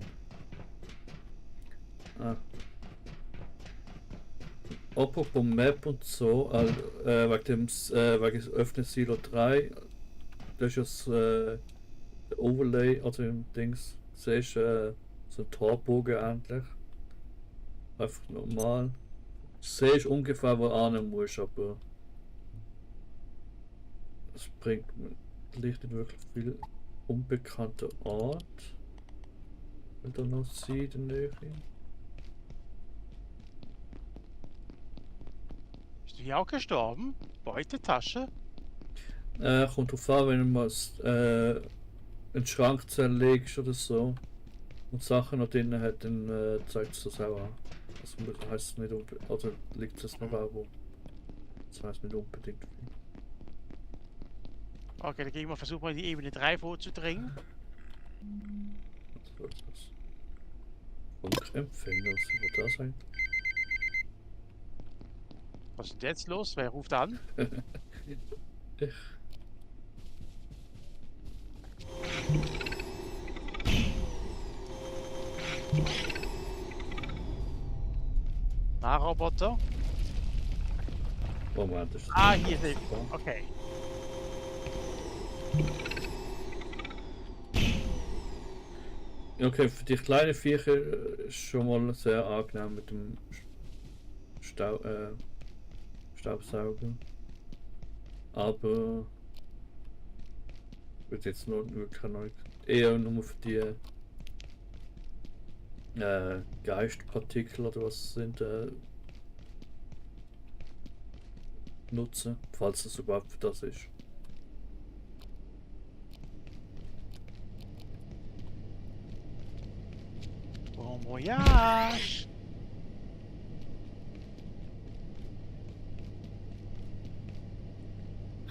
Ah. Apropos Map und so, wegen des Öffnen Silo 3, das ist das der Overlay, also im Dings, siehst du so ein Torbogen endlich. Einfach normal. Siehst ungefähr, wo du hin musst, aber es bringt mir vielleicht nicht wirklich viel unbekannter Ort. Wenn da noch sieht in der Nähe. Bist du hier auch gestorben? Beutetasche? Kommt drauf an, wenn du mal einen Schrank zerlegst oder so und Sachen noch drin hat, dann zeigt es das auch an. Also heißt es nicht unbedingt, also liegt es noch irgendwo. Das heißt nicht unbedingt viel. Okay, dann gehen wir versuchen mal die Ebene 3 vorzudringen. Was soll das? Funkempfänger, was soll das sein? Was ist denn jetzt los? Wer ruft an? Ich. Roboter. Moment, das ist Hier sind. Okay. Okay, für die kleinen Viecher ist schon mal sehr angenehm mit dem Staubsauger. Aber wird jetzt nur wirklich noch eher nur für die Geistpartikel oder was es sind nutzen, falls es überhaupt für das ist. Bon voyage!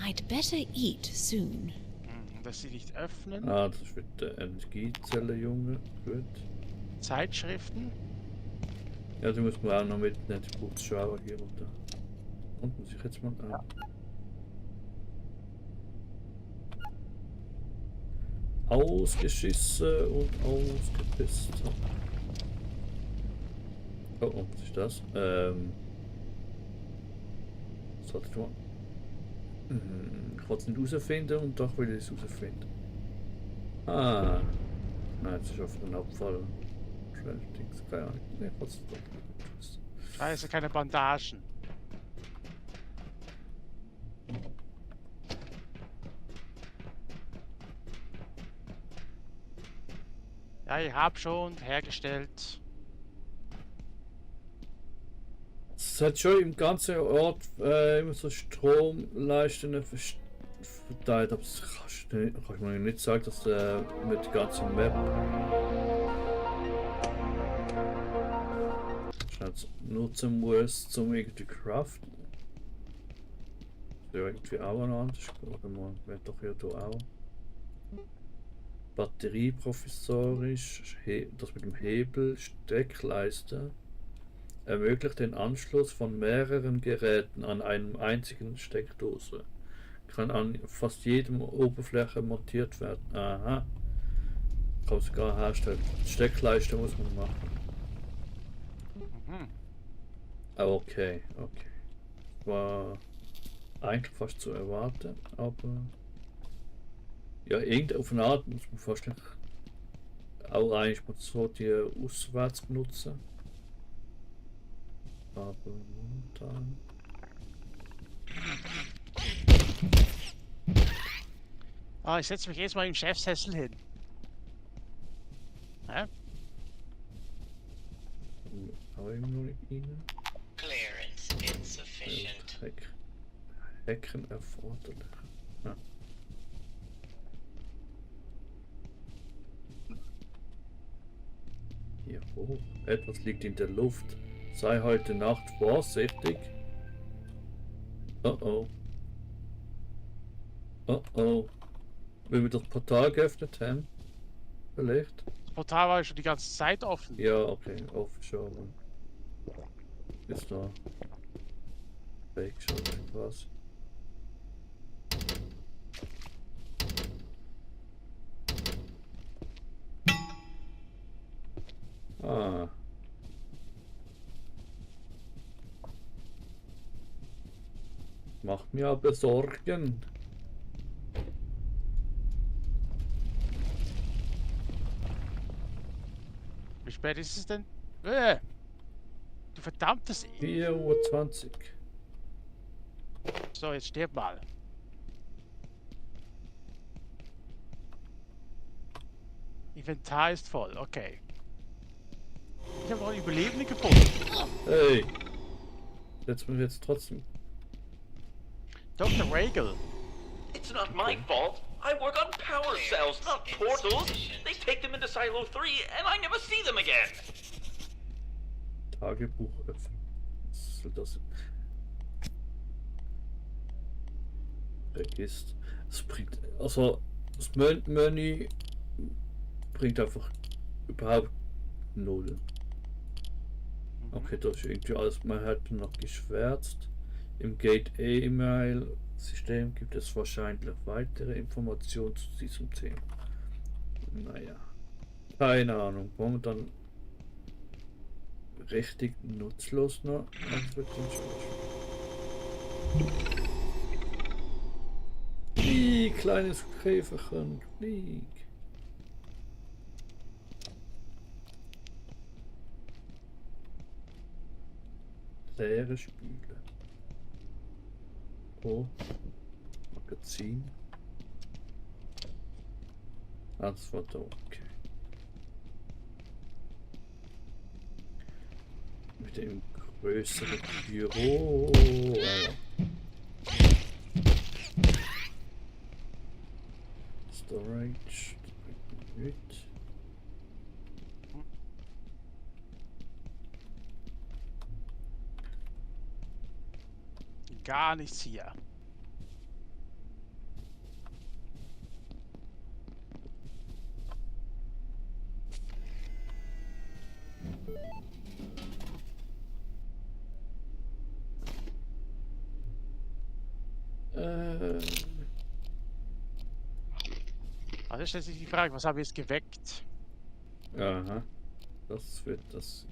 I'd better eat soon. Dass sie nicht öffnen. Ah, das wird der Energiezelle, Junge. Gut. Zeitschriften. Ja, die muss man auch noch mitnehmen. Die braucht es schon auch hier und da. Und muss ich jetzt mal an. Ja. Ausgeschissen und ausgepisst. Oh, was ist das? Sollte ich mal. Ich wollte es nicht herausfinden und doch will ich es herausfinden. Ah. Nein, jetzt ist auf den Abfall. Dings, keine Ahnung. Nee, was ist das? Scheiße, keine Bandagen. Ja, ich hab schon hergestellt. Es hat schon im ganzen Ort immer so Stromleisten verteilt, aber das kann ich mir nicht sagen, dass mit der ganzen Map schnell nutzen muss, um irgendwie craften. Das wäre irgendwie auch noch anders. Warte mal, wäre doch hier auch. Batterieprofessorisch, das mit dem Hebel, Steckleiste. Ermöglicht den Anschluss von mehreren Geräten an einem einzigen Steckdose. Kann an fast jedem Oberfläche montiert werden. Aha. Kann man sogar herstellen. Steckleiste muss man machen. Okay, okay. War eigentlich fast zu erwarten, aber ja, auf eine Art muss man fast auch eigentlich mal so die auswärts benutzen. Aber momentan. Ich setze mich jetzt mal im Chefsessel hin. Hä? Aber immer noch nicht rein. Clearance insufficient. Hacken erforderlich. Ah. Hier hoch. Etwas liegt in der Luft. Sei heute Nacht vorsichtig. Oh oh. Oh oh. Wenn wir das Portal geöffnet haben. Vielleicht. Das Portal war ja schon die ganze Zeit offen. Ja, okay, offen schon. Ist da. Fake schon irgendwas. Ah. Macht mir aber Sorgen. Wie spät ist es denn? Du verdammtes... 4:20 Uhr. So, jetzt stirb mal. Inventar ist voll, okay. Ich habe noch einen Überlebenden gefunden. Hey. Setzt mich jetzt trotzdem. Dr. Regal. It's not my fault. I work on power cells, not portals. They take them into Silo 3 and I never see them again. Tagebuch öffnen. Was soll das? Register. Es bringt. Also das Menü bringt einfach überhaupt null. Okay, das ist irgendwie alles. Man hat noch geschwärzt. Im Gate-E-Mail-System gibt es wahrscheinlich weitere Informationen zu diesem Thema. Naja. Keine Ahnung. Momentan richtig nutzlos noch. Das wird dann schon. Flieg, kleines Käferchen. Flieg. Leere Spüle. Oh. Magazin. Ah, das war da, okay. Mit dem größeren Büro. Storage. Mit. Gar nichts hier. Also stellt sich die Frage, was habe ich jetzt geweckt? Aha. Das wird das.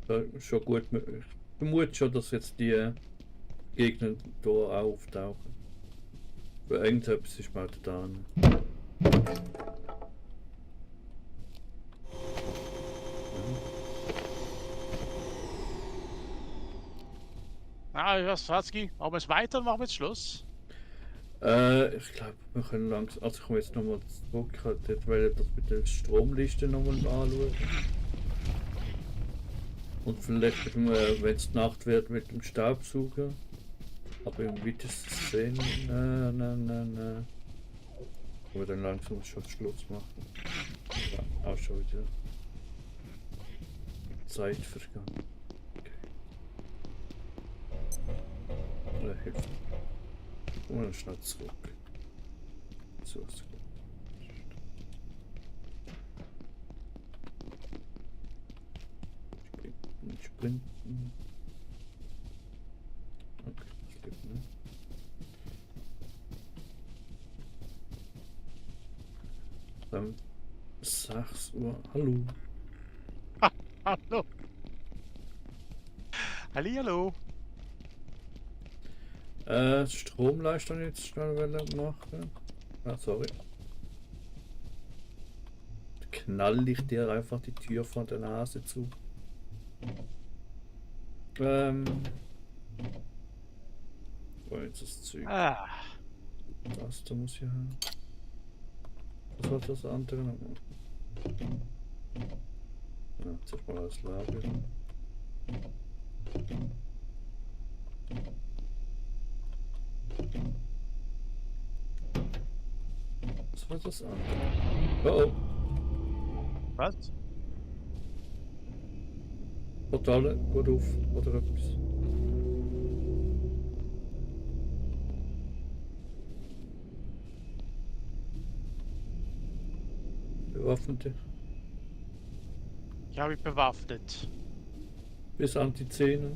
Das ist schon gut möglich. Ich vermute schon, dass jetzt die Gegner da auftauchen. Für irgendetwas ist mal da. Ah, was, Fatzki? Machen wir es weiter oder machen wir jetzt Schluss? Ich glaube, wir können langsam. Also, ich komme jetzt nochmal zurück. Ich wollte das mit der Stromliste nochmal anschauen. Und vielleicht, wenn es Nacht wird, mit dem Staubsauger. Aber im weitesten Sinn. Nein. Aber dann langsam schon Schluss machen. Ja, auch schon wieder Zeit vergangen. Okay. Hilfe. Und dann schnell zurück. So ist gut. Sprinten. Okay, das geht nicht. Dann 6 Uhr. Hallo. Hallo. Hallihallo. Stromleistung jetzt schnell machen. Ah, sorry. Knall ich dir einfach die Tür von der Nase zu. Wo ist das Zeug? Ah. Das da muss ich haben. Was war das andere nochmal? Ja, zuerst mal das Lager. Was war das andere? Oh oh. Was? Portale, gut auf, oder etwas. Bewaffnete. Ich habe mich bewaffnet. Bis an die Zähne.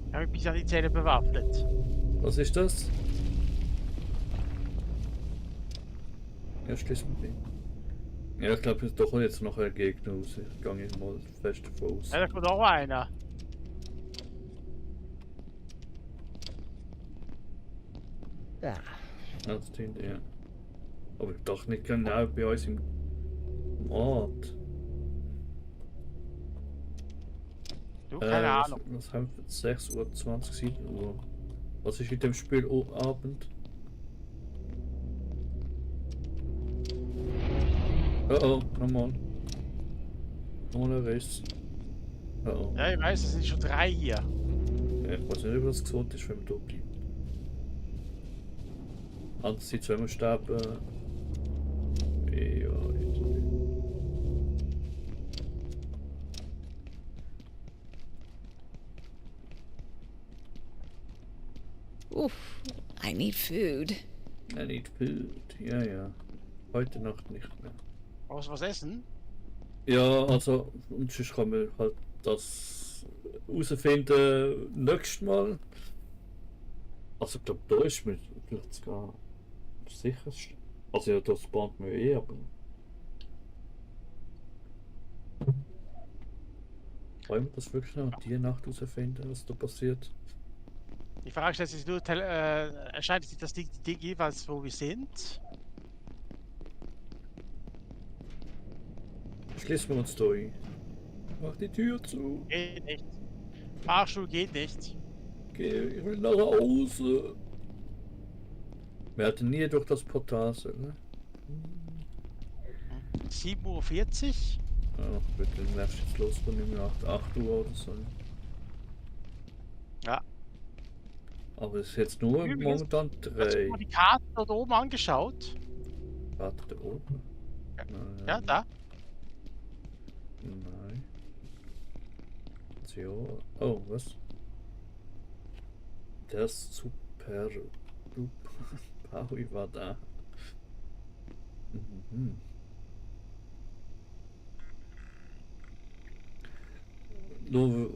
Ich habe mich bis an die Zähne bewaffnet. Was ist das? Ja, schließ mit dem. Ja, ich glaube, doch jetzt noch ein Gegner raus. Ich gehe jetzt mal fest davon aus. Ja, da kommt auch einer. Ah, Ja, das klingt ja. Aber ich dachte nicht genau bei uns im Ort. Du, keine Ahnung. Was haben wir? 6 Uhr, 20, 7 Uhr. Was ist in dem Spiel Abend? Oh, nochmal. Nochmal ein Riss. Oh. Ja, ich weiß, es sind schon 3 hier. Ja, ich weiß nicht, ob das gesund ist, wenn man da bleibt. Andererseits, wenn wir sterben. Ja, Oof, I need food. I need food. Ja, ja. Heute Nacht nicht mehr. Brauchst du was essen? Ja, also, und sonst kann man halt das herausfinden nächstes Mal. Also, ich glaube, da ist mir vielleicht sogar sicher. Also, ja, das bahnt mir eh, aber. Wollen wir das wirklich noch die Nacht herausfinden, was da passiert? Die Frage stellt sich nur, erscheint sich das Ding jeweils, wo wir sind? Schließen wir uns da ein. Mach die Tür zu. Geht nicht. Fahrstuhl geht nicht. Geh, ich will nach Hause. Wir hatten nie durch das Portal, ne? 7:40 Uhr. Ach, bitte, dann nervst jetzt los von ihm 8 Uhr oder so. Ja. Aber es ist jetzt nur Übrigens, momentan hast du 3. mal die Karte dort oben angeschaut? Warte, da oben? Ja, Nein. ja da. Nein. So. Oh, was? Der Super Paui war da. Mhm. Nur,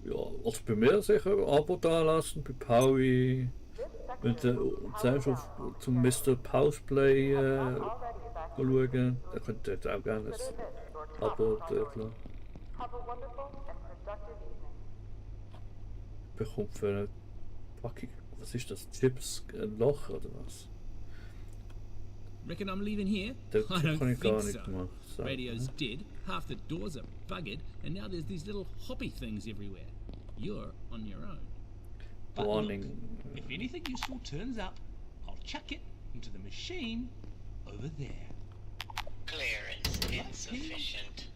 ja, also bei mir sicher ein Abo da lassen, bei Paui. Wenn du zuerst zum Mr. Pauseplay schauen, dann könnt ihr auch gerne ein Abo dort lassen. Bekommt für eine Packung, was ist das? Chips ein Loch oder was? Reckon I'm leaving here? Das I kann don't ich gar think nicht so. machen. So. Radio's dead, half the doors are buggered, and now there's these little hoppy things everywhere. You're on your own. But look, Warning. if anything useful turns up, I'll chuck it into the machine over there. Clearance insufficient.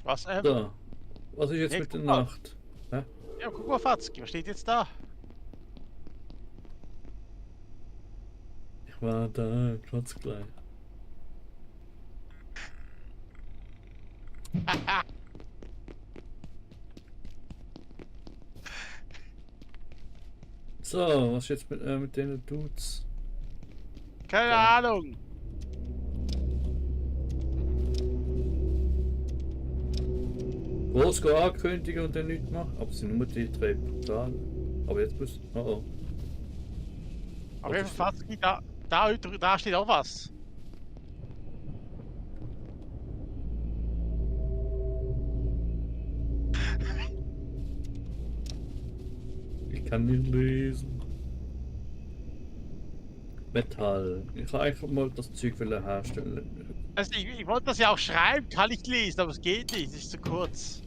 Was, So. Was ist jetzt Nee, mit der guck mal. Nacht? Hä? Ja, guck mal, Fatzki, was steht jetzt da? Ich war da, ganz gleich. So, was ist jetzt mit den Dudes? Keine Ahnung. Groß ankündigen und dann nichts machen. Aber es sind nur die 3 Portale. Aber jetzt muss. Oh oh. Auf jeden Fall, Fatzki, da steht auch was. Ich kann nicht lesen. Metall. Ich kann einfach mal das Zeug herstellen. Also ich wollte das ja auch schreiben, kann ich lesen, aber es geht nicht, es ist zu kurz.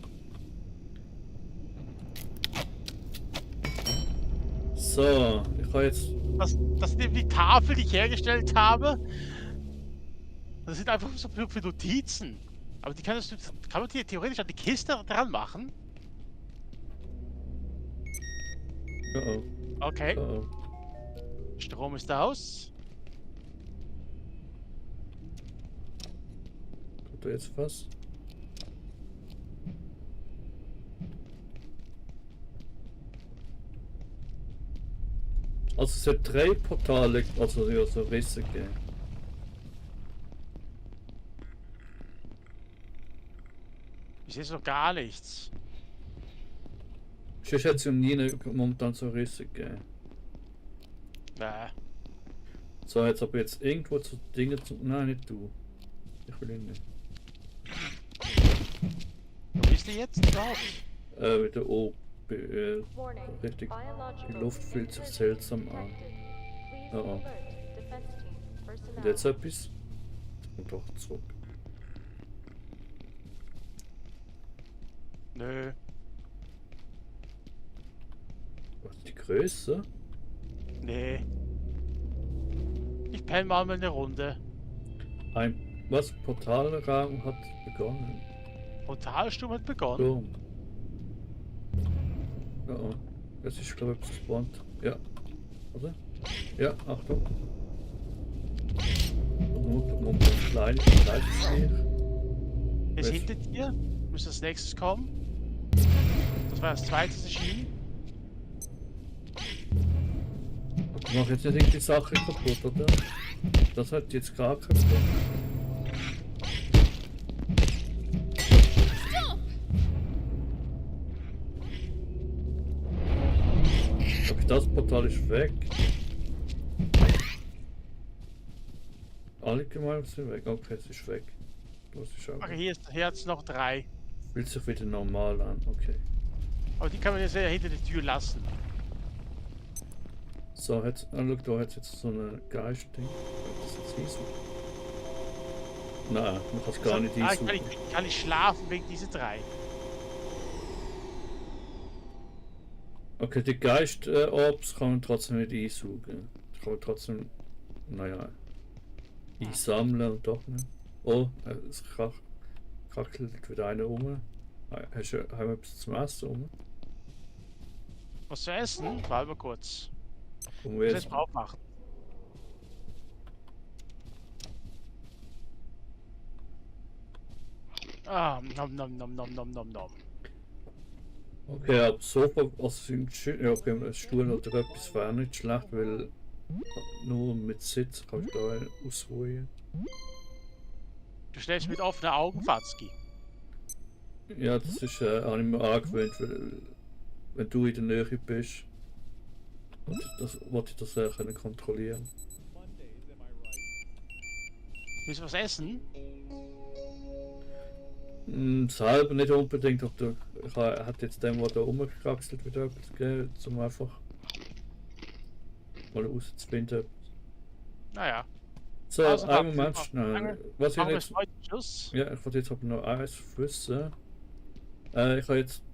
So, ich kann jetzt. Das sind eben die Tafel, die ich hergestellt habe. Das sind einfach so für Notizen. Aber die kann man die theoretisch an die Kiste dran machen. Oh oh. Okay. Oh oh. Strom ist aus. Kommt da jetzt was? Also es hat 3 Portale, also ja, so Risse gegeben. Ich sehe noch gar nichts. Sonst hat es ja nie momentan so Risse gegeben. Nee. So, jetzt aber jetzt irgendwo zu Dingen zu. Nein, nicht du. Ich will ihn nicht. Wo bist du jetzt drauf? Wieder oben. Richtig. Die Luft fühlt sich seltsam an. Oh. Und jetzt etwas? Und doch zurück. Nö. Was ist die Größe? Nee. Ich penne mal eine Runde. Ein was? Portalraum hat begonnen. Portalsturm hat begonnen. Sturm. Oh, das ist glaube ich gespawnt. Ja. Oder? Ja, Achtung. Und kleine Ist hinter dir. Müsste als nächstes kommen. Das war das zweite erschienen. Ich mach jetzt nicht die Sache kaputt, oder? Das hat jetzt gar keinen Bock. Okay, das Portal ist weg. Alle Gemeinden sind weg. Okay, es ist weg. Das ist auch Okay, hier hat es noch 3. Fühlt sich wieder normal an, okay. Aber die kann man jetzt hinter der Tür lassen. So, jetzt, schau, da hat jetzt so eine Geist-Ding. Das jetzt einsuchen? Nein, man kann es gar nicht einsuchen. Kann ich schlafen wegen dieser 3? Okay, die Geist-Orbs kann man trotzdem nicht einsaugen. Die kann man trotzdem, naja, einsammeln und doch nicht. Oh, es kackelt wieder einer rum. Haben wir etwas zum Essen rum? Was zu essen? Warte mal kurz. Ich muss jetzt mal aufmachen. Ah, nom. Okay, aber Sofa, also ja, okay, ein Stuhl oder etwas wäre nicht schlecht, weil nur mit Sitz kann ich da ausruhen. Du schläfst mit offenen Augen, Fatzki. Ja, das ist auch nicht mehr angewöhnt, weil wenn du in der Nähe bist, wollte ich das können kontrollieren. Willst du was essen? Selber nicht unbedingt, aber ich hatte jetzt dem, der da rumgekraxelt, wieder etwas gegeben, um einfach mal rauszufinden. Naja. So, also, einen Moment schnell. Was ich jetzt... Schluss. Ja, ich wollte jetzt aber noch eins wissen. Ich habe jetzt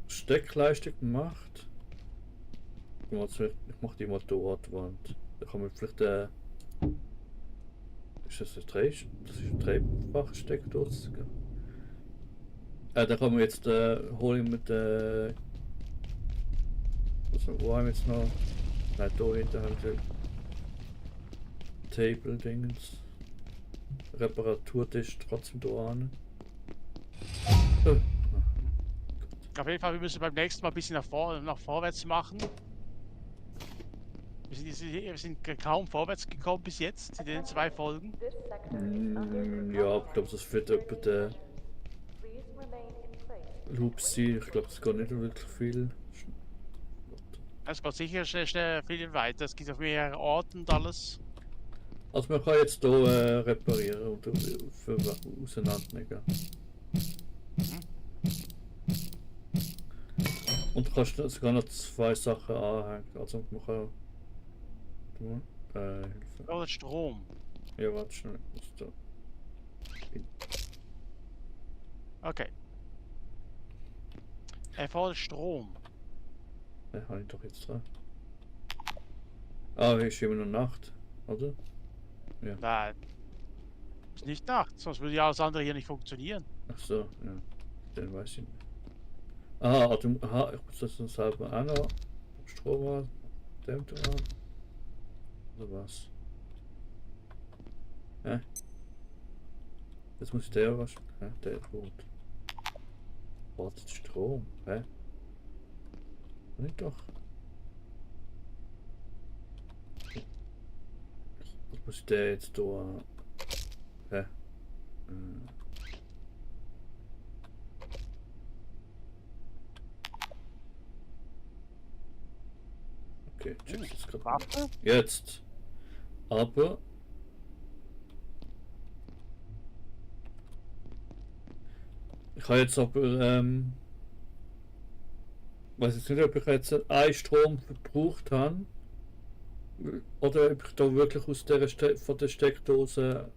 Steckleiste gemacht. Ich mache die mal dort, Wand. Da kann man vielleicht ist das ein dreifacher Steckdose? Da kann man jetzt holen mit also, wo haben wir jetzt noch? Nein, da hinten haben wir Table-Dingens. Reparaturtisch trotzdem da an. Auf jeden Fall, wir müssen beim nächsten Mal ein bisschen nach vorwärts machen. Wir sind kaum vorwärts gekommen bis jetzt in den 2 Folgen. Ja, ich glaube, das wird etwa der Loop sein. Ich glaube, es geht nicht wirklich viel. Es geht sicher schnell viel weiter. Es gibt auf mehrere Orten und alles. Also man kann jetzt hier reparieren und auseinandernehmen. Und du kannst sogar noch 2 Sachen anhängen. Also man kann... Oh, das Strom. Ja, warte schnell. Okay. Erfordert Strom. Ja, habe ich doch jetzt dran. Ah, hier ist immer noch Nacht, oder? Ja. Nein. Ist nicht Nacht, sonst würde ja alles andere hier nicht funktionieren. Ach so, ja. Dann weiß ich nicht. Aha, ich muss das dann selber auch noch Strom haben. Dem dran. Oder was? Hä? Jetzt muss ich der waschen. Hä? Der ist gut. Wartet Strom. Hä? Nicht doch. Was muss ich der jetzt da? Hä? Okay, check jetzt gerade. Waffe? Jetzt. Aber ich habe jetzt weiß jetzt nicht, ob ich jetzt einen Strom verbraucht habe oder ob ich da wirklich aus von der Steckdose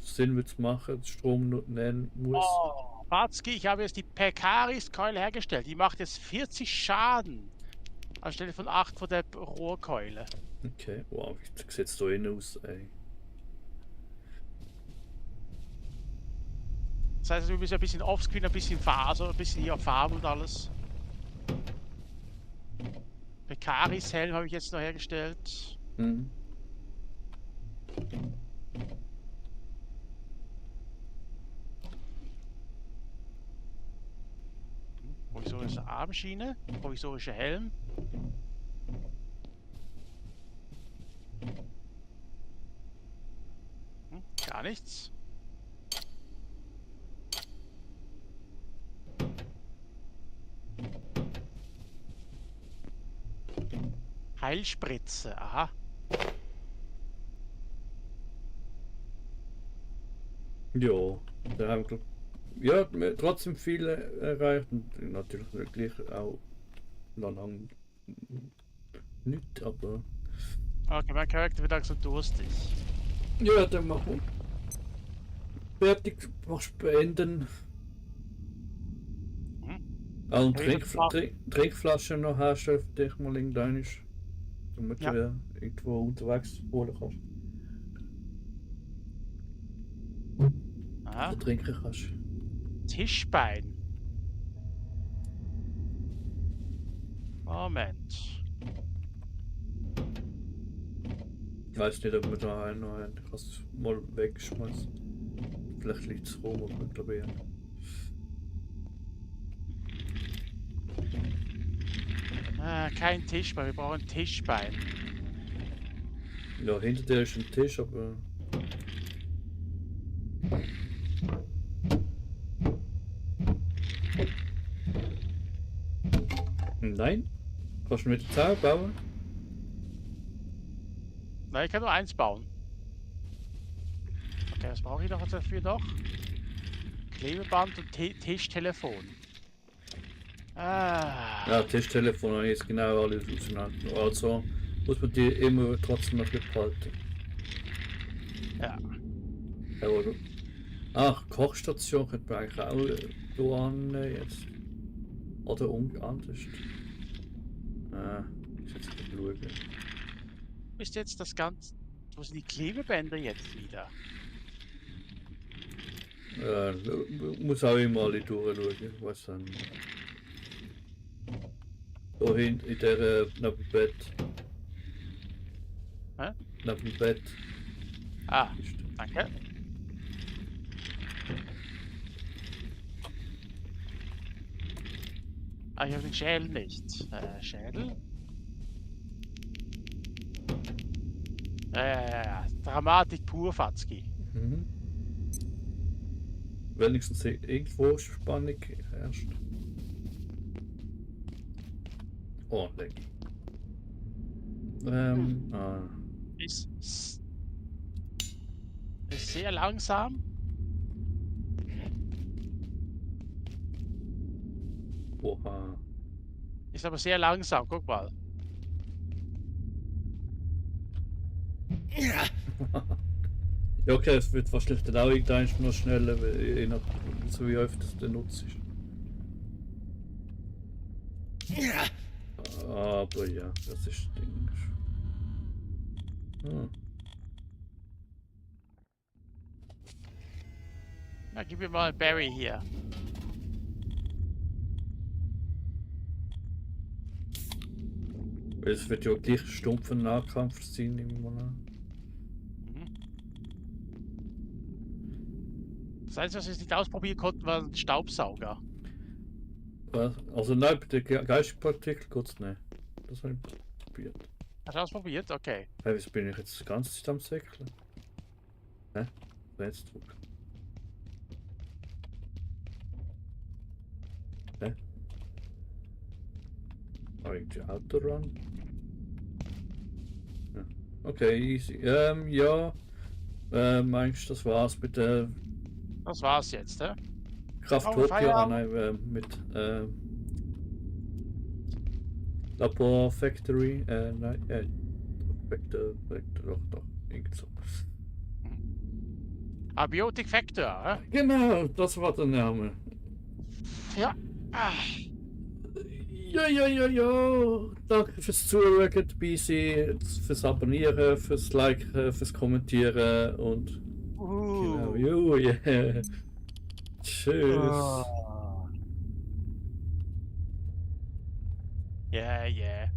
Sinn wird machen, Strom nehmen muss. Oh, Batzki, ich habe jetzt die Pekaris-Keule hergestellt. Die macht jetzt 40 Schaden. Anstelle von 8 von der Rohrkeule. Okay, wow, wie sieht es da innen aus, ey? Das heißt, wir müssen ein bisschen offscreen, ein bisschen Faser, ein bisschen hier Farbe und alles. Pekaris-Helm habe ich jetzt noch hergestellt. Mhm. Provisorische Armschiene, provisorischer Helm. Gar nichts. Heilspritze, aha. Ja, da haben wir trotzdem viele erreicht und natürlich gleich auch lang nicht, aber Okay, mein Charakter wird langsam durstig. ja, dann machen wir fertig, machst beenden. Und Trinkflaschen noch herstellen für dich mal irgendwann ist, damit du irgendwo unterwegs holen kannst. Aha. Oder trinken kannst. Tischbein. Moment. Ich weiß nicht, ob wir da einen noch haben. Ich kann es mal wegschmeißen. Vielleicht liegt es rum, aber ich glaube ja. Kein Tischbein, wir brauchen Tischbein. Ja, hinter dir ist ein Tisch, aber... Nein? Kannst du mit der Zahl bauen? Nein, ich kann nur eins bauen. Okay, was brauche ich noch dafür noch? Klebeband und Tischtelefon. Ja, Tischtelefon habe ich jetzt genau alles auseinander. Also muss man die immer trotzdem noch behalten. Ja. Ja, oder? Ach, Kochstation könnte man eigentlich auch hier annehmen jetzt. Oder anders. Ich jetzt nicht schauen. Ist jetzt das Ganze. Wo sind die Klebebänder jetzt wieder? Muss auch immer alle durchschauen, was dann. Da hinten in der neben dem Bett. Hä? Neben dem Bett. Ah, danke. Ah, ich habe den Schädel nicht. Schädel? Dramatik pur, Fatzki. Mhm. Wenigstens irgendwo Spannung herrscht. Oh, leck. Ist sehr langsam. Oha. Ist aber sehr langsam, guck mal. Ja, okay, es wird wahrscheinlich dann auch irgendwann noch schneller, je nach so wie oft das nutzt. Aber ja, das ist Ding. Na, gib mir mal ein Berry hier. Es wird ja gleich stumpfer Nahkampf sein, nehmen wir mal an. Das Einzige, was wir nicht ausprobieren konnten, war ein Staubsauger. Was? Also nein, bei den Geistpartikel geht's nicht. Das habe ich probiert. Hast du ausprobiert? Okay. Hey, wieso bin ich jetzt die ganze Zeit am Säckeln? Hä? Jetzt drücken. Hä? Habe ich die Autorun? Ja. Okay, easy. Ja. Meinst du, das war's mit der Das war's jetzt, hä? Kraftopia? Feierabend. Nein, mit Labor Factory. Nein, Vector, doch, irgend so. Abiotic Factor, hä? Genau, das war der Name. Ja. Ah. Ja. Danke fürs Zuschauen, dabei sein, fürs Abonnieren, fürs Liken, fürs Kommentieren und genau, yeah. Tschüss. Yeah.